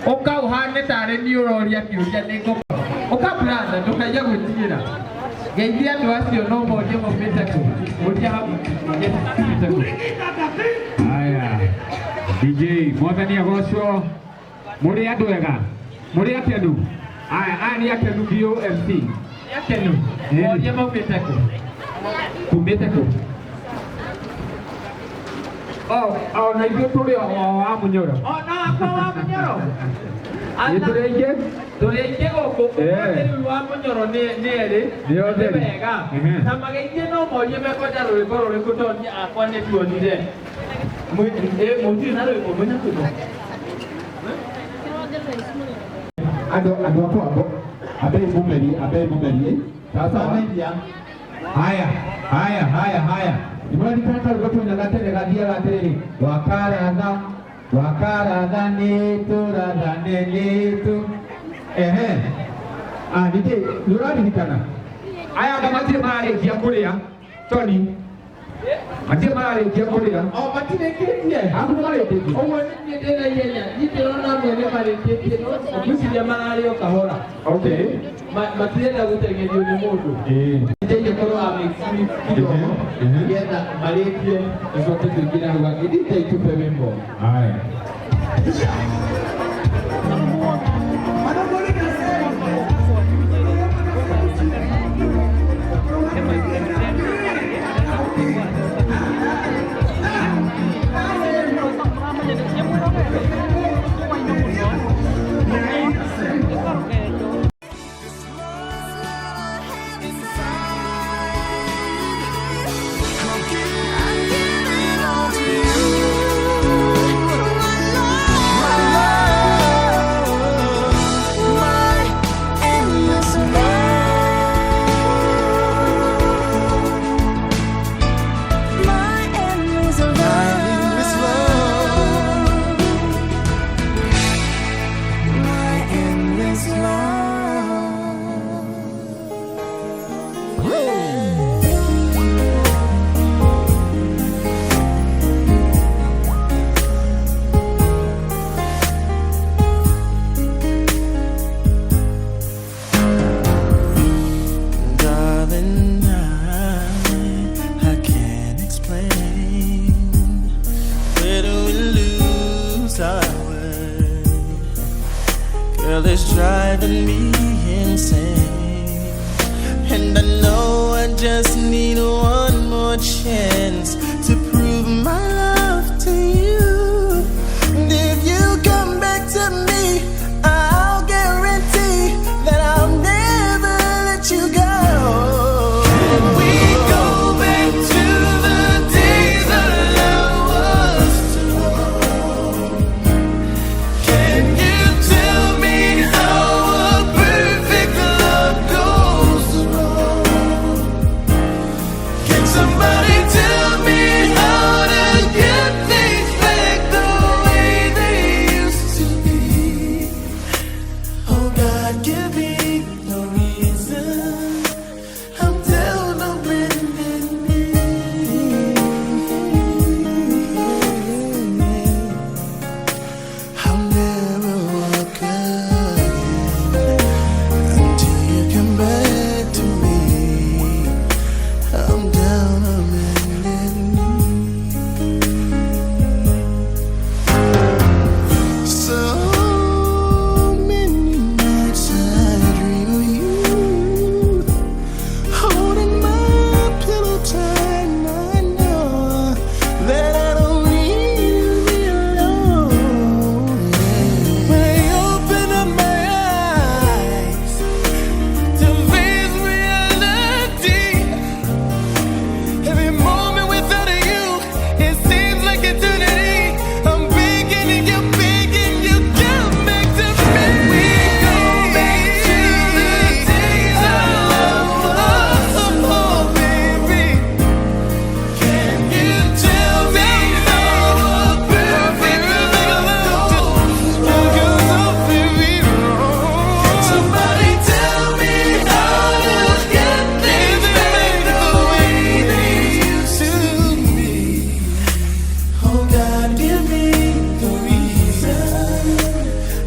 ũka ũhane tarĩ niĩ ũroria kĩũria nĩ ngũkũ. Ũka brother, ndũkaiye gwĩtigĩra. Geithia andũ acio no morie maumĩte kũ. Ũria hau maumĩte kũ. Aya, DJ mwathani agocwo. Mũrĩ andũ ega, mũrĩ akenu. Aya, aya nĩ akenu biũ MC. Nĩ akenu. Morie maumĩte kũ. Kumĩte kũ. Oh, oh, na ithuĩ tũrĩ o wa Mũnyoro. O na akwa wa Mũnyoro. Nĩ tũrĩ aingĩ? Tũrĩ aingĩ gũkũ. Ũmũthĩ rĩu wa Mũnyoro nĩ erĩ. Nĩ othe. Nĩ wega. Ta mageithie no morie mekwenda rwĩmbo rũrĩkũ tondũ niĩ akwa nĩ tuonire. Mũtirĩ na rwĩmbo mwĩna rwĩmbo? Andũ akwa ambei mumerie, ambei mumerie. Sasa haya haya haya haya nimũraririkana karwĩmbo twainaga tene gathiaga atĩrĩrĩ wakaratha wakaratha nĩtũrathane nĩtũ ehe. Ah, ningĩ nĩũraririkana aya anga matirĩ mararĩkia kũrĩa Tony matirĩ mararĩkia kũrĩa O matirĩkĩtie. Aku nĩmarĩkĩtie. Ũguo niĩ ndĩna ihenya. Niĩ ndĩrona amwe nĩ marĩkĩtie no ngwĩciria mararĩ o kahora. Okay. Matirenda gũteng'erio nĩ mũndũ. Ndeithie korwo amix kidogo nĩgetha marĩkie tũcoke tũingĩre hau hangĩ. DJ tupe wimbo. Haya. Darling, I can't explain. Where do we lose our way? Girl, it's driving me insane. And I know I just need one more chance to prove my love to you. And if you come back to me, I'll guarantee that I'll never let you go. Can we go back to the days that love was true? Can you tell me how a perfect love goes wrong? Can somebody tell me how to get things back the way they used to be? Oh God, give me no reason. I'm down on bended knee. I'll never walk again until you come back to me. I'm down on bended knee. So many nights I dream of you, holding my pillow tight. I know that I don't need to be alone. When I open up my eyes to face reality, every moment without you, it seems like eternity. I'm begging and you're begging, you come back to me. We go back to the days of love, oh baby. Can you tell me how a perfect love goes wrong? Can somebody tell me how to get things back the way they used to be? Oh God, give me the reason.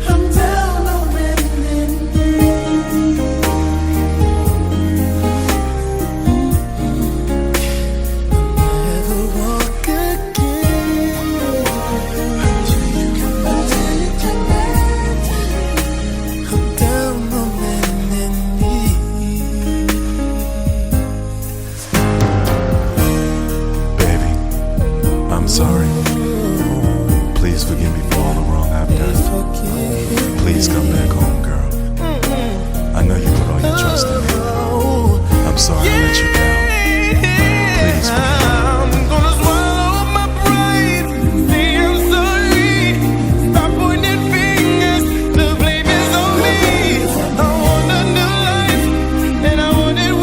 I'm down on bended knee. Never walk again until you come back to me. I'm down on bended knee. Baby, I'm sorry. Please forgive me for all the wrong I've done. Please come back home, girl. I know you put all your trust in me. I'm sorry I let you down. Please forgive me. I'm gonna swallow my pride. Say I'm sorry. Stop pointing fingers. The blame is on me. I want a new life, and I want it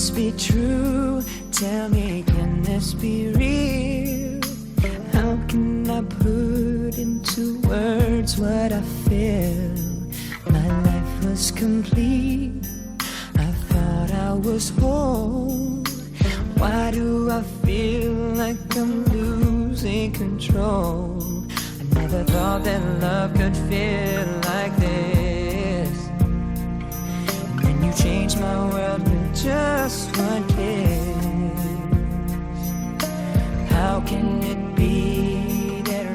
this be true? Tell me, can this be real? How can I put into words what I feel? My life was complete. I thought I was whole. Why do I feel like I'm losing control? I never thought that love could feel like this. And then you changed my world with just one kiss. How can it be that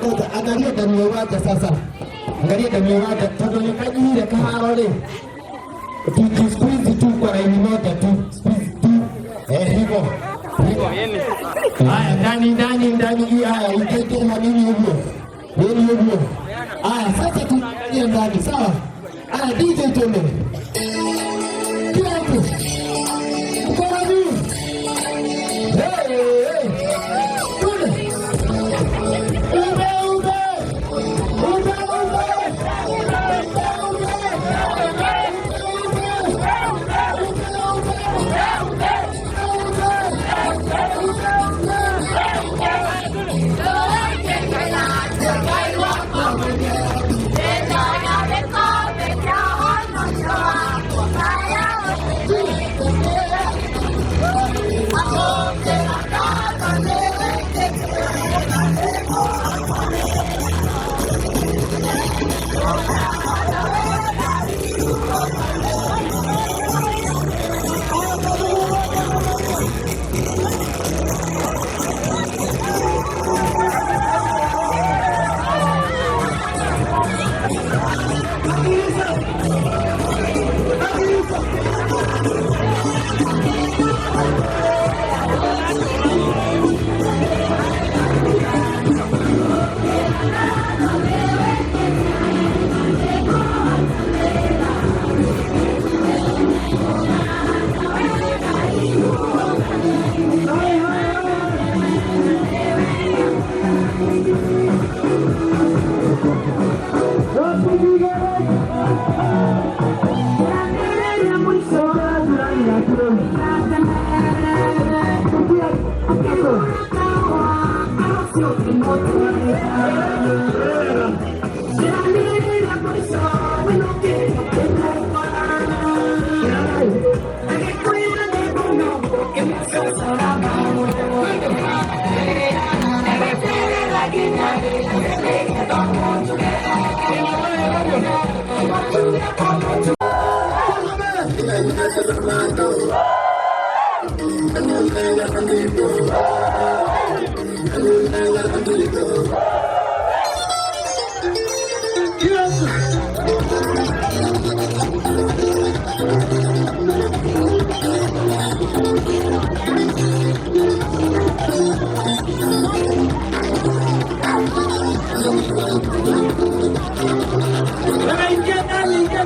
Ngoja, angalia ndani ya uwanja sasa. Angalia ndani ya uwanja, tondũ nĩ kaharo rĩ, tukisqueeze tu kwa laini moja tu, squeeze tu. Hivyo. Haya, ndani ndani ndani hii, haya ikete na nini hivyo. Nini hivyo. Haya, sasa tunaangalia ndani, sawa? Haya, DJ twende. Kila mtu. Mkono juu. Hey, hey. Twende. Ume.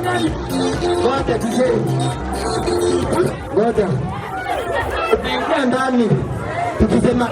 Ngoja DJ. Ngoja. Tunaingia ndani tukisema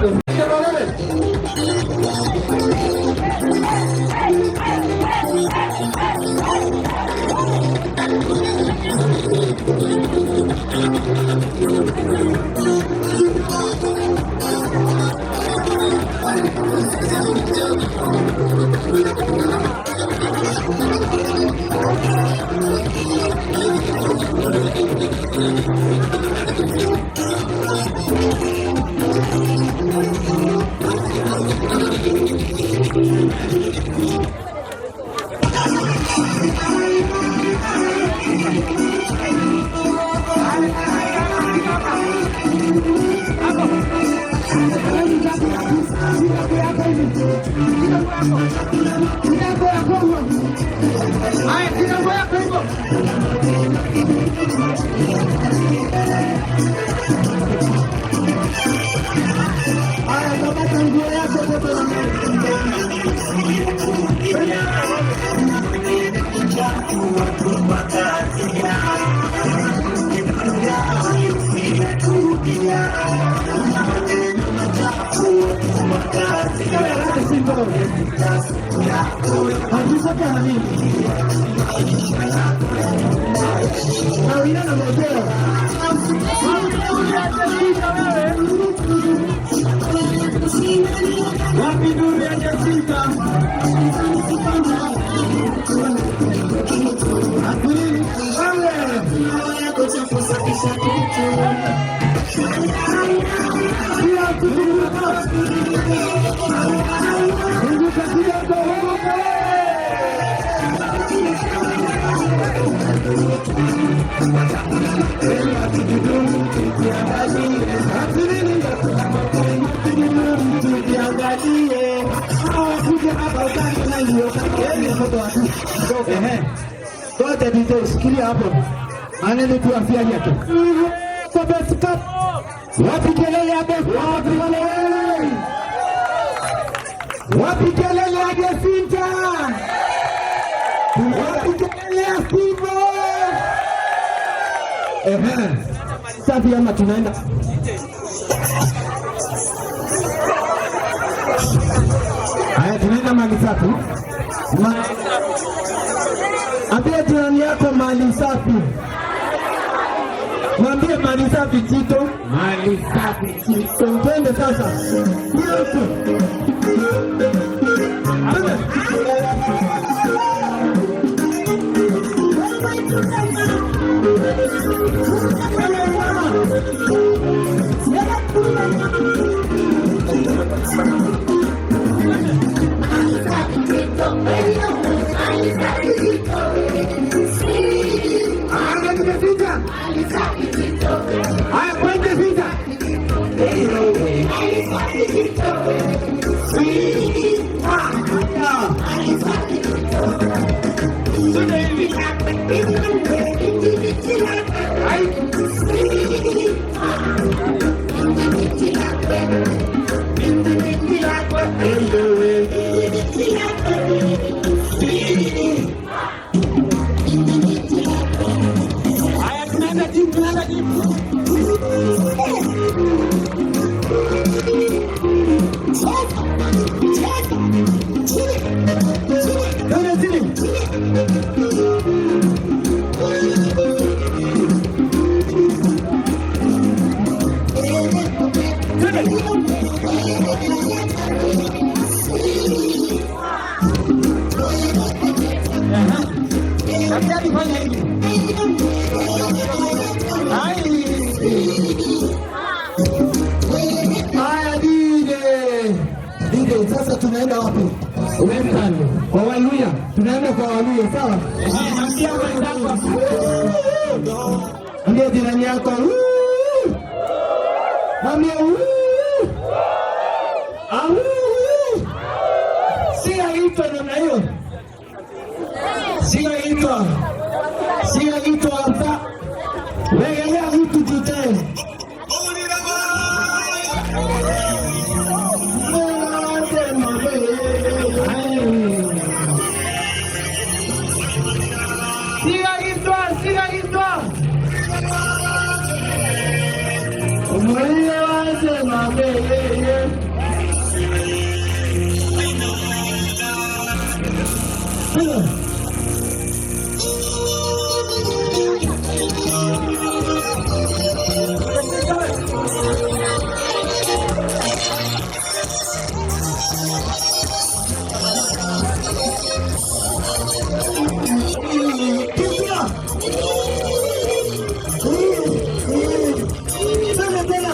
Ngoja DJ, shikilia hapo. Maneno tu afya yake. Kwa best cup. Wapi kelele ya best? Wapi kelele? Wapi kelele ya Jacinta? Wapi kelele ya Steve? Ehe. Safi ama tunaenda. Haya, tunaenda mali safi. Ambia jirani yako mali safi. Mwambie mali safi Tito. Mali safi Tito. Twende sasa. Kila mtu. Twende. Daktari, fanya hivi. Ai. Haya, DJ. DJ, sasa tunaenda wapi? Western. Kwa Waluya. Tunaenda kwa Waluya, sawa? Ambia mwenzako. Ambia jirani yako. "Woo!" Ambia "Woo!" Au. Sio namna hiyo. Sio itwa. Sio itwa hapa. Wegelea mtu tuteni. Siga itwa, siga itwa. Umulie waze mabele. Tena tena.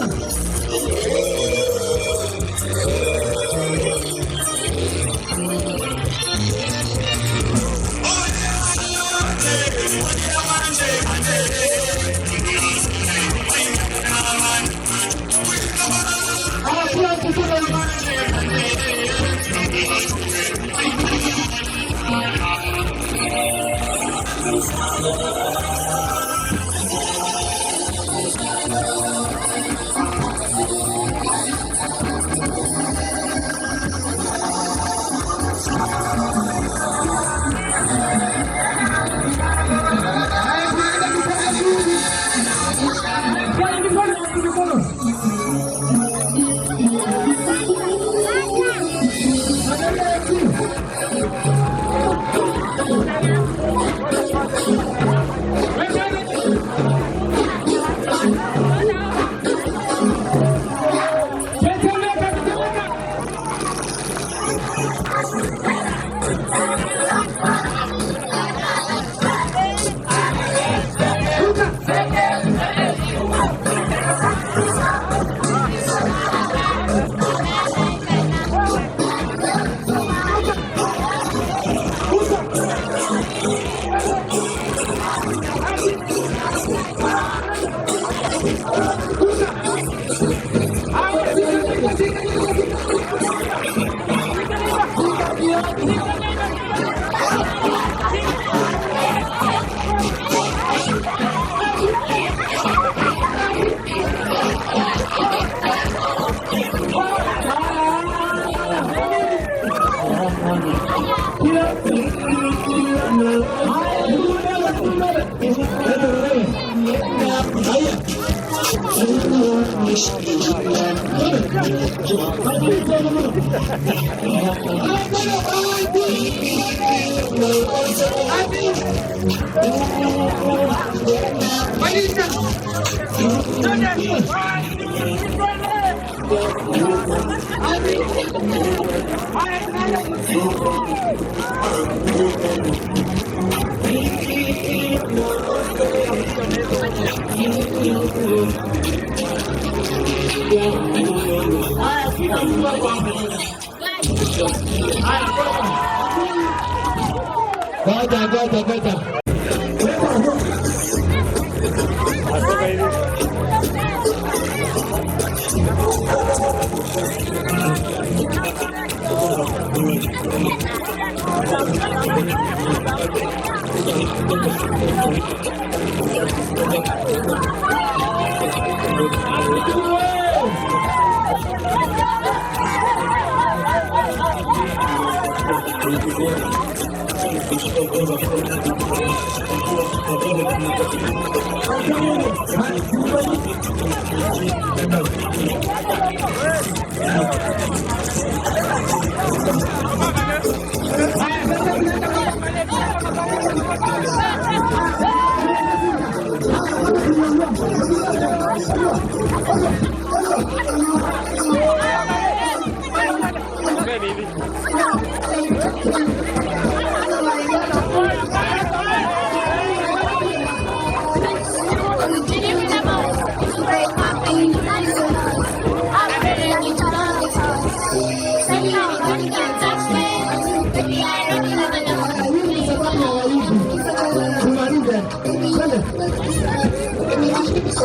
Ngoja, ngoja, ngoja.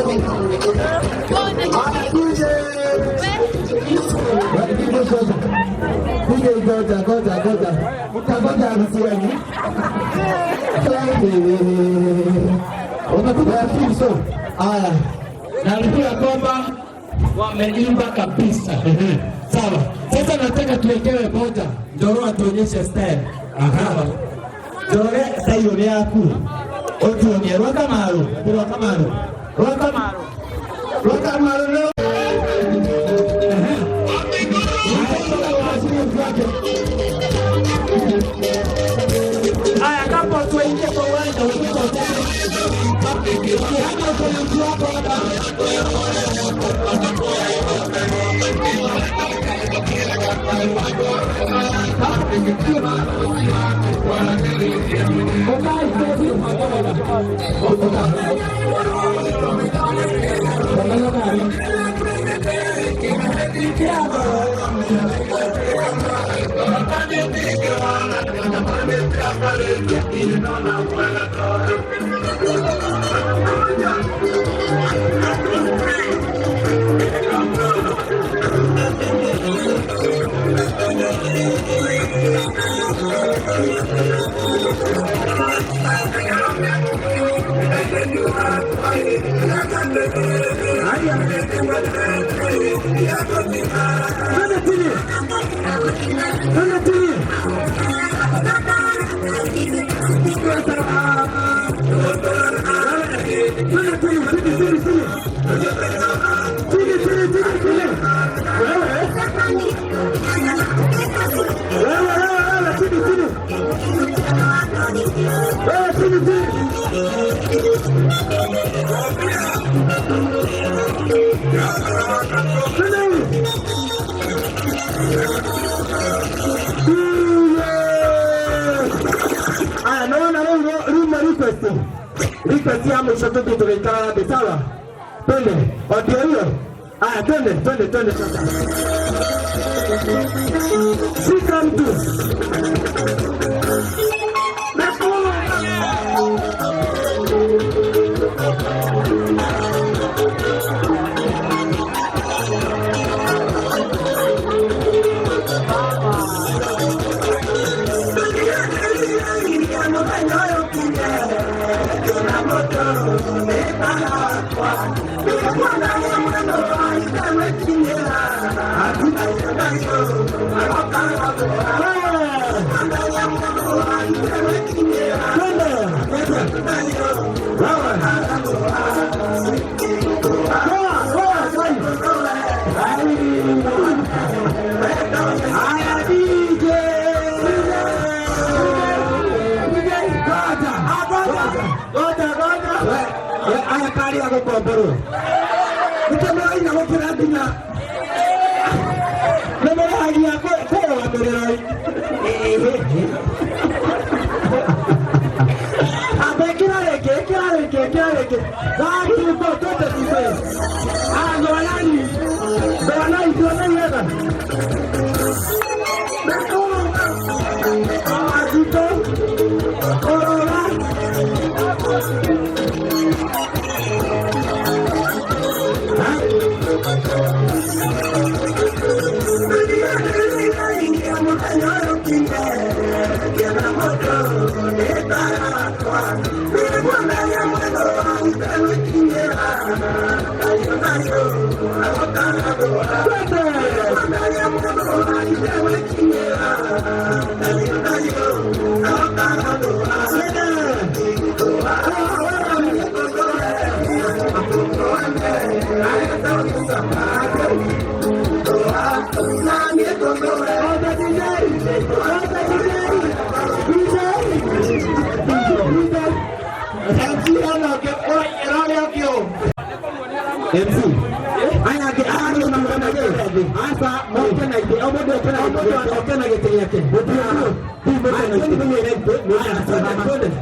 DJ, ngoja ngoja ngoja, mtangoja harusi yenu. Wamekuja kufunzo. Haya, Naambiwa kwamba wameimba kabisa. Sawa. Sasa nataka tuwekewe moja. Njoro atuonyeshe style. Sawa. Njoro style ni yaku. Otuonie rwaka maru, rwaka maru. Rwaka maru. Rwaka maru leo. Haya, kama tuingie kwa uwanja kama uko na mtu wako hapa. Aya, naona leo room request. Request ya mwisho tu tukaikala thĩ, sawa? Twende, ndio hiyo. Aya, twende, twende, twende sasa. Shika mtu. Aya kari ya gũkomborwo nĩkĩmũraina gũkĩra nginya nĩmũragia kũrũgamĩrĩra. Amba ĩkĩra rĩngĩ, ĩkĩra rĩngĩ, ĩkĩra rĩngĩ. One, two, four, twende DJ. Ah, zoanani. Zoanai, zoanai wega. Azito. Orora. MC aya ke aya na mwana ke asa moke na ite omodo oke na oke na gete yake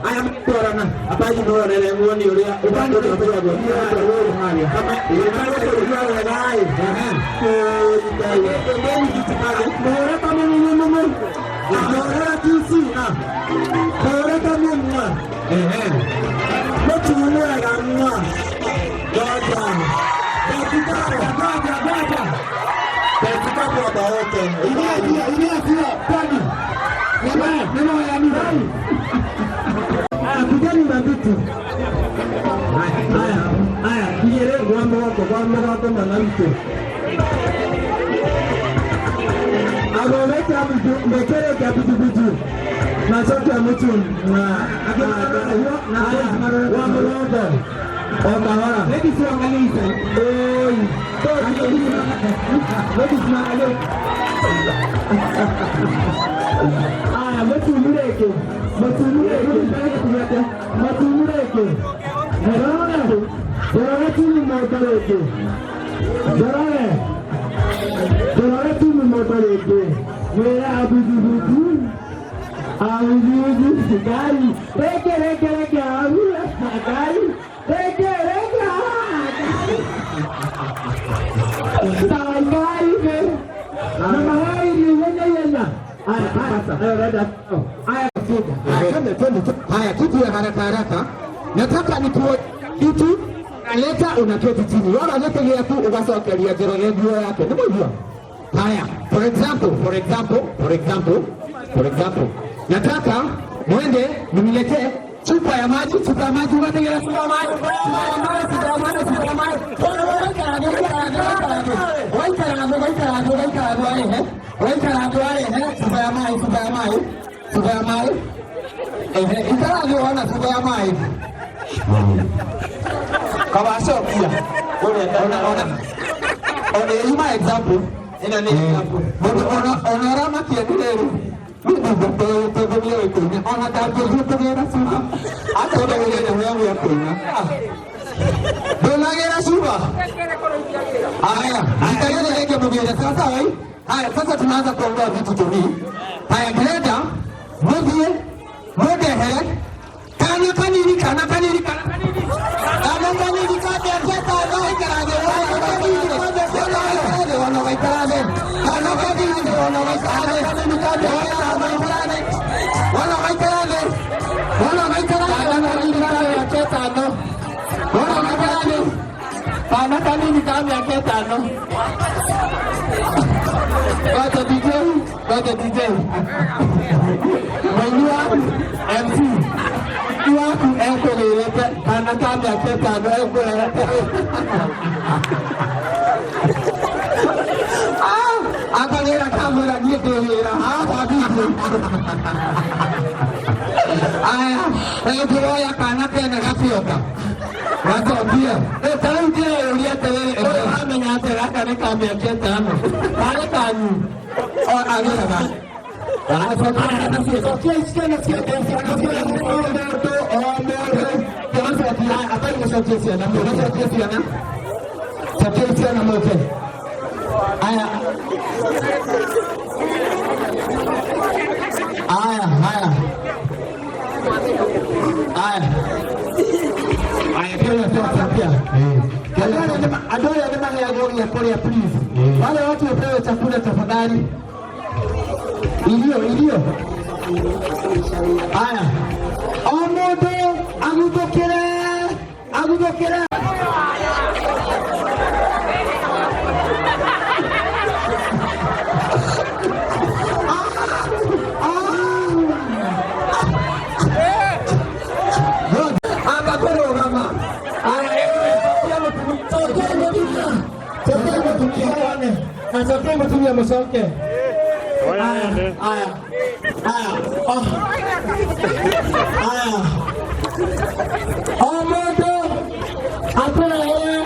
aya mtorana abaji no rere muoni uria ubando no twa kama Ngoja, ngoja. Kujani mabitu. Haya, haya, kujere kwa mwako mwanamke. Agomeka mekere ka butu. Na sote mtu na na wa mwako. Okawara. Ladies waangalie hizo. Oi. Ladies waangalie. Aya, mtumureke. Mtumureke. Mtumureke. Jorore. Jorore tunu motoreke. Jorore. Jorore tunu motoreke. Mera abuzubuzu. Abuzubuzu gari. Reke reke reke abu gari. Reke reke gari. Sawa gari. Na mahali ni yenya yenya. Aya, aya, twende. Haya, kitu ya haraka haraka. Nataka nikuwe kitu naleta unaketi chini. Wala leta ile tu ugacokeria Njoroge nguo yake. Nĩ mũigua? Haya, for example. Nataka mwende mniletee chupa ya maji, ugategera chupa ya maji. Chupa ya maji. Chupa ya maji. Ikara chupa ya maji. Kawasokia. Ona. Ona example. Ina ni example. Ona rama kiendeleo. Ona takuzutumira suba. Hata wewe yangu ya kunya. Donagera suba. Haya, nitaenda yake mbele sasa wewe. Haya, sasa tunaanza kuondoa vitu tumi. Haya, ndileta mudie mudehe kana kanini kana kanini kana kanini kana kanini ka deketa no ikarage kana kanini kana kanini kana kanini ka kana kanini ka miaka 5. Ngoja DJ, ngoja DJ. Mwenyewe MC. Waku enkolelete kana ka miaka 5 enkolelete. Ah, akalera kamera nyetelera. Ah, DJ. Aya, enkolea kana tena gafioka. Wacokia. Tarĩu ndĩreyũria atĩrĩrĩ, ũyũ amenya atĩa gaka nĩ ka mĩaka 5? Karĩ kanyu? Agĩraga. Aya. Aya, haya. Aya. Aya, pia. Adole ya pole please. Wale watu wapewe chakula tafadhali. Iliyo. Aya. Omodo agudokere. Mutumia mucoke. Aya, aya. Aya. O mũndũ atũrehere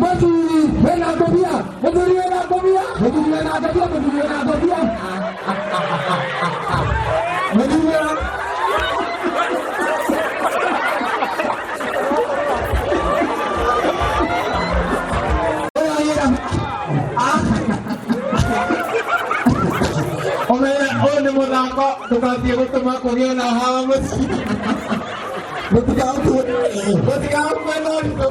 mũthuri wĩna ngũbia, mũthuri wĩna ngũbia, mũthuri wĩna ngũbia, mũthuri wĩna ngũbia. Mũthuri wĩna Ũyũ nĩ mũthako ndũgathiĩ gũtũma kũgĩe na hawa mũciĩ. Mũtigaũkue na ũritũ.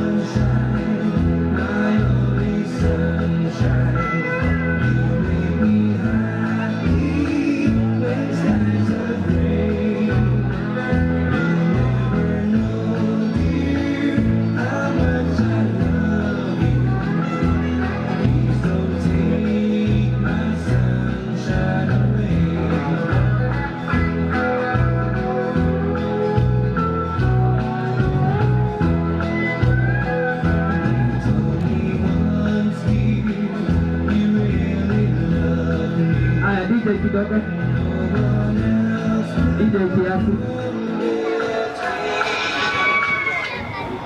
Sunshine, my only sunshine. DJ kidogo. DJ kiasi.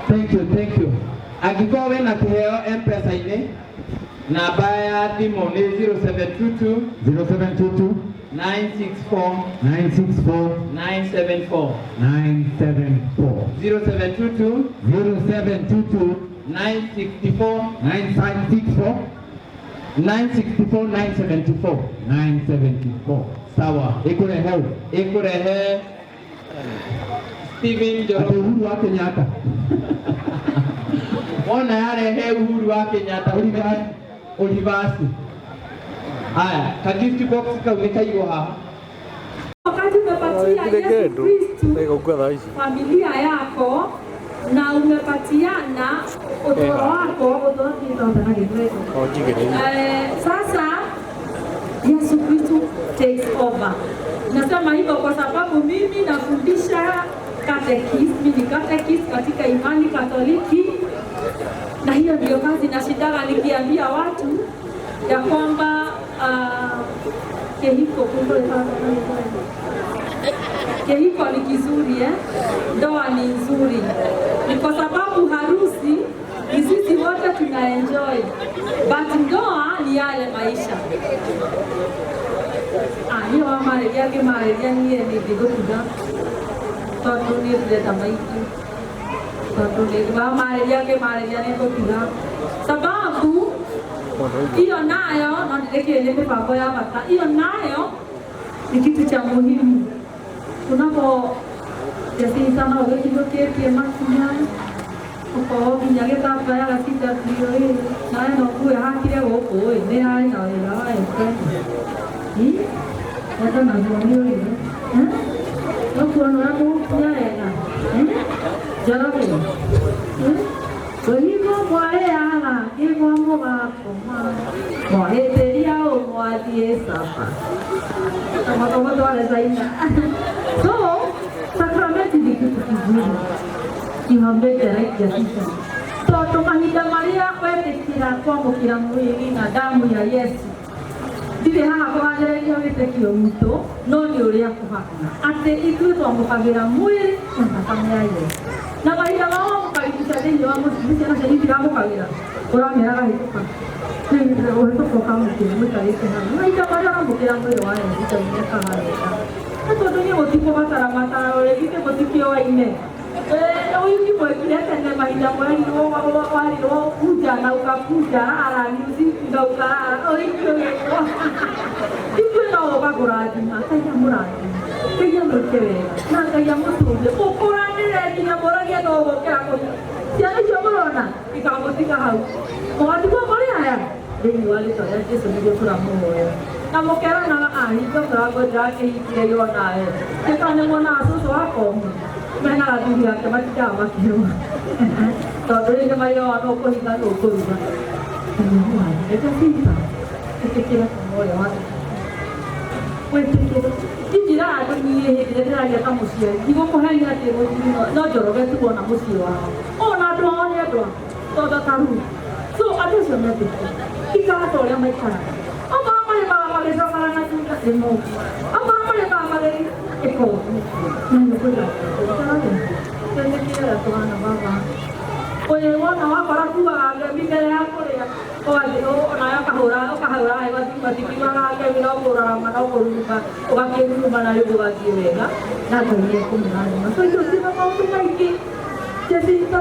Thank you, thank you. Angĩkorwo wĩna kĩheo M-Pesa-inĩ, namba ya thimũ nĩ 0722 0722 964 964 974. 974. 0722 0722 964 9564 964 974. 974. Sawa. Ĩkũrehe ũ? Ĩkũrehe Steven Atĩ Njoroge. Uhuru wa Kenyatta. Wona yarehe Uhuru wa Kenyatta Olivasi. Haya, ka gift box kau nĩ kaigwo haha. Wakati umepatia Yesu Kristu familia yako na umepatiana utoro wako sasa Yesu Kristu takes over. Nasema hivyo kwa sababu mimi nafundisha catechism, mimi ni catechist katika imani Katoliki, na hiyo ndio kazi nashindaga nikiambia watu ya kwamba kehiko kehiko ni kizuri, eh? Ndoa ni nzuri. Ni kwa sababu harusi ni sisi wote tuna enjoy, but ndoa ni yale maisha. Niĩ wamarĩria ngĩmarĩria niĩ nĩ ndigũtiga tondũ niĩ ndĩrenda maingĩ, tondũ nĩ wamarĩria ngĩmarĩria nĩ ngũtiga, sababu hiyo nayo no nĩrĩkĩrĩ nĩ mĩbango ya bata. Hiyo nayo ni kitu cha muhimu tunapo jasitana ũgĩkinyũkĩtie makinya ũkorwo nginya gĩtambaya gacindatio ĩ nawe no ũkue hakire gũkũ ĩ nĩ harĩ na wĩra wa M-Pesa wata naguo nĩ ũrĩre ũkuona ũrĩa mũgũkinya wega Njoroge Kũhingo mwarĩaga nĩguo mũgakoma mwahĩtĩria ũ mwathiĩ caba tomotware China. So sakramenti ni kitu kizuri. You have made the right decision. Tondũ mahinda marĩa wetĩkĩra kwamũkĩra mwĩrĩ na damu ya Yesu, ndirĩ haha kũgathĩrĩria wĩtĩkio witũ, no nĩ ũrĩa kũhana atĩ ithuĩ twamũkagĩra mwĩrĩ na thakame ya Yesu, na mahinda ma wamũkaribisha thĩinĩ wa mũciĩ, ciana cianyu itiramũkagĩra ũramera gahĩtũka ũhĩtũka ũkamũkĩra mũikarĩte hamwe. Mahinda marĩa ũramũkĩra mwĩrĩ wa Yesu Ngai nĩekaga wega, na tondũ niĩ mũtikũbatara mataro rĩngĩ mũtikĩoaine ũiki mwekire tene mahinda mwerirwo warirwo kuja na ukakuja rara ni usiku na ukarara ũiki ũgĩkwo ithuĩ no ũka kũrathima Ngai amũrathime Ngai amwĩke wega na Ngai amũtũrie mũkũranĩre nginya mũragie no ũgũkĩra kũnyua ciana icio mũrona ikamũtiga hau mũgatigwo mũrĩ aya thĩinĩ wa rĩtwa rĩa Jesũ nĩguo tũramũhoya na mũkeranaga ahinga mũrango ndĩrakĩhingire yonawe ĩka nĩ mwonaga cũcũ wakwa mena athuri ake matindaga makĩrũa tondũ rĩu nĩmarĩoa no kũhinga no kũruga ĩtĩkĩra kuma ũrĩa wa wĩtĩkĩre injiraga andũ niĩ hĩndĩ ĩrĩa ndĩraria ta mũciari ndigũkũhenia atĩ mũthuri no Njoroge tu ona mũciĩ wao ona andũ ao nĩ andũ tondũ ta rĩu so andũ acio metĩkĩra ikara ta ũrĩa maikaraga okorwo marĩmaga magĩcokaga na thutha nĩ moguo okorwo marĩmaga magĩka ũguo na nĩkwĩra wĩtĩkĩre tũhana baba ũyũ wona wakora kuaga ngemi mbere ya kũrĩa ũgathiĩ onawe ũkahũra ũkahũra matikiugaga ngemi no kũrarama no kũruruma ũgakĩruruma na rĩu ũgathiĩ wega na Ngai nĩekũmũrathima. So icio ciĩna maũndũ maingĩ Jessica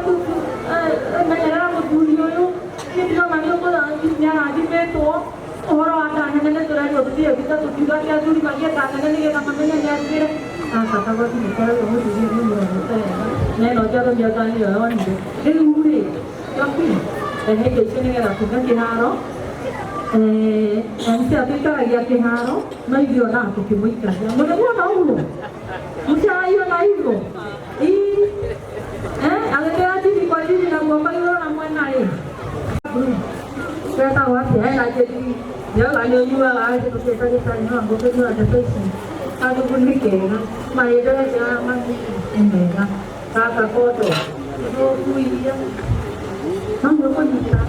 menyerera mũthuri ũyũ niĩ ndĩrona nĩarathimĩtwo ũhoro wa nda nene nĩ tũrerirwo tũthiĩ vita tũkiuga atĩ athuri magĩe nda nene nĩgetha mamenye nĩ athire aca tagwati nĩkoragwo mũthuri nĩ mũrorete wega na ĩno njathomia nĩyo yonire rĩu rĩ rehe indo icio nĩgetha tume kĩharo MC atũikaragia kĩharo no ithuĩ onaga tũkĩmũikaria mũrĩ muona ũguo mũcaiona hivyo agĩkĩra chini kwa chini na guoko igũrũ na mwena rĩ wetagwo atĩa hena njĩri nĩoga nĩ ũnyuaga kĩndũ gĩtagĩtarĩ no ngũkĩnyua ndeto ici kathubu nĩ kega mahinda mani nĩ mega gaka kondo nĩgũkuiria no nĩũkũnyita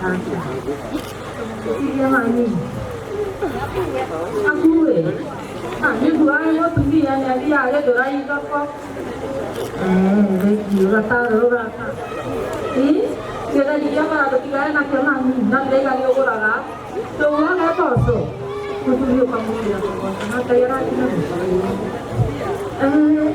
aca iria manini Akue. Ah, nĩ ũndũ wa mũtumia nĩ athiaga agĩthũra ithoko. Thengiũ gatarũ gaka. Ĩ, kĩgeri kĩa maratũtigane nakĩo mami, no ndĩraiga nĩ ũgũraga. Tũgũraga mboco. Mũtumia ũkamũgũrĩra mboco, na Ngai arathime mũciĩ. Rĩu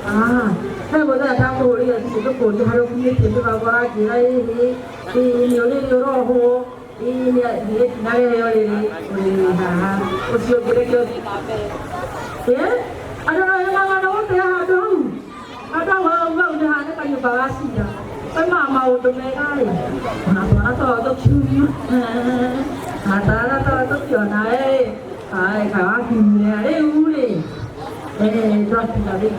Ah, he mũthenya ndakũhũrĩire thimũ ngĩkũria harĩa ũkinyĩtie mĩbango ũranjĩra ĩhĩ ĩĩ nĩ ũrĩrĩ ũrohwo ĩĩ nĩ ndinarehe ũrĩrĩ ũrĩrĩ haha ũcio ũngĩ reke ũthiĩ na mbere. Ĩ andũ aya magana gũtĩa handũ hau handũ hau hau hau nĩ hana kanyũmba ga cira oimaga maũndũ mega rĩ ona twana twao tũkiumio na twana twao tũkĩona ĩ aĩ kawakinyia rĩu rĩ twakinya rĩu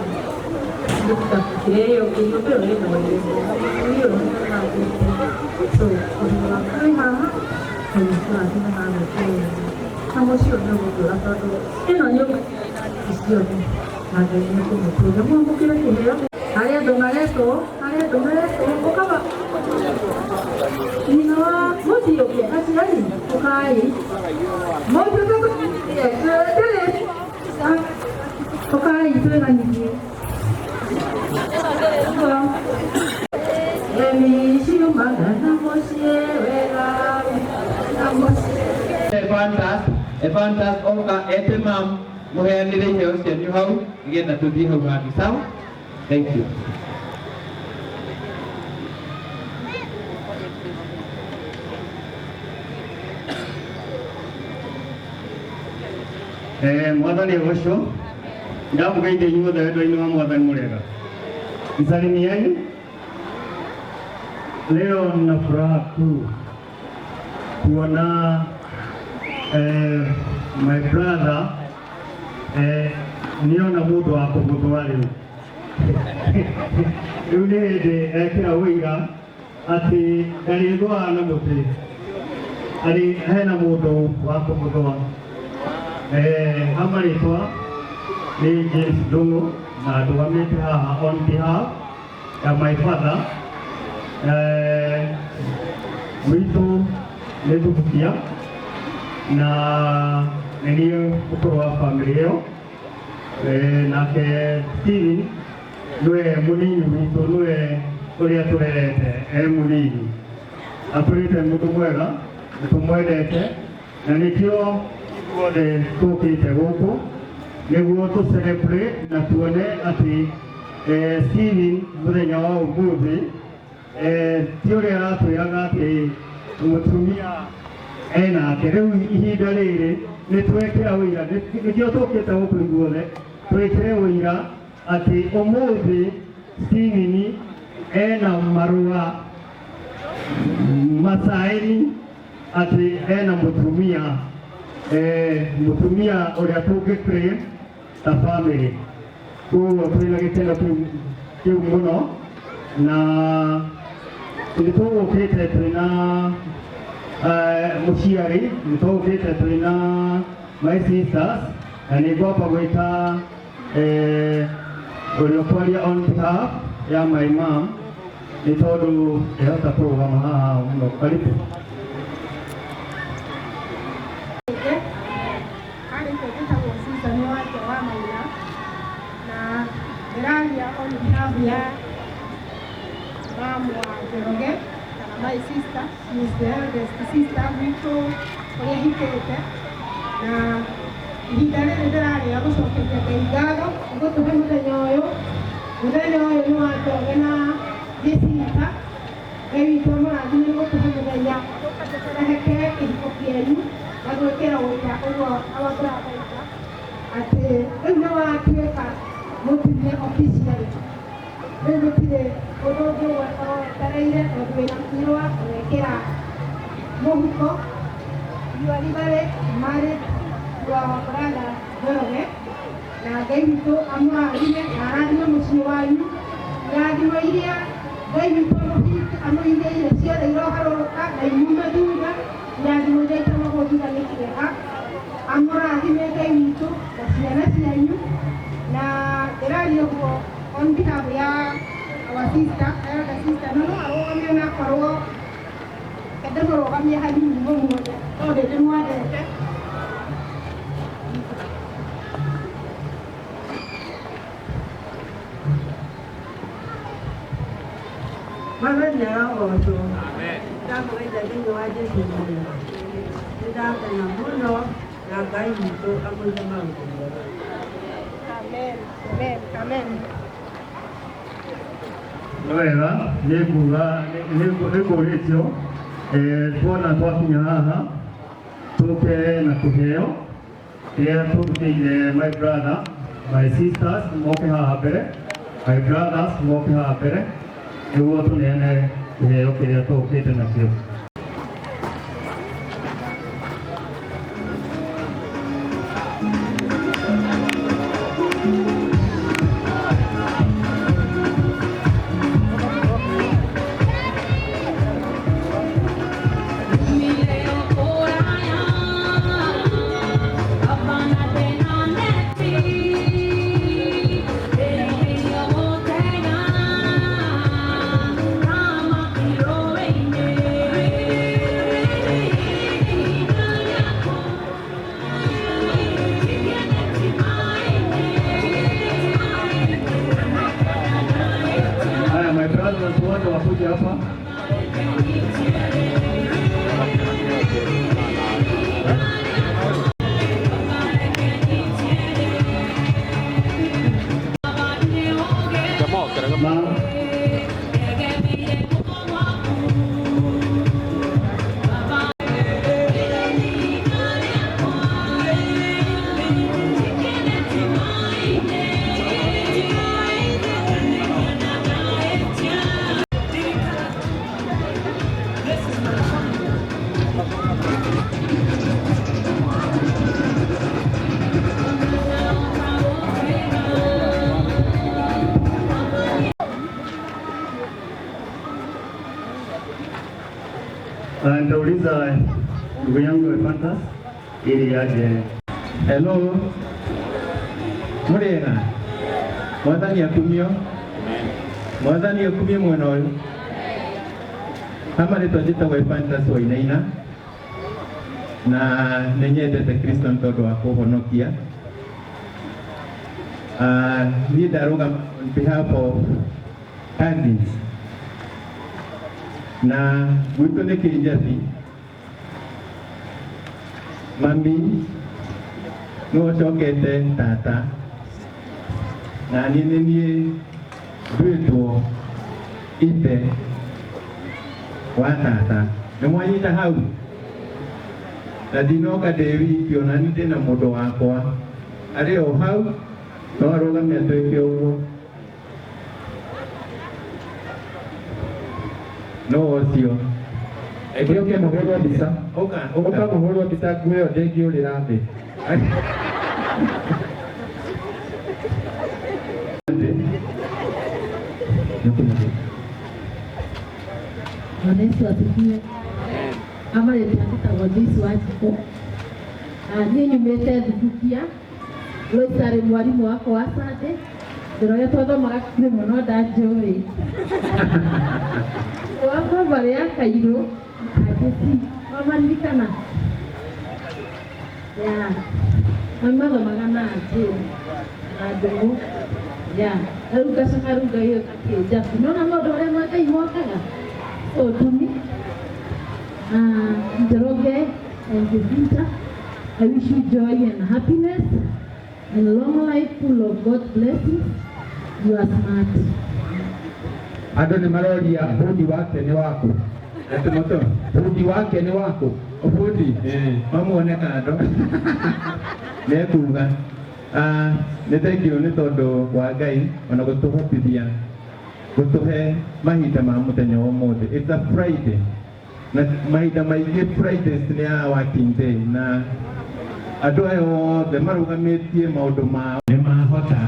harĩ andũ maretwo harĩ andũ maretwo ũkaba nyina wa mũthiĩ ũke aciari ũkai mũtuĩke ndĩrĩ ũkai twĩganithie Evantas oka ete mam muheanire iheo cianyu hau nigetha tuthie hau hangĩ sawa. Thank you. Mwathani agocwo ndamũgeithia inyuothe wendo-inĩ wa mwathani mũrega. Nisalimieni. Leo nina furaha kuu kuona my brother niona mundu wa kũmũthũa rĩu. Rĩu nĩ hĩndĩ ekĩra ũira atĩ ndarĩthũaga na mũtĩ, arĩ hena mũndũ wa kũmũthũa. Ha marĩtwa nĩ James Ndung'u na ndũgamĩte haha on behalf ya my father. Witũ nĩ Thubukia na nĩ niĩ mũkũrũ wa bamĩrĩ ĩyo. Nake Steven nĩwe mũnini witũ, nĩwe ũrĩa tũrerete e mũnini, atũrĩte mũndũ mwega, nĩ tũmwendete na nĩkĩo ithuothe tũkĩte gũkũ nĩguo tũ celebrate na tuone atĩ Steven mũthenya wa ũmũthĩ ti ũrĩa aratwĩraga atĩ mũtumia enake. Rĩu ihinda rĩrĩ nĩ twekĩra ũira, nĩkĩo tũkĩte gũkũ ithuothe twĩkĩre ũira atĩ ũmũthĩ Steven ena marũa macaĩni atĩ ena mũtumia mũtumia ũrĩa tũngĩ claim ta family. Koguo twĩna gĩkeno kĩu mũno na nĩ tũgũkĩte twĩna mũciari, nĩ tũgũkĩte twĩna my sisters na nĩ ngwamba gwĩta ũrĩa ũkwaria on behalf ya my mom nĩ tondũ ndehota kũrũgama haha mũno. Karibu. Arĩ Susan wake wa Maina na ndĩraria on behalf ya mamu wa Njoroge kana my sister, she is the eldest sister gwitũ ũrĩa hikĩte, na ihinda rĩrĩ ndĩrarĩa gũcokeria Ngai ngatho nĩ gũtũhe mũthenya ũyũ. Mũthenya ũyũ nĩ wa Njoroge na Jacinta. Ngai witũ amũrathime nĩ gũtũhe mũthenya tũcerehekee kĩhiko kĩanyu na gwĩkĩra ũira ũguo our brother oiga atĩ rĩu nĩ watuĩka mũtumia officially. Rĩu gũtirĩ ũndũ ũngĩ wetereire tondũ wĩna irũa ũgekĩra mũhuko. You are legally married to our brother Njoroge na Ngai witũ amũrathime na arathime mũciĩ wanyu. Irathimo iria Ngai witũ amũigĩire ciothe iroharũrũka na imume thutha. Irathimo iria itamagwo thutha nĩ kĩeha. Amũrathime Ngai witũ na ciana cianyu na ndĩraria ũguo on behalf ya our sister, elder sister na no arũgame ona akorwo ndĩmũrũgamie hanini mũmuone tondũ ndĩmwendete. Mwathani arogocwo. Ndamũgeithia thĩinĩ wa Jesũ mũno. Nĩndakena mũno na Ngai witũ amwĩke maũndũ mega. Amen. Amen. Amen. Nĩ wega nĩ kuga nĩ kũrĩtio tuona twakinya haha tũke na kĩheo kĩrĩa tũrutĩire my brother, my sisters moke haha mbere, my brothers moke haha mbere nĩguo tũneane kĩheo kĩrĩa tũkĩte nakĩo. Haya, my brothers wote wakuje hapa. Ma nitauliza ndugu yangu Ephantus ili aje. Hello. Mũrĩega? Mwathani akumio. Mwathani akumio mwena ũyũ. Hama rĩtwa njĩtagwo Ephantus Wainaina na nĩ nyendete Kristo nĩ tondũ wa kũhonokia. Niĩ ndarũgama on behalf of cousins na gwitũ nĩ Kĩnjabi. Mami nĩwe ũcokete tata na niĩ nĩ niĩ nduĩtwo ithe wa tata. Nĩ mwanyita hau? Na ndinoka ndĩ wiki ona niĩ ndĩna mũndũ wakwa arĩ o hau no arũgame atwĩke ũguo no ũcio. Ũke mũhũrwo mbica. Ũka, Ũka mũhũrwo mbica nguo ĩyo ndĩngĩũrĩra thĩ. Bwana Yesu asifiwe. Ama rĩtwa njĩtagwo Joyce Wanjikũ. Niĩ nyumĩte Thubukia. Lois arĩ mwarimũ wakwa wa Sunday. Ndĩroria twathomaga cukuru ĩmwe no ndanjũĩ. Wa mbarĩ ya Kairũ na Jesi. Wamaririkana? Yeah. Mami mathomaga na Jane na Ndũng'ũ. Yeah. Na rĩu ngacoka rĩu ngagĩũka Kĩnjabi. Nĩwona maũndũ marĩa ma Ngai mokaga? So to me, Njoroge and Jacinta, I wish you joy and happiness and long life full of God's blessings. You are smart. Andũ nĩ maroria bundi wake nĩ waku. Atĩ mũtũ? Bundi wake nĩ waku. Bundi? Mamuone kando. Nĩekuga. Nĩ thengiũ nĩ tondũ wa Ngai ona gũtũhotithia gũtũhe mahinda ma mũthenya wa ũmũthĩ. It's a Friday. Na mahinda maingĩ Fridays nĩ ya working day na andũ aya othe marũgamĩtie maũndũ mao nĩ mahota.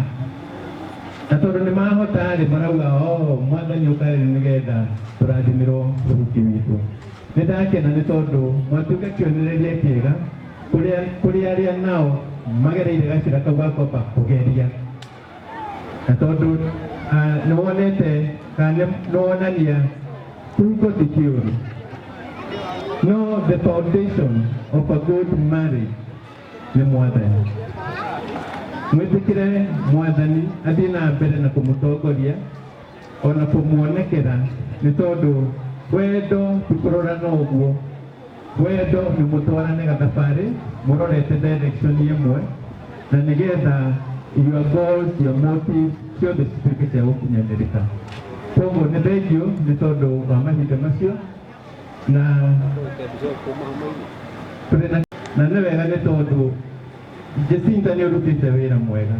Na tondũ nĩ mahota rĩ marauga oh mwathani ũka rĩ nĩgetha tũrathimĩrwo ũhiki witũ. Nĩ ndakena nĩ tondũ mwatuĩka kĩonereria kĩega kũrĩ arĩa nao magereire gacĩra kau ga kwamba kũgeria. Na tondũ nĩ wonete Kana nĩwonania kĩhiko ti kĩũru, no the foundation of a good marriage nĩ Mwathani. Mwĩtĩkĩre Mwathani athiĩ na mbere na kũmũtongoria ona kũmuonekera, nĩ tondũ wendo ti kũrorana ũguo. Wendo nĩ mũtwarane gathabarĩ mũrorete direction ĩmwe, na nĩgetha your goals, your motives ciothe cituĩke cia gũkinyanĩrĩka. Koguo nĩ thengiũ nĩ tondũ wa mahinda macio na tũrĩ na nĩ wega, nĩ tondũ Jacinta nĩ ũrutĩte wĩra mwega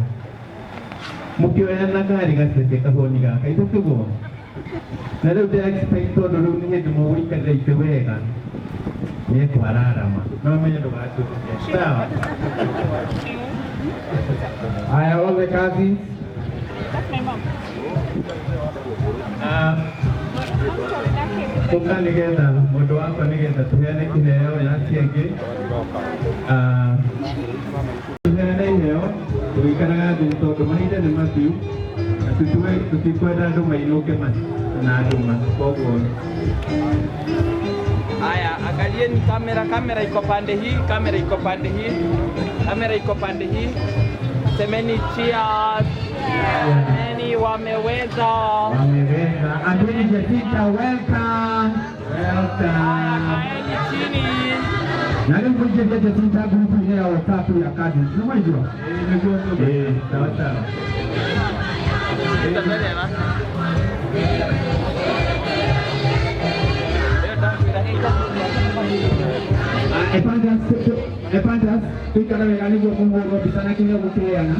mũkĩoyana karĩ gaceke kahoni gaka ithe tiguo, na rĩu ndĩ expect tondũ rĩu nĩ hĩndĩ mũgũikarĩra itĩ wega nĩ ekwararama no menye ndũgacũthĩke sawa. Haya, all the cousins. Ah, ũka nĩgetha mũndũ wakwa nĩgetha tũheane kĩheo na acio angĩ. Ah, tũheane iheo tũgĩikaraga thĩ nĩ tondũ mahinda nĩ mathiu na tũtikwenda andũ mainũke na nduma, koguo Haya, angalieni kamera, kamera iko pande hii, kamera iko pande hii, kamera iko pande hii. Semeni cheers. Semeni wameweza. Wameweza. Ambieni Jacinta welcome. Welcome. Kaeni chini. Na rĩu mũingĩrie Jacinta ngurubu-inĩ ya WhatsApp ya cousins. Nĩ mwaigua? Eh, sawa sawa. Epandas, Epandas, tuikare wega nĩguo mũhũrwo mbica na kĩheo gũkĩheana.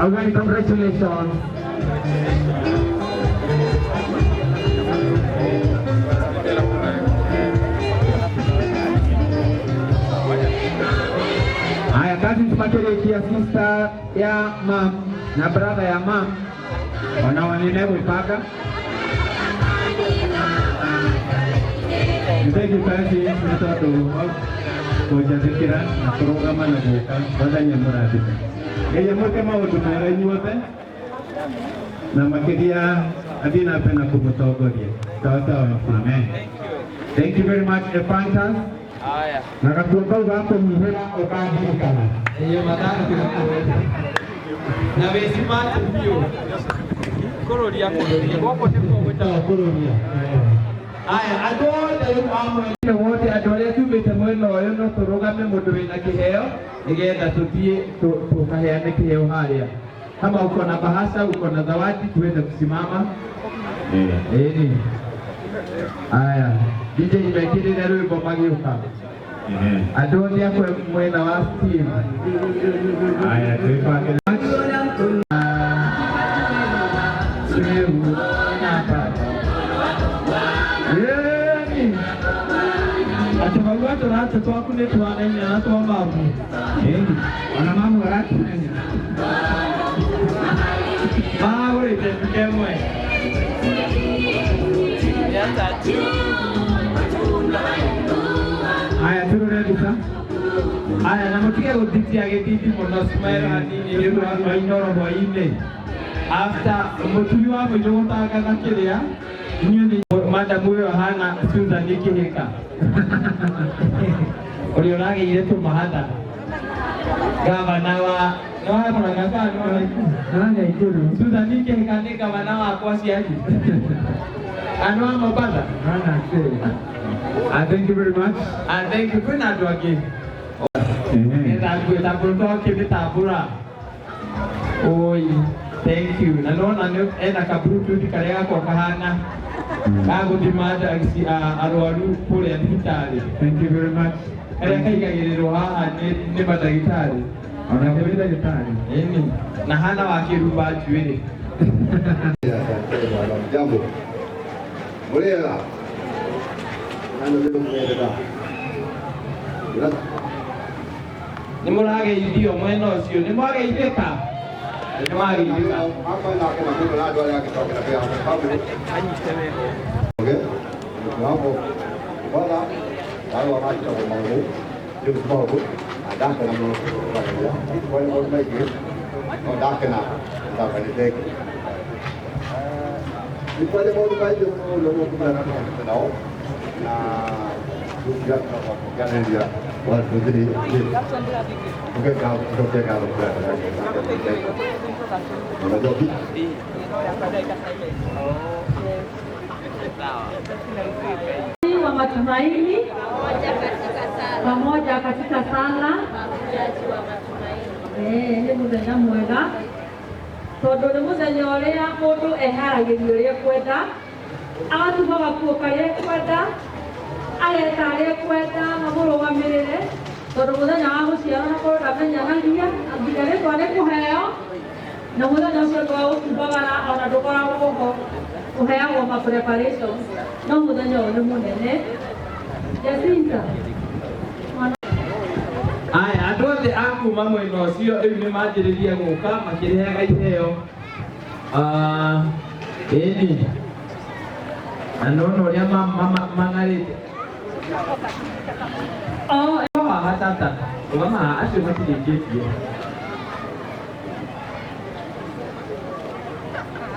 Alright, congratulations. Haya, cousins makĩrĩkia sister ya mam na brother ya mam ona wanene gwĩbanga. Thank you cousins nĩ tondũ wa kũnjathĩkĩra na kũrũgama na gũka. Mwathani amũrathime. Ngai amwĩke maũndũ mega inyuothe na makĩria athiĩ na mbere na kũmũtongoria. Sawa sawa. Amen. Thank you very much, Epantas. Haya. Na gakuo kau ga kũnyihĩra ũkandirikana. Iyo matatu na wĩ smart biũ. Kũrũria kũrũria. Gũkũ nĩkuo gwĩtagwo kũrũria. Aya, andũ othe rĩu a mwena wothe, andũ arĩa tumĩte mwena ũyũ, no tũrũgame mũndũ wĩna kĩheo nĩgetha tũthiĩ tũkaheane kĩheo harĩa. Kama uko na bahasha, uko na zawadi, tuweze kusimama. Ĩni. Aya, DJ mekĩrĩre rwĩmbo magĩũka. Andũ othe akwe mwena wa Steve. Haya, twĩbange. Tumeuona Baba. Yeni. Atĩ maugua tũratũ twaku nĩ twanene na twa mamu. Ĩni. Ona mamu aratumenya. Magũrĩte nduka ĩmwe. 300. Haya, turore mbica. Aya, na mũtige gũthitia gĩthithi mũno, smile hanini nĩ ũndũ wa inoro hwaĩ-inĩ. After mũturi wa mũico gũtangatha kĩrĩa, inyuĩ nĩ madamu ũyũ ahana Susan Kĩhĩka ũrĩa ũragĩire tũmahatha gavana wa nĩ wa Murang'a kana nĩ wa Nakuru? Nakuru. Susan Kĩhĩka nĩ gavana wakwa cianyu kana wa Mombatha. Ah, thank you very much. Ah, thank you. Kwĩna andũ angĩ getha ngwĩtambũra twakĩmĩtambũra. Oi, thank you. Na nona nĩ ena ka bluetooth karĩa gakwa kahana ga gũthima arwaru kũrĩa thibitarĩ. Thank you very much. Karĩa kaigagĩrĩrwo haha nĩ mandagĩtarĩ. Ona nĩ ndagĩtarĩ. Ĩni na hana wa kĩrumba njuĩrĩ. Jambo. Mũrĩega? Nani nĩ mũrĩega? Nĩ mũrageithio mwena ũcio, nĩ mwageithĩka, nĩ mwageithĩka. Anyite wega. Okay. Mambo. Kwanza wale wa maji kwa mambo. Ndio mambo. ndakena mũno kũrũgamĩrĩra kwarĩ maũndũ maingĩ no ndakena ndauga nĩ thengiũ. Nĩ kwarĩ maũndũ maingĩ mũno mũno tũkoretwo nao na rĩu tũkĩanĩrĩria 1 2 3 tuke ngatho kũrĩ andũ arĩa angĩ. Ona Njoki. Wa matumaini pamoja katika sala nĩ mũthenya mwega tondũ nĩ mũthenya ũrĩa mũndũ eharagĩria ũrĩa ekwenda agatuma gakuo karĩa ekwenda areta arĩa ekwenda mamũrũgamĩrĩre tondũ mũthenya wa gũciarwo na mũndũ ndamenyanagia nginya rĩtwa nĩ kũheo na mũthenya ũcio ũngĩ wa gũkumbagara ona ndũkoragwo ho ũheagwo ma preparations no mũthenya ũyũ nĩ mũnene. Jacinta. Aya, andũ othe a kuma mwena ũcio rĩu nĩ manjĩrĩria gũka makĩrehaga iheo. Ĩni na nona ũrĩa mang'arĩte. Haha tata, rũgama haha, acio matirĩkĩtie.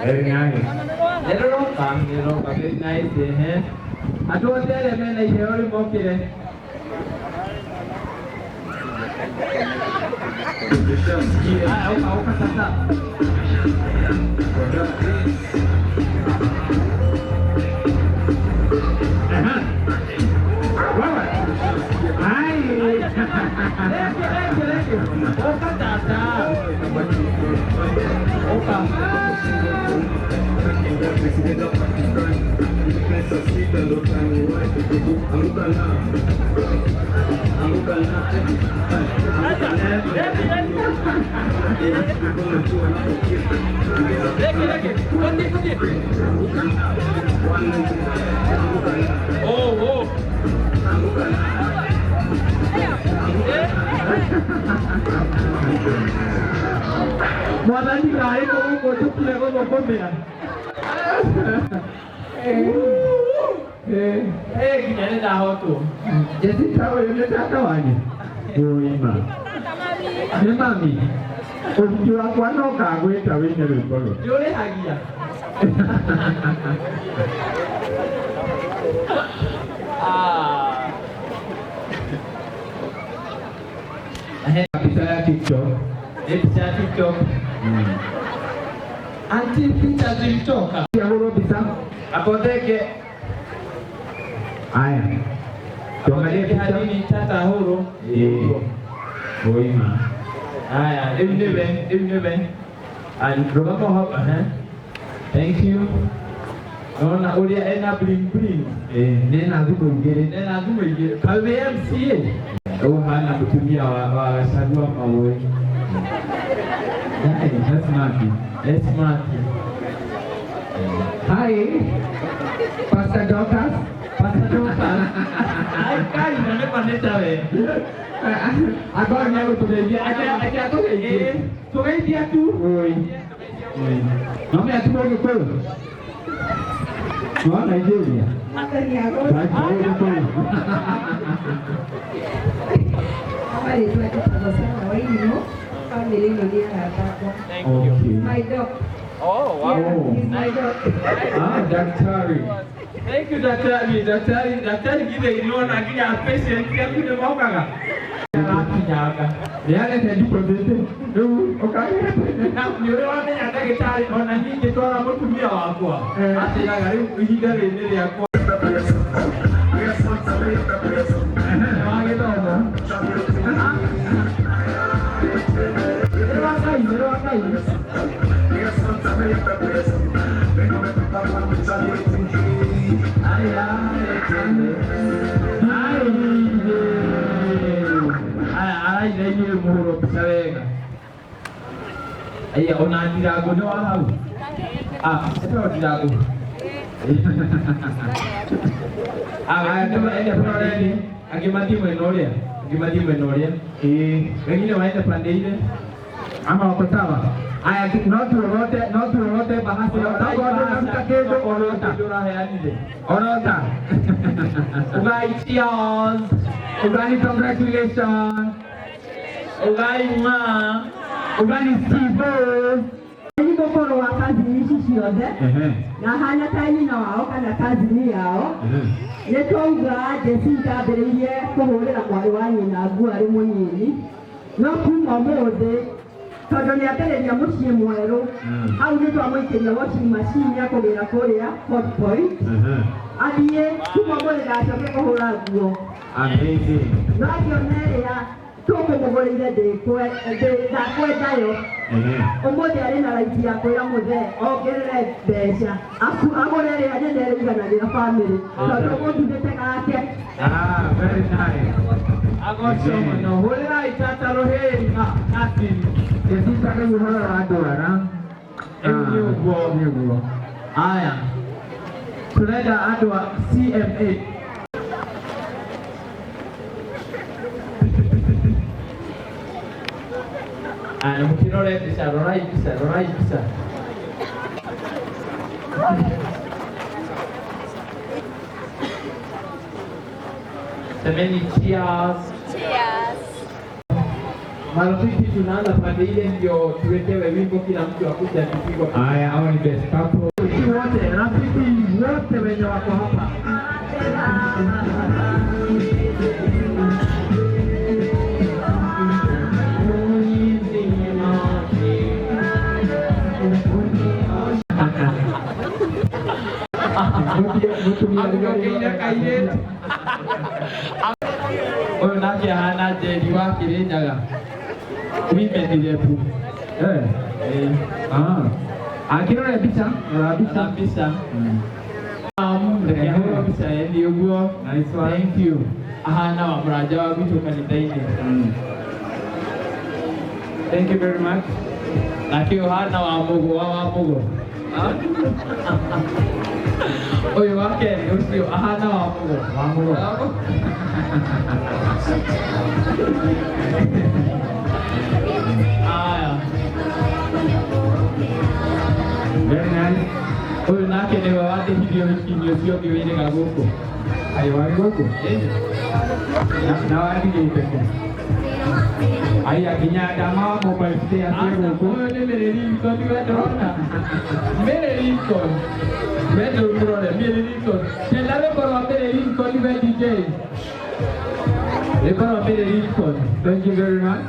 Very nice. Nĩrũroka, nĩrũroka, very nice, ehe. Andũ othe arĩa mena iheo rĩu mokĩre. Aya, ũka, ũka tata. Ai. Reke, reke, reke. Ũka tata. Ũka. Reke, reke. Kundi, kundi. Oh, oh. Mwathani karĩ gũkũ tũkire gũthũkũmĩra. Nginya nĩ ndahotwo. Jacinta ũyũ nĩ tata wanyu? Ũima. Nĩ mami. Ũhiki wakwa no ngagwĩta wĩine rwĩmbo rũu. Nĩ ũrĩhagia. Picha ya TikTok. Nĩ picha ya TikTok. Anti picha zilitoka. Hũrwo mbica. Akotheke. Aya. Tuangalie Akotheke picha. hanini tata hũrwo. Ũima. Aya, rĩu nĩwe, rĩu nĩwe. And rũgama hau, ehe. Thank you. Naona ũrĩa ena bling bling. Nena thimũ igĩrĩ. Nena thimũ igĩrĩ. Kaĩ wĩ MCA? Ũhana mũtumia wa Gachagua Mawoi. Guys, that's Marty. That's Marty. Hi, Pastor Dorcas. Pastor Dorcas. Ai, kai, na nĩ manĩta we. Akorwo nĩ egũtũgeithia, ake atũgeithie. Tũgeithia tu. Oi. No me ati Mũgĩkũyũ. No Nigeria. Mũgĩkũyũ. Marĩtwa njĩtagwo Sarah Wairimu, family ĩno nĩ arata akwa. Okay. My dog. Oh, wow. Yeah, he's my dog. Ah, daktari. Thank you, daktari. Daktari, daktari githĩ nĩwona nginya patient aku nĩ mokaga. Arakinyanga. Nĩarete deposit. Rĩu ũkagĩra. Na nĩ ũrĩ wamenya ndagĩtarĩ ona niĩ ingĩtwara mũtumia wakwa. Atĩraga rĩu ihinda rĩrĩ nĩ rĩakwa. Nĩ wagĩthoma. Nĩ wa Ngai, nĩ wa Ngai. Aya, araina inyuĩ mũhũrwo mbica wega. Aya, ona ndirangũ nĩ wa hau. Ah, ĩtagwo ndirangũ. Ah, ende pande ile. Angĩ mathiĩ mwena ũrĩa. Angĩ mathiĩ mwena ũrĩa. Wengine waende pande ile. Ama wako sawa? Aya, no tuorote, no tuorote bahasha. Tokorwo ndũnaruta kĩndũ orota. Ũraheanire. Orota. Ugai cheers. Ugai congratulations. Ugai ma. Ugai Steve. Nĩ mũkũrũ wa kazini ici ciothe na hana ta nyina wao kana kazini yao. Nĩ twauga Jacinta ambĩrĩirie kũhũrĩra mwarĩ wa nyina nguo arĩ mũnini, no kuma ũmũthĩ tondũ nĩ ambĩrĩria mũciĩ mwerũ, hau nĩ twamũikĩria washing machine ya kũgĩra kũrĩa Hot Point, athiĩ kuma ũmũthĩ ndacoke kũhũra nguo. Amazing. No akiona ĩrĩa tũkũmũgũrĩire ndakwendayo, ũmũthĩ arĩ na raiti ya kwĩra mũthee ongerere mbeca agũre ĩrĩa nene ĩrĩiganagĩra bamĩrĩ tondũ mũthithĩte gake. Ah, very nice. Agoco mũno. Hũrĩrai tata rũhĩri na Catherine. Jacinta rĩu ũhoro wa ndwara. Rĩu nĩ ũguo. Nĩ ũguo. Aya. Tũrenda andũ a CMA. Aya, mũkĩrore mbica, rorai mbica, rorai mbica. Semeni cheers. Cheers. Marafiki, tunaanza pande ile ndio tuwekewe wimbo, kila mtu akuje akipigwa. Aya, hao ni best couple. Wote rafiki wote wenye wako hapa. Agokeire kairĩtu. Ũyũ nake ahana Njeri wa Kĩrĩnyaga. Women rep. Eh. Ah. Akĩrora mbica, rora mbica. Mbica. Reke ahũrwo mbica ĩni ũguo. Nice one. Thank you. Ahana wa mũranja wa gwitũ kanitha-inĩ. Thank you very much. Nake ũhana wa mũgũ wa mũgũ. Ũyũ wa kerĩ ũcio ahana wa mũgũ. Wa mũgũ. Aya. Very nice. Ũyũ nake nĩwe wandĩhirie ũhiki-inĩ ũcio ũngĩ wĩrĩga gũkũ. Aĩ warĩ gũkũ? Na wathirĩte kũ? Aya nginya ndama wa mobile stay atĩ gũkũ. Ũyũ nĩ Mary Lincoln, tiwe ndĩrona. Mary Lincoln. We ndũmũrore Mary Lincoln. Tenda rwĩmbo rwa Mary Lincoln we DJ. Rwĩmbo rwa Mary Lincoln. Thank you very much.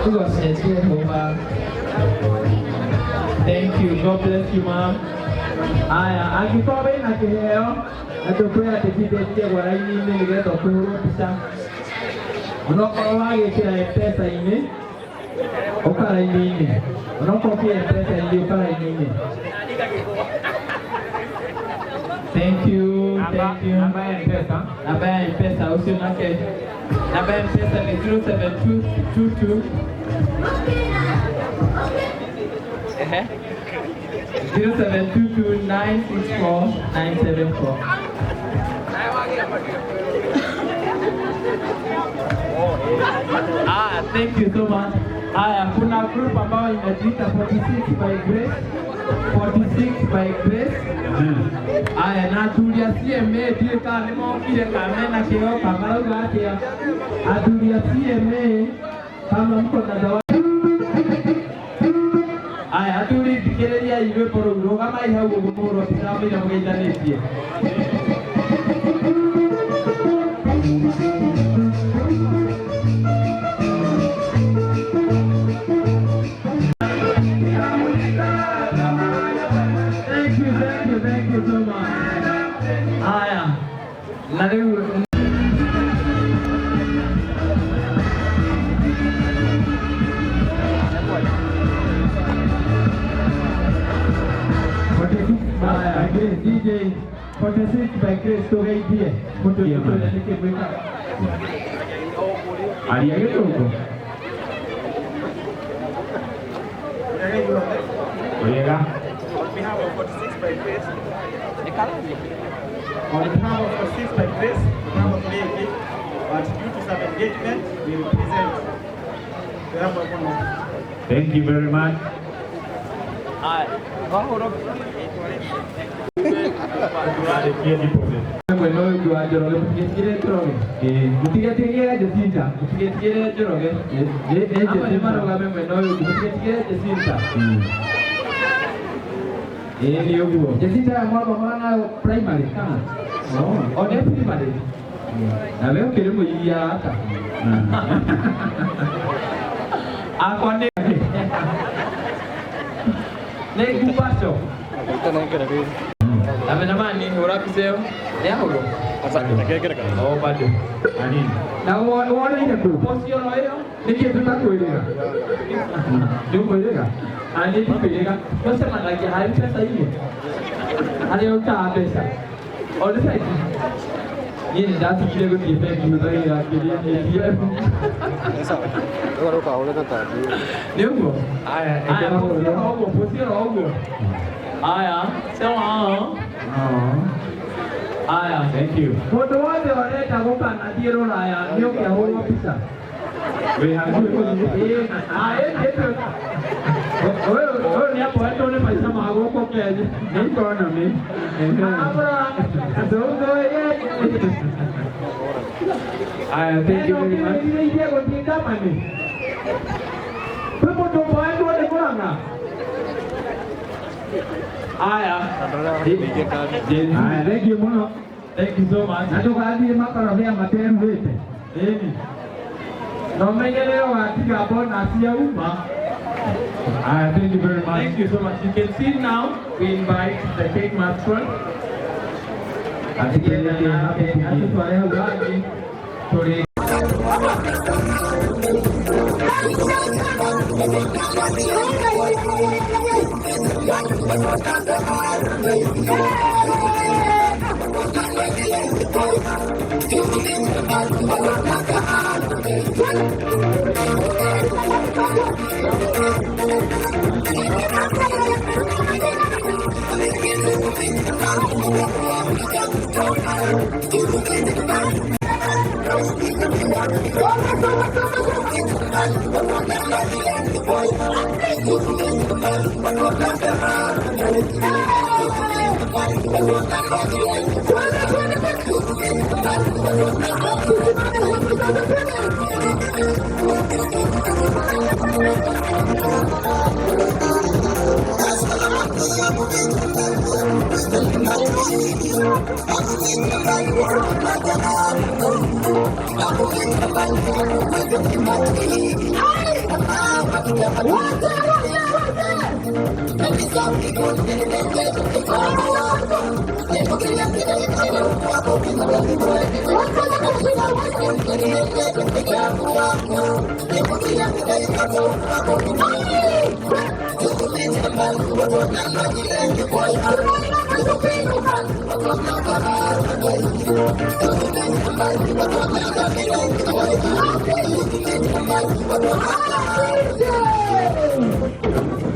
Tugoce Jehova. Thank you. God bless you, ma'am. Aya, angĩkorwo wĩna kĩheo na tũkwĩandĩkithĩtie gwara-inĩ nĩgetha ũkĩhũrwo mbica, onokorwo wagĩkĩra M-Pesa-inĩ ũka raini-inĩ, onokorwo kĩ M-Pesa-inĩ ũka raini-inĩ. Thank you, thank you. Namba ya M-Pesa. Namba ya M-Pesa ũcio nake. Namba ya M-Pesa ni 07222. Ehe. 0722964974. Ah, thank you so much. Aya, kuna group ambayo inajiita 46 by Grace. 46 by Grace. Aya, na athuri a CMA ndiũĩ kana nĩ mokire kana mena kĩo kana marauga atĩa. Athuri a CMA kama mko na zawadi. Aya, athuri thikĩrĩriai rwĩmbo rũu, rũgamai hau ũguo mũhũrwo mbica mũira mũgeithanĩtie. Thank you, thank you, thank you so much. Aya, na rĩu by Grace, DJ 46 by Grace tũgeithie mũndũ ũrĩa nĩkĩ gwĩkaga. Aria gĩthũngũ. Wega. On behalf of 46 by Grace, on behalf of 46 by Grace, on behalf of Lady, but due to some engagement, we represent the Thank you very much. mwena ũyũ ũngĩ wa Njoroge, mũtigetigĩre Njoroge. Mũtigetigĩre Jacinta, mũtigetigĩre Njoroge. Amwe nĩ marũgame mwena ũyũ ũngĩ, mũtigetigĩre Jacinta. Ĩĩ nĩ ũguo. Jacinta ya mwathomaga nayo primary kana? O nĩ primary. Na we ũkĩrĩ mũigia ata? Akwa nĩ nĩ ngubaco. Cameraman hũra mbica ĩyo. Nĩ yahũrwo? O bado. Na woneire kũ? Post oro ĩyo. Nĩkĩ tũtakwĩrĩga? Nĩ ũkwĩrĩga? Niĩ ndikwĩrĩga. Tũcemanagia harĩ mbeca-inĩ. Harĩa ũrutaga mbeca. O nĩ bengi. Niĩ nĩ ndatigire gũthiĩ bengi hũthagĩra kĩrĩa ATM. Nĩ ũguo? Aya, Aya, post oro ũguo, post oro ũguo. Aya, sema Aya. Thank you. Mũndũ wothe ũrenda gũkanathiĩ rũraya nĩ ũke ahũrwo mbica. Wĩ hakuhĩ gũthiĩ. Ĩĩ, ũyũ ũyũ nĩ akoretwo nĩ maica ma gũkũ Kenya. Nĩ economy. Aya, thank you very much. Ĩrĩirie gũthiĩ Germany. Kwĩ mũndũ ũkoretwo nĩ Mũrang'a? Aya. Aya, thank you mũno. Thank you so much. Na ndũgathiĩ makorobia materuhĩte. Ĩni. Na ũmenyerere watiga bonus yauma. Aya, thank you very much. Thank you so much. You can see now we invite the cake matron. Atupeleke hapo kwingine. Atutware hau hangĩ tũrĩ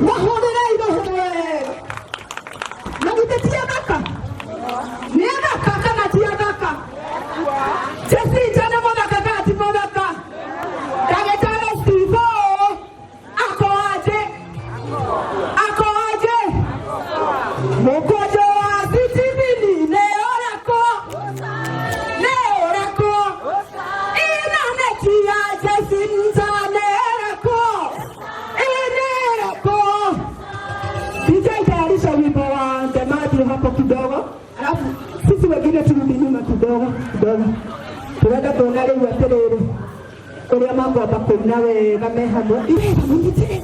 Mahũrĩrei rũhĩ na githĩ ti athaka? Nĩ athaka kana ti athaka? Jacinta nĩ mũthaka kana ti mũthaka? Ndagĩtarĩ Steve ako aje? Ako aje? Mũkũnjo wa Stephen nĩ ũrĩkũ? Nĩ ũrĩkũ? Intaneti ya Jacinta nĩ ĩrĩkũ? Nĩ ĩrĩkũ? DJ tayarisha wimbo wa Demathew hapo kidogo, alafu sisi wengine turudi nyuma kidogo kidogo. Turenda kuona rĩu atĩrĩrĩ ũrĩa mangwamba kũina wega me hamwe. Iwe mũnyitĩre,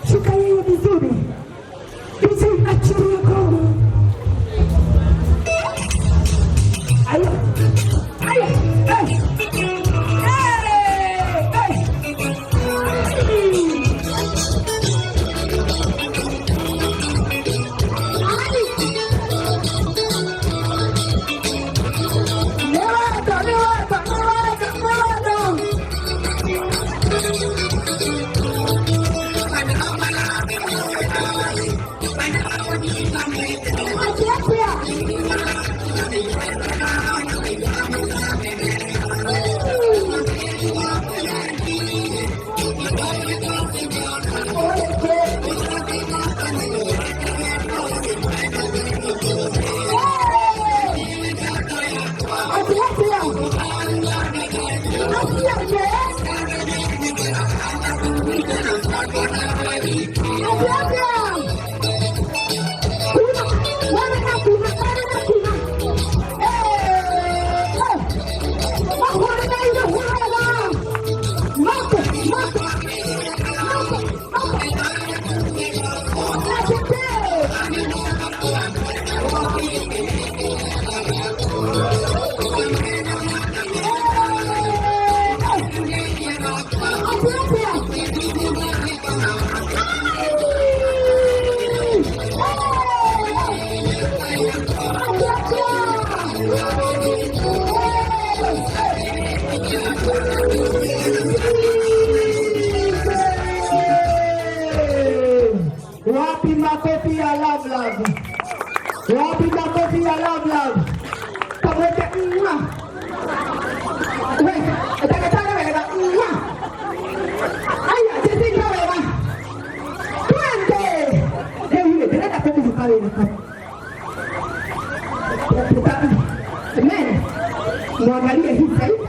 shika yeye vizuri. DJ achilia ngoma. Aya, aya, eh. Eh, eh. Levanta, levanta, levanta, levanta. Wapi makofi ya love love? Wapi makofi ya love love? Pamoja mwa. Wewe, daktari wega mwa. Aya, sisi kwa wega. Twende. Leo yule tunaenda kwa pale na kama. Amen. Muangalie hii side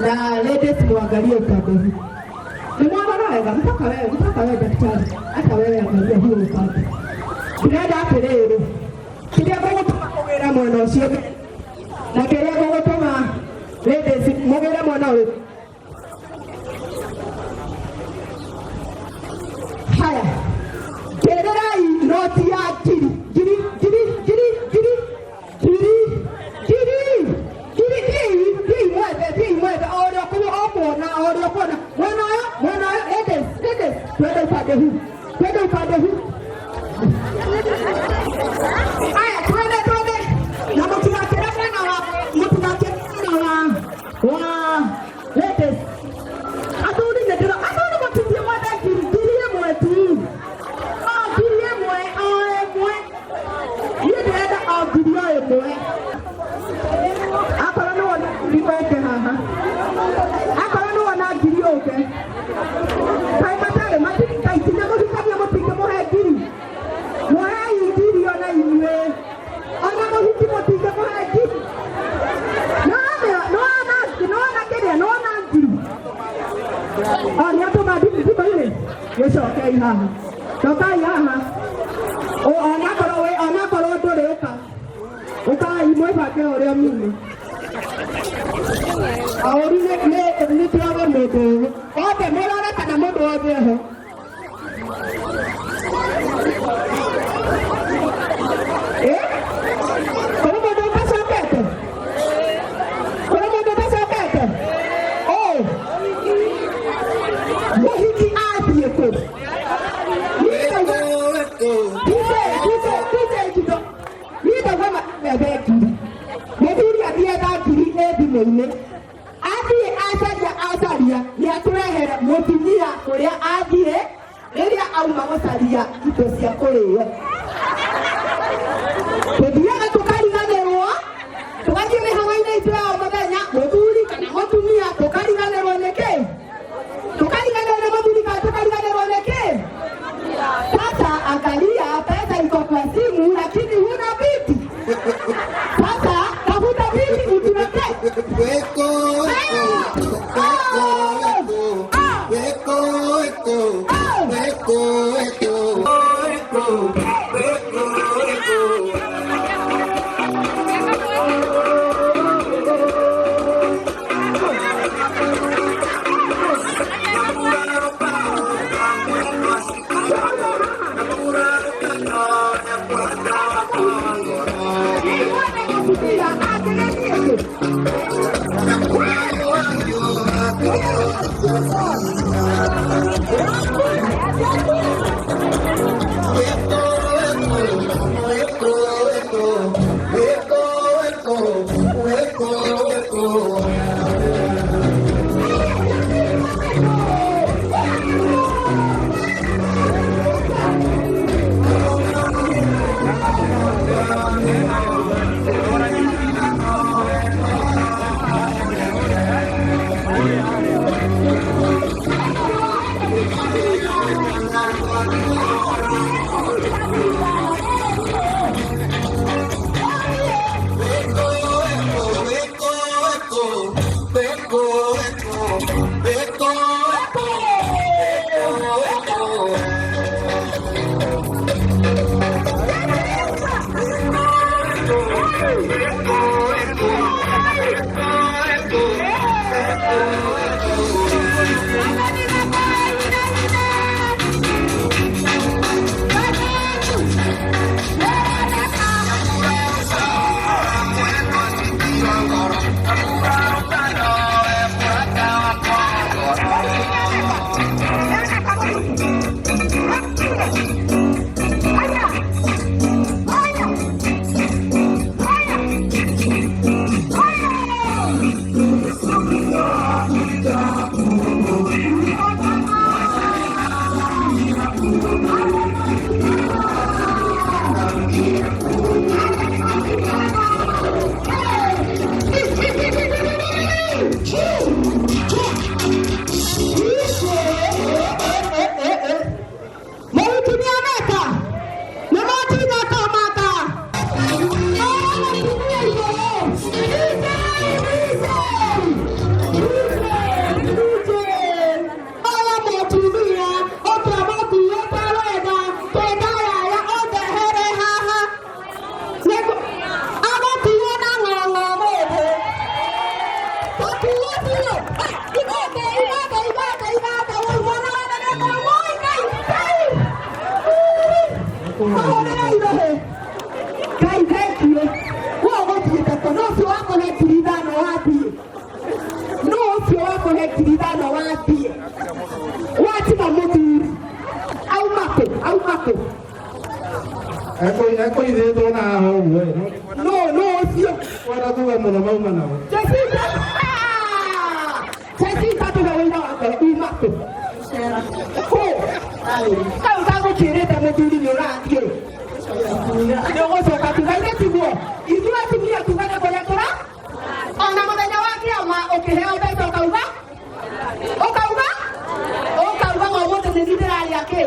na ladies muangalie upande huu. Nimwona wega mpaka wewe daktari, hata wewe angalia hiyo upande. Ndĩrenda atĩrĩrĩ, kĩrĩa ngũgũtũma kũgĩra mwena ũcio na kĩrĩa ngũgũtũma ladies mũgĩre mwena ũyũ. Haya, ngĩrĩrai noti ya ngiri ngiri ngiri ngiri ngiri ngiri ngiri ngiri ngiri mwethe ngiri mwethe o ũrĩa ũkuona o ũrĩa ũkuona mwena ũyũ mwena ũyũ ladies ladies twende upande huu twende upande huu. Aya, twende twende na mũtigakĩre mwena wa mũtigakĩre mwena wa ladies. Athuri nĩ ndĩro athuri mũtithiĩ mwethe ngiri ngiri ĩmwe tu o ngiri ĩmwe o ĩmwe niĩ ndĩrenda o ngiri o ĩmwe. Akorwo nĩ wona ngiri ũke haha, akorwo nĩ wona ngiri ũke. Kaĩ matarĩ kaĩ kinya mũhikania mũtingĩmũhe ngiri, mũhei ngiri ona inyuĩ, ona mũhiki mũtingĩmũhe ngiri. Nĩwona kĩrĩa, nĩwona ngiri. O nĩatũma thimũ-inĩ, gĩcokei haha, cokai haha. Onakorwo ndũrĩ ũka, ũkai mwĩbange ũrĩa muma. Aũru nĩ tuoge mũndũ ũyũ othe mũrore kana mũndũ wothe eho. Kũrĩ mũndũ ũtacokete? Kũrĩ mũndũ ũtacokete? Mũhiki athiĩ kũ? Niĩ ndauga methe ngiri. Mũthuri athiĩ etha ngiri ĩ thimũ-inĩ. Athiĩ acaria acaria nĩatũrehere mũtumia ũrĩa athiĩ rĩrĩa auma gũcaria indo cia kũrĩo. Tũthiaga tũkariganĩrwo, tũgathiĩ mĩhang'o-inĩ itũ ya o mũthenya, mũthuri kana mũtumia tũkariganĩrwo nĩ kĩ? Tũkariganĩrwo nĩ mũthuri kana tũkariganĩrwo nĩ kĩ? Sasa angalia, pesa iko kwa simu lakini huna viti. Sasa tafuta viti utuletee. Ekũhithĩtwo na haha ũguo ĩ. No ũcio wenda kuga mũno mauma nao. Jacinta! Jacinta tuhe wĩra wa ngoro uma kũ? Kũ? Kau gagũkĩrĩte mũthuri nĩ ũrathiĩ. Nĩ ũgũcoka kuga ithe tiguo. Ithuĩ atumia tugaga kũrĩa tũra ona mũthenya wa kĩama ũkĩheo mbeca ũkauga ũkauga ũkauga ũmũthĩ nĩ niĩ ndĩrarĩa kĩ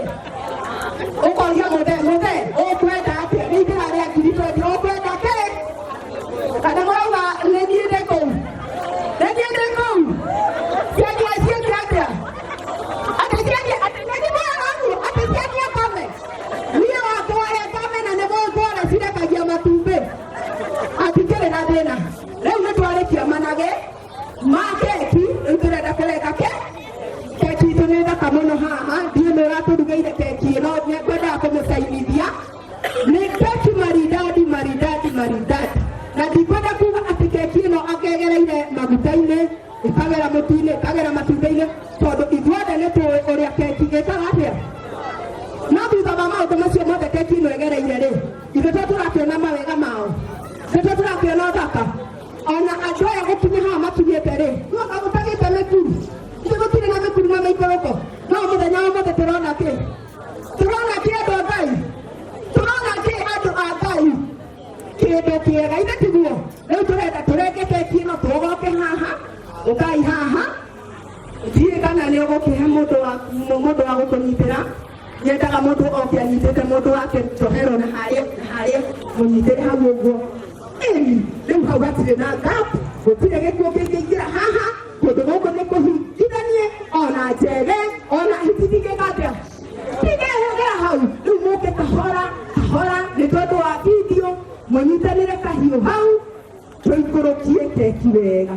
ũkoria mũthee mũthee ũkwenda atĩa nĩ ndĩrarĩa 20,000 ũkwenda kĩ kana mũrauga nĩ niĩ ndĩ kũu nĩ niĩ ndĩ kũu ciania ciĩke atĩa atĩ ciania atĩ nĩ niĩ mũraramũ atĩ ciania kame niĩ wakwa he kame na nĩ mũngwara cirekagia matumbĩ hatikĩrĩ na thĩna rĩu nĩ twarĩkia manage ma keki rĩu tũrenda kũrenga ke keki itũ nĩ thaka mũno haha ndiũ nĩ ũratũrugĩire keki ĩno ngwendaga kũmũcainithia nĩ keki maridadi maridadi maridadi na ndikwenda kuga atĩ keki ĩno akegereire maguta-inĩ ĩkagera mũtu-inĩ ĩkagera matumbĩ-inĩ tondũ ithuothe nĩ tũĩ ũrĩa keki ĩkaga atĩa no thutha wa maũndũ macio mothe keki ĩno ĩgereire rĩ ithuĩ to tũrakĩona mawega mao nĩtũ tũrakĩona ũthaka ona andũ aya gũkinya haha makinyĩte rĩ no magũtagĩte mĩkuru ithuĩ gũtirĩ na mĩkuru na mĩikũrũko no mũthenya wa ũmũthĩ tũrona kĩ tũrona kĩ andũ a Ngai tũrona kĩ andũ a Ngai kĩndũ kĩega ithe tiguo rĩu tũrenda tũrenge keki ĩno tũgoke haha ũkai haha thiĩ kana nĩ ũgũkĩhe mũndũ wa mũndũ wa gũkũnyitĩra nyendaga mũndũ oke anyitĩte mũndũ wake njohero na harĩa na harĩa mũnyitĩre hau ũguo ĩni rĩu hau hatirĩ na gap gũtirĩ gĩkuũ kĩngĩingĩra haha kũndũ gũkũ nĩ kũhingithanie ona njege ona hiti cingĩka atĩa tingĩhũthĩra hau rĩu mũke kahora kahora nĩ tondũ wa video mũnyitanĩre kahiũ hau tũikũrũkie keki wega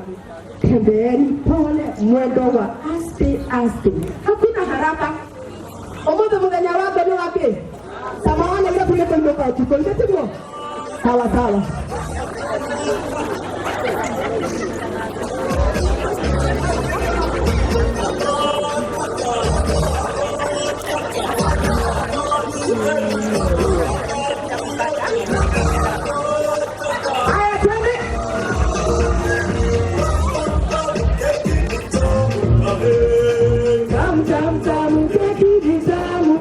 tembeeni pole mwendo wa aste aste hakuna haraka ũmũthĩ mũthenya wa mbere nĩ wa kĩ samawana ira kule kũinũka ũtukũ ithe tiguo sawa sawa Haya, twende. Tamu, tamu, tamu, keki ni tamu.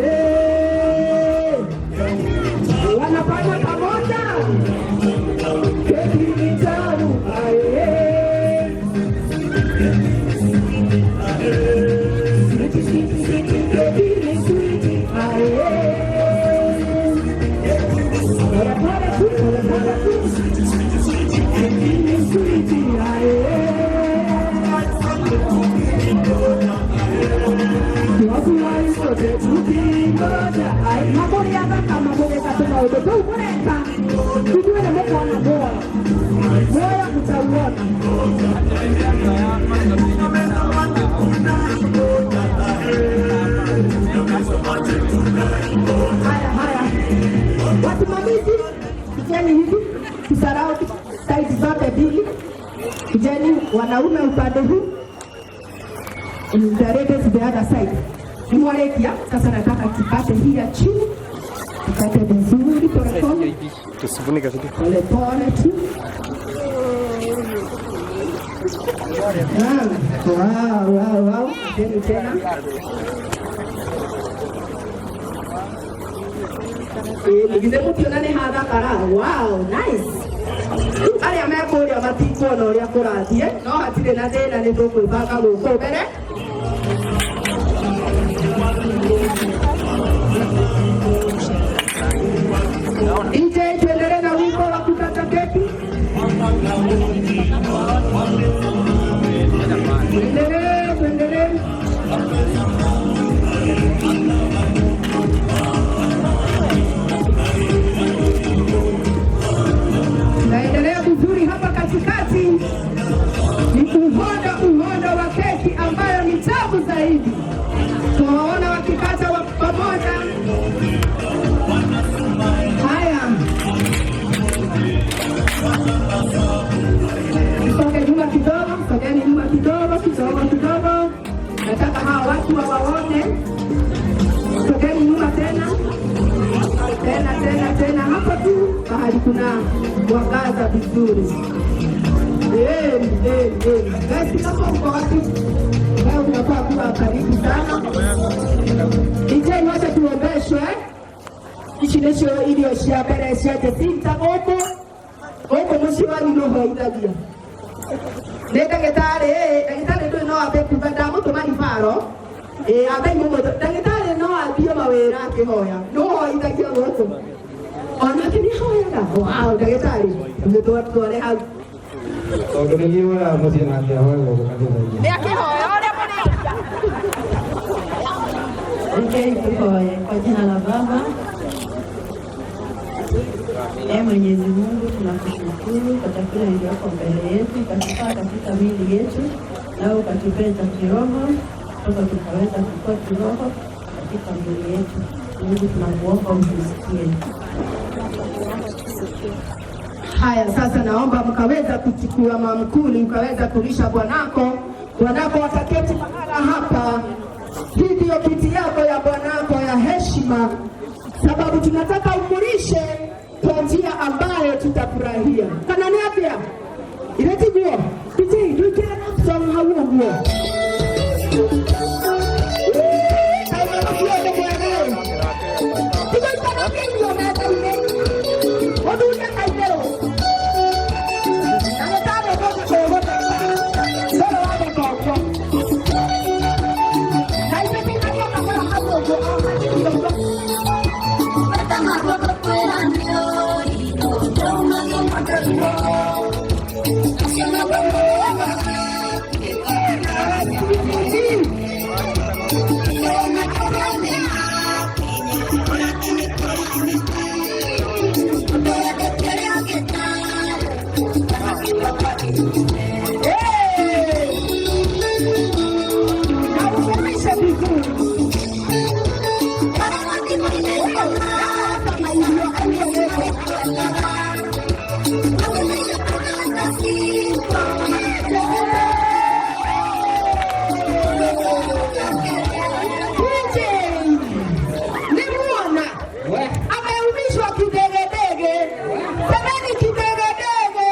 Eh. Wanafanya pamoja. Keki ni tamu. Eh. Sweet, sweet, sweet, keki ni sweet. Eh. Pole pole tu, pole pole tu. Keki ni sweet. Twafurahi sote tukingoja. Ai, makũrĩa thaka mamũgĩka tũmaũndũ tũu mũreka ithuĩ nĩ mũkona muoyo muoyo mtauona. Haya, haya, wasimamizi, kijeni hivi tusarau saidi zote mbili, kijeni wanaume upande huu, the ladies the other side. Nimwarekia sasa, nataka kipate hii ya chini kipate vizuri, polepole Tusifunike kitu. polepole tu. Wow, wow, wow. Tena tena. Githĩ mũtiona nĩ hathakara? Wow, nice. Rĩu arĩa mekũrĩa matikuona ũrĩa kũrathiĩ, no hatirĩ na thĩna, nĩ tũkwĩbanga gũkũ mbere. DJ, tuendelee na wimbo wa kukata keki. Tuendelee, tuendelee. Naendelea vizuri hapa katikati ni uhondo, uhondo wa keki ambayo ni tamu zaidi. Tunaona wakikata wa pamoja. Haya, songe nyuma kidogo, sogeni nyuma kidogo, kidogo kidogo. Nataka hawa watu wawaone. Sogeni nyuma tena. Tena tena tena, hapa tu mahali kuna mwangaza vizuri. Guys, kama uko wapi? Wewe unafaa kuwa karibu sana. DJ, wacha tuombeshwe. Ici nĩcio irio cia mbere cia Jacinta gũkũ gũkũ mũciĩ wanyu nĩũhoithagia. Nĩ ndagĩtarĩ, ndagĩtarĩ ndũĩ no ambe kuga ndamũtũma ibaro. Ĩ ambe imũmũtũ. Ndagĩtarĩ no athiĩ mawĩra akĩhoya. Nĩũhoithagia gũkũ. Onake nĩahoyaga. Wow, ndagĩtarĩ, nĩtwatware hau. Tondũ nĩ thiũraga mũciĩ nake ahoe gũkũ kanitha-inĩ. Nĩ akĩhoya ũrĩa mũrĩaria. Rekei tuhoye. Kwa jina la Baba. Ee Mwenyezi Mungu, tunakushukuru kwa chakula iliyoko mbele yetu, ukatufaa katika miili yetu, nawe ukatupea cha kiroho, sasa tukaweza kukua kiroho katika miili yetu. Mungu, tunakuomba utusikie. Haya, sasa naomba mkaweza kuchukua mamkuli, mkaweza kulisha bwanako. Bwanako ataketi mahala hapa. Hii ndiyo kiti yako ya bwanako ya heshima, sababu tunataka umulishe kwa njia ambayo tutafurahia. Kana ni afya iretiguo piti duikira song hau ũguo. Nimuona ameumishwa kidegedege. Semeni kidegedege.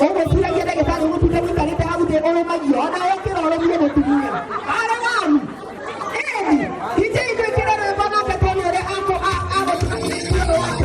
Ũgũciragia ndagĩtarĩ ũgũtinda ũikarĩte hau thĩ ũrũmagio ona ũkĩra ũrũmie mũtumia. Arĩ wanu. Ĩni, DJ twĩkĩre rwĩmbo nake tuone ũrĩa agũtũmia wake.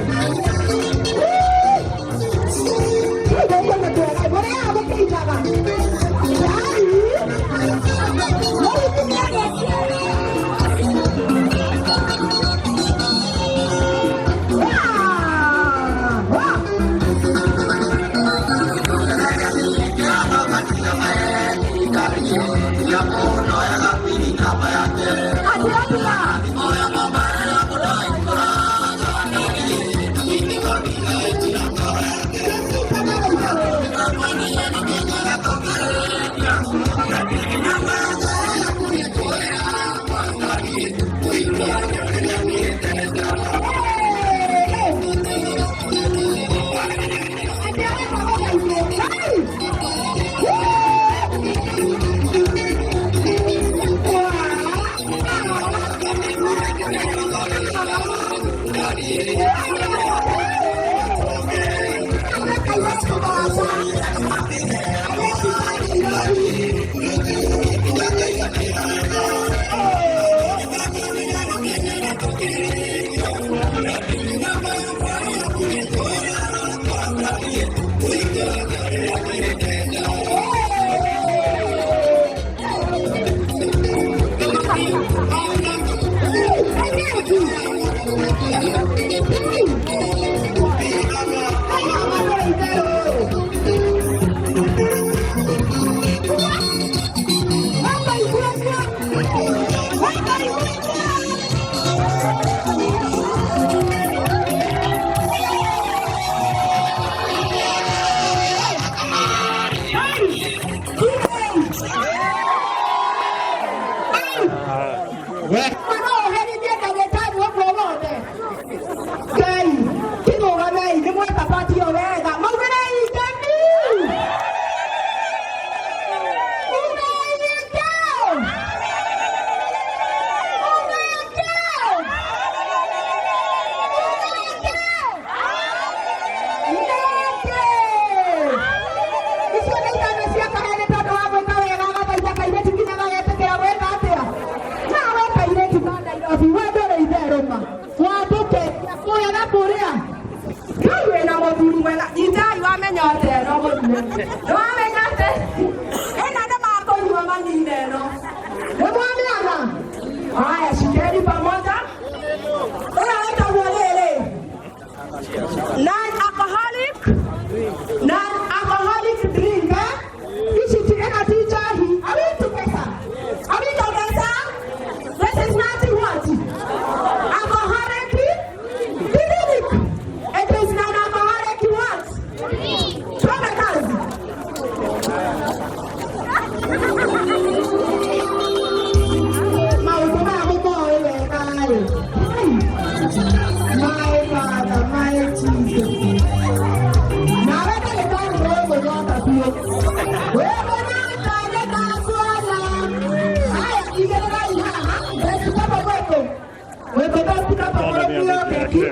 keki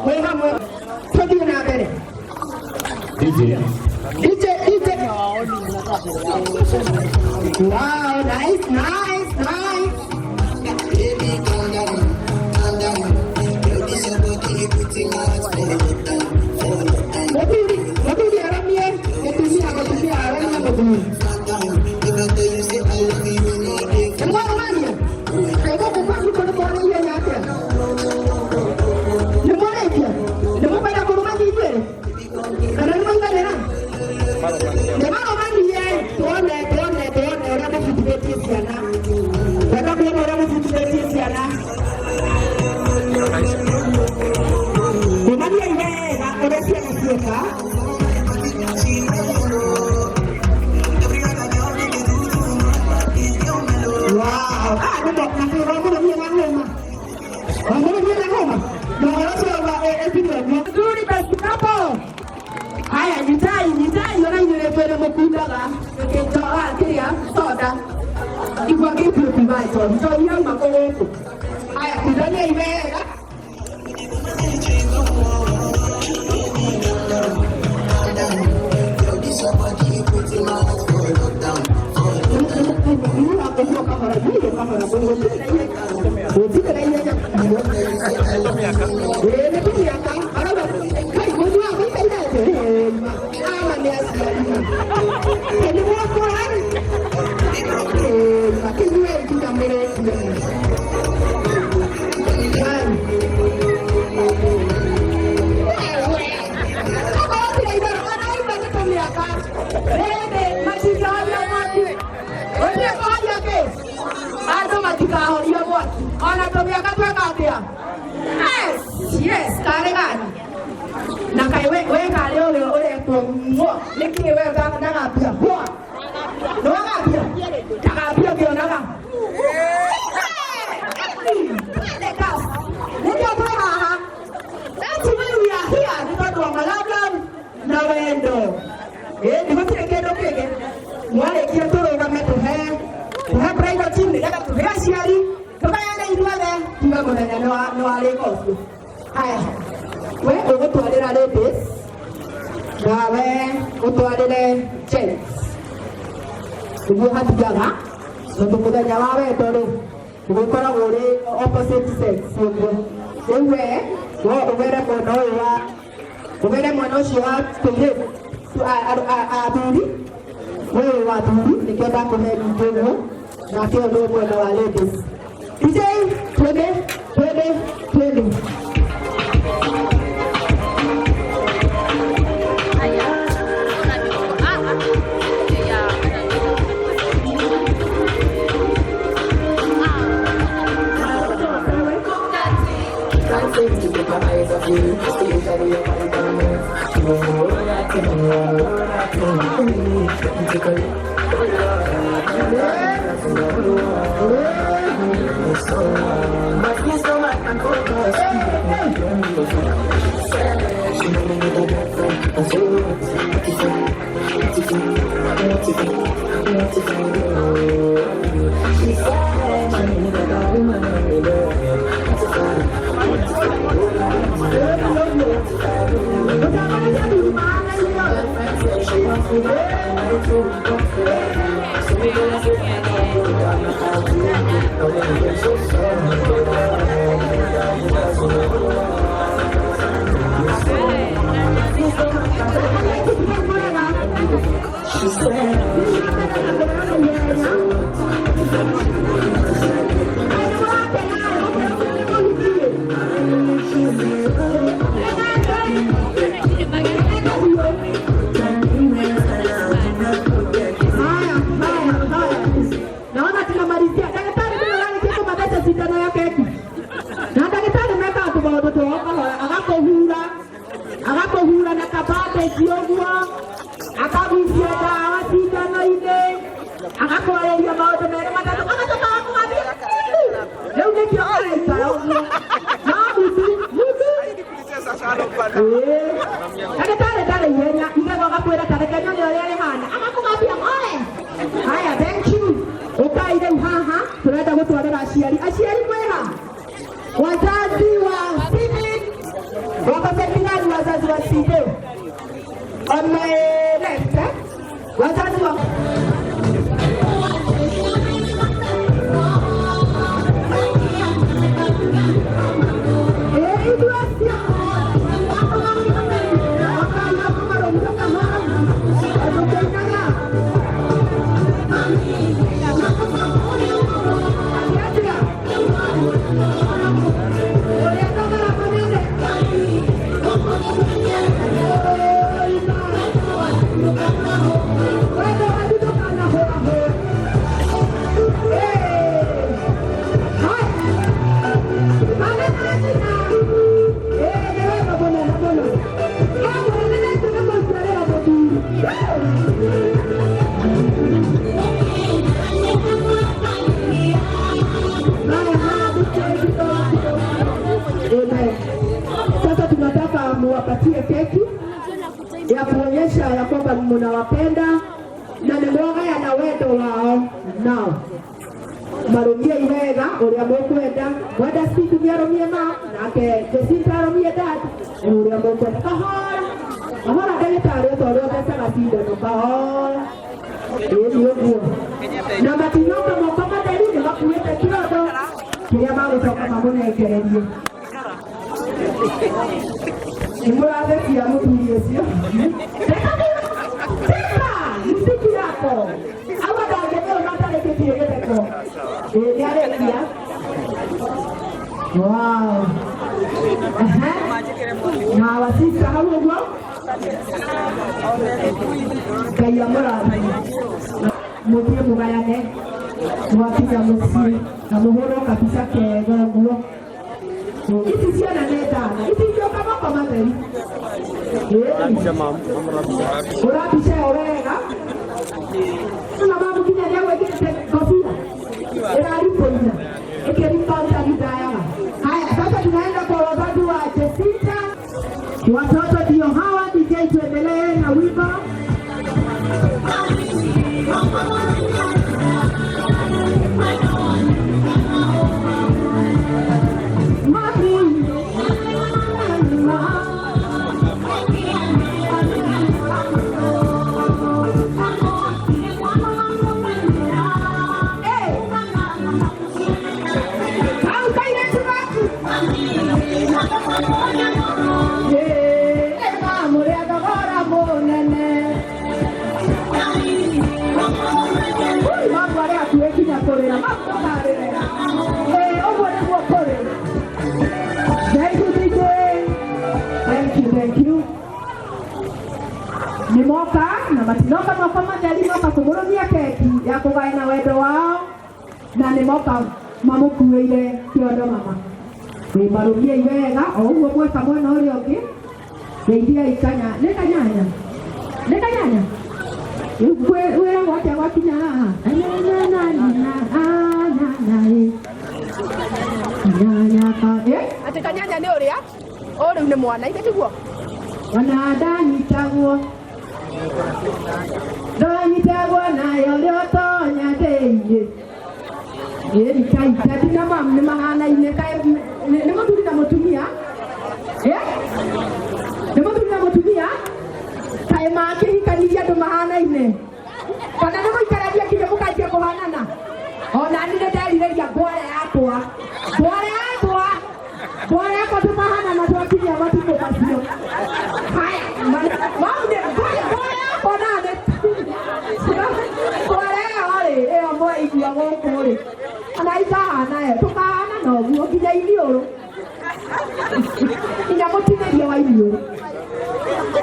mwĩ hamwe tũthiĩ na mbere. DJ. DJ, DJ. Wow, nice, nice, nice. Baby, calm down, calm down. Girl, this your body, you put in my heart for lockdown, for lockdown. Mũthuri, mũthuri aramie mũtumia, mũtumia aramie mũthuri. Calm down. If I tell you say I love you, no day. Nĩ mwarũmania? Kaĩ gũkũ kwanyu kũrĩ mwana ihenya atĩa? Nĩ mwarĩkia? Nĩ mũkwenda kũrũmania inyuerĩ? Kana nĩ mwaiganĩra? Nĩ marũmanie tuone tuone tuone ũrĩa mũbutithĩtie ciana. Kwenda kuona ũrĩa mũbutithĩtie ciana. Rũmaniai wega ũrĩa ciana cieka. Wow. Ah, nĩ wamũrũmie na ng'oma. Wamũrũmie na ng'oma. Na ũhoro ũcio wa ĩkinywo. Nzuri basi hapo. Haya, nyitai, nyitai, ona inyuĩ twĩrĩ mũkundaga gĩkĩnjoa kĩrĩa soda. Igua gĩkuũ kuma njohi, njohi yauma kũ gũkũ. Haya, kundaniai wega. Girl, this your body, you put in my heart for lockdown, for lockdown. Gũtirĩ na ihenya. Ĩĩ, nĩ tũmĩaka. Arauga, kai, mũndũ wa gũikaire atĩ, ĩĩ, ama nĩ aciari. Ĩ, nĩ mwakũra rĩ? Ĩĩ, makĩnyue nginya mũrĩkie. Kai. Okorwo ti itherũ, ona auma nĩ tũmĩaka. Rĩndĩ, matikahoria mwaki. Gũtirĩ kũhoria kĩ? Andũ matikahorie mwaki. Ona tũmĩaka tweka atĩa? Yes, yes, karĩ gani? Na kaĩ we karĩ ũrĩa ũretwo mwa, nĩkĩ we ndagambia hwa? Nĩwagambia? Ndagambia ngĩonaga. Nĩkĩo twĩ haha. That's why we are here, nĩ tondũ wa malove na wendo. Ĩĩ, gũtirĩ kĩndũ kĩngĩ. Mwarĩkia tũrũgame tũhe tũhe bridal team nĩgetha tũhe aciari tũgayane ithuothe tuge mũthenya nĩ warĩka ũcio. Haya, we ũgũtwarĩra ladies nawe ũtwarĩre gents nĩguo hatigaga tondũ mũthenya wa wendo rĩ ũgĩkoragwo ũrĩ opposite sex ũguo. Rĩu we we ũgere mwena ũyũ wa ũgere mwena ũcio wa tũirĩtu athuri, wewe wa athuri nĩkĩo ndakũhe nyingĩ ũguo, nake ũyũ nĩ mwena wa ladies. DJ, twende twende twende. Haya, haya, haya. Naona tunamalizia. Daktari nĩ ũrarĩkia kũmatheca cindano ya keki. Na ndagĩtarĩ mekaga tũmaũndũ twao kahora, agakũhura, agakũhura na kabandĩnji ũguo, akagucia ndawa cindano-inĩ, agakwarĩria maũndũ merĩ matatũ, agacoka agakũgathia. Rĩu nĩkĩo araikara ũguo. No mutu, mutu. Ĩĩ. Ndagĩtarĩ ndarĩ ihenya, igego agakwĩra ta reke nyone ũrĩa rĩhana, agakũgambia oe. Haya, thank you. Ũkai rĩu haha, tũrenda gũtwarĩra aciari. Aciari mwĩha? Wazazi wa Steven Wazazi wa Sido. On my left, eh? Wazazi wa Amen. Sasa tunataka muwapatie keki ya kuonyesha ya kwamba mnawapenda na nĩ mwagayana wendo wao nao marũmiei wega ũrĩa mũkwenda. Mwenda Steve nĩarũmie ma nake Jacinta arũmie dad, ũrĩa mũkwenda. Kahora kahora, ndagĩtarĩ ta ũrĩa ũthecaga cindano kahora. Ĩĩ nĩ ũguo, na matinoka moko matheri, nĩ makuĩte kĩondo kĩrĩa magũcoka mamũnengererie. Nĩ mũrathekia mũthuri ũcio. Teka muziki yako au andangĩmĩrwo matarĩkĩtie gĩtheko. Ĩĩ nĩarĩkia. Wow. Ehe. Na wasista hau ũguo, Ngai amũrathime. Mũthiĩ mũgayane mwakinya mũciĩ na mũhũrwo kabica kega ũguo. Ici ciana nĩ thana ici ingĩũka moko matheri. Ũra mbica ĩyo wega na mamu nginya nĩagwĩkĩrĩte ngobia ĩrarikũina ĩkĩrikontanithayaga. Haya, sasa tunaenda kwa wazazi wa Jacinta. Watoto ndio hawa. DJ, tuendelee na wimbo. Mami, kũrĩra makarĩra. Ũguo nĩguo kũrĩ. Thank you, DJ. Thank you, thank you. Nĩ moka na matinoka moko matheri, moka kũmũrũmia keki ya kũgayana wendo wao, na nĩ moka mamũkuĩire kĩondo. Mama, ĩ marũmiei wega o ũguo mweka mwena ũrĩa ũngĩ. Geithiai kanya nĩ kanyanya nĩ kanyanya rĩu wĩragwo atĩa gwakinya haha? Kanyanya ka Atĩ kanyanya nĩ ũrĩa o rĩu nĩ mwana ithe tiguo. Ona ndanyitagwo ndanyitagwo nayo ũrĩa ũtonya thĩinĩ. Ĩni kaitati na mamu nĩ mahanaine. Kaĩ nĩ mũthuri na mũtumia? Nĩ mũthuri na mũtumia. Kaĩ makĩhikanirie andũ mahanaine kana nĩ mũikarania nginya mũkanjia kũhanana? Ona niĩ nĩ nderirĩria ngware yakwa, ngware yakwa, ngware yakwa, tũkahanana twakinyia matukũ macio. Haya, mau nĩ ngware yakwa nane ngware ĩyo rĩ, ĩyo mwaigua gũkũ rĩ, ona ikahana ĩyo tũkahana na ũguo nginya iniũrũ, nginya mũtinĩrio wa iniũrũ.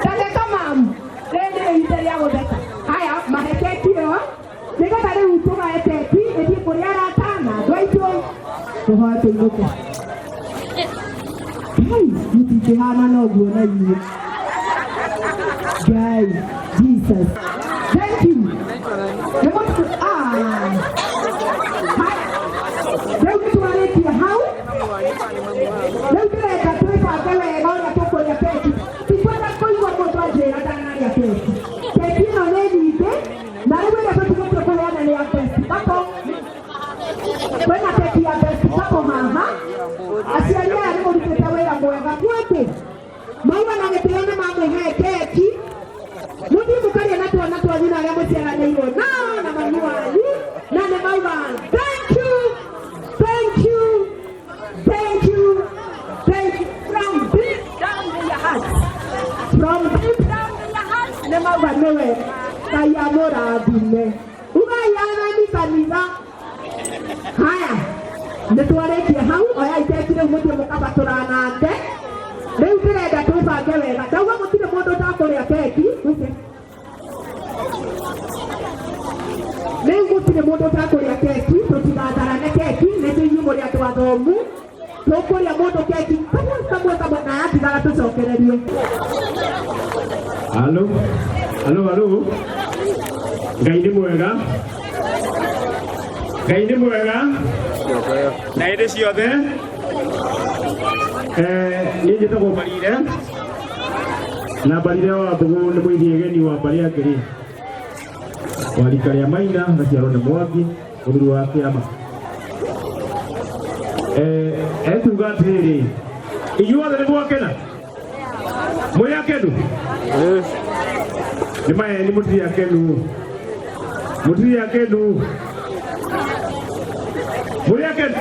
Tatheka mamu, rĩrĩ nĩ ihinda rĩa gũtheka. Haya, mahe keki ĩyo nĩgetha rĩu tũgae keki ĩthiĩ kũrĩ arata na andũ aitũ, tũhoe tũinũke. Ngai, mũtingĩhana ũguo na inyuĩ. Ngai, Jesus. Thank you. Nĩ mũtu ah. Haya. Rĩu nĩtwarĩkia hau. Rĩu ndĩrenda twĩbange wega ũrĩa tũkũrĩa keki. Tikwenda kũigua mũndũ anjĩra ndanarĩa keki. Keki ĩno nĩ nyingĩ na rĩu ĩrĩa tũtigĩtie kũheana nĩ ya best couple. Kwĩna keki ya best couple haha. Aciari aya nĩ mũrutĩte wĩra mwega. Gwĩkĩ? Mauma na gĩtĩo. everyone. Thank you, thank you, thank you, thank you. From deep down in your heart, from deep down in your heart, nĩ mauga nĩ wega. Ngai amũrathime. Ugai athani kanitha. Haya, nĩ twarĩkia hau, oyai keki rĩu mũthiĩ mũkabatũra nake. Rĩu ndĩrenda twĩbange wega. Ndauga gũtirĩ mũndũ ũtakũrĩa keki. Rĩu gũtirĩ mũndũ ũtakũrĩa keki, tũtigatharane keki, nĩ tũinyuĩ mũrĩ andũ athomu. Tũkũrĩa mũndũ keki kamwe kamwe kamwe na yatigara tũcokererie. Halo, halo, halo. Ngai nĩ mwega. Ngai nĩ mwega. Na hĩndĩ ciothe. Niĩ njĩtagwo Mbarire. Na Mbarire wa Mbũgũ nĩ mũithiĩgeni wa mbarĩ ya Ngĩrĩ. Wa rika rĩa Maina gaciarwo nĩ Mwangi, mũthuri wa kĩama. Ekuga atĩrĩrĩ, inyuothe nĩ mwakena? Mwĩ akenu? Nĩ maheni mũtirĩ akenu. Mũtirĩ akenu. Mũrĩ akenu?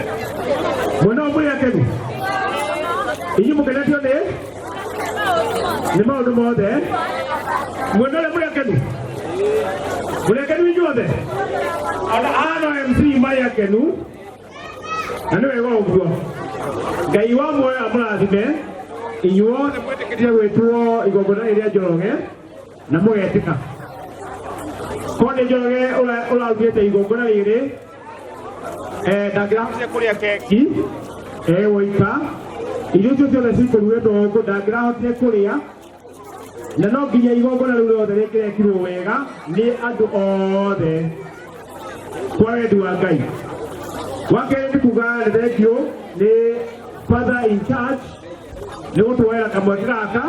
Mwena ũyũ mũrĩ akenu? Inyuĩ mũkenetio nĩ? Nĩ maũndũ mothe. Mwena ũrĩa mũrĩ akenu? Mũrĩ akenu inyuothe? Ona ano MC marĩ akenu. Na nĩ wega ũguo. Ngai wa muoyo amũrathime inyuothe mwĩtĩkĩtie gwĩtwo igongona rĩrĩa Njoroge na mũgetĩka. Korwo nĩ Njoroge ũraugĩte igongona rĩrĩ, ndangĩrahotire kũrĩa keki e woika, irio icio ciothe cikũrugĩtwo gũkũ ndangĩrahotire kũrĩa, na no nginya igongona rĩu rĩothe rĩngĩrekirwo wega nĩ andũ othe kwa wendi wa Ngai. Wa kerĩ nĩ kuga nĩ thengiũ nĩ father in charge nĩ gũtuoera kamweke gaka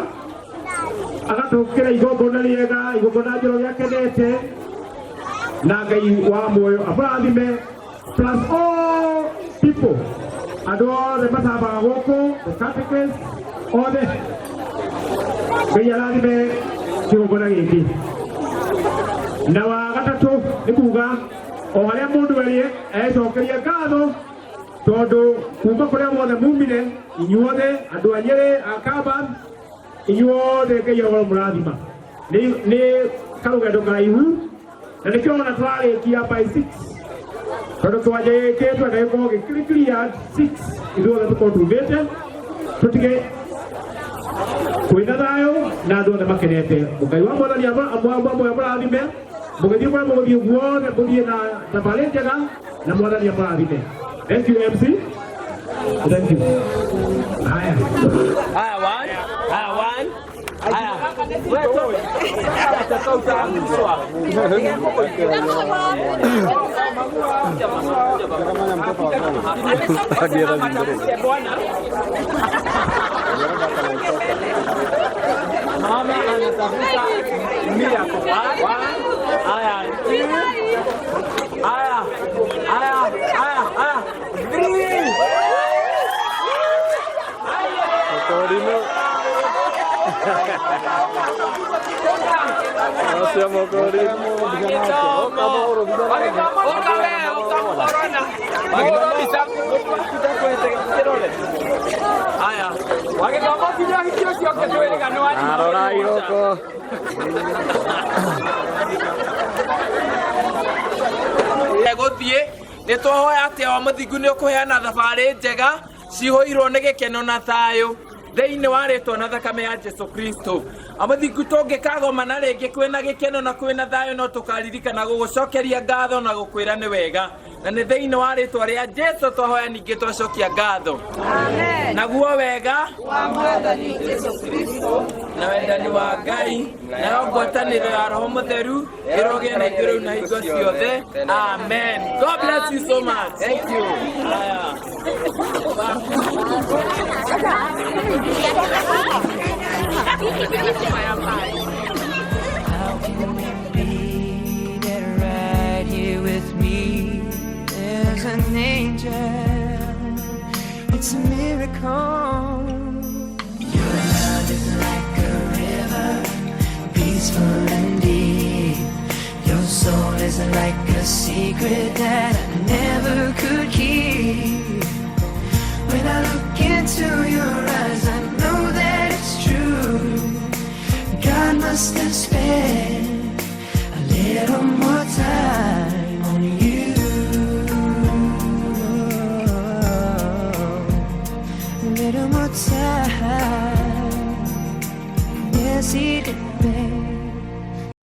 agatũkĩra igongona rĩega, igongona Njoroge akenete, na Ngai wa muoyo amũrathime plus all people andũ othe matambaga gũkũ, the catechist othe, Ngai arathime kĩgongona gĩkĩ. Na wa gatatũ nĩ kuga o harĩa mũndũ arĩ ecokeria ngatho tondũ kuma kũrĩa wothe mumire inyuothe andũ a Nyĩrĩ, a Kamba, inyuothe Ngai arogo mũrathima. Nĩ karũgendo karaihu na nĩkĩo ona tũrarĩkia by 6 tondũ kĩwanja gĩkĩ twenda gĩkorwo gĩkĩrĩ cleared 6 ithuothe tũkorwo tumĩte tũtige kwĩna thayũ na andũ othe makenete. Ngai wa mwathani amũrathime mũgĩthiĩ kũrĩa mũgũthiĩ guothe, mũthiĩ na thabarĩ njega na mwathani amũrathime. Thank you MC. Thank you. Haya. Haya, one. Haya, one. Haya. Wewe toka. Ataka utaanguswa. Mama anatafuta miracle. One. Haya, two. Haya. Haya, haya, haya. Three. Arora iroko. Egũthiĩ nĩ twahoya atĩ o mũthingu nĩ ũkũheana thabarĩ njega cihũirwo nĩ gĩkeno na thayũ thĩinĩ wa rĩtwa na thakame ya Jesu Kristo. Amũthingu tũngĩkagomana rĩngĩ kwĩna gĩkeno na kwĩna thayũ no tũkaririkana gũgũcokeria ngatho na gũkwĩra nĩ wega, na nĩ thĩinĩ wa rĩtwa rĩa Jesu twahoya ningĩ twacokia ngatho. Naguo wega wa Mwathani Jesu Kristo na wendani wa Ngai nayo ngwatanĩro ya Roho Mũtheru ĩrogĩa na ithuĩ rĩu na hingo ciothe. Amen. God bless you so much. Thank you. Haya. How can you be there right here with me? There's an angel. It's a miracle. Your love is like a river, peaceful and deep. Your soul is like a secret that I must have spent a little more time on you. A little more time. Yes, he did, babe.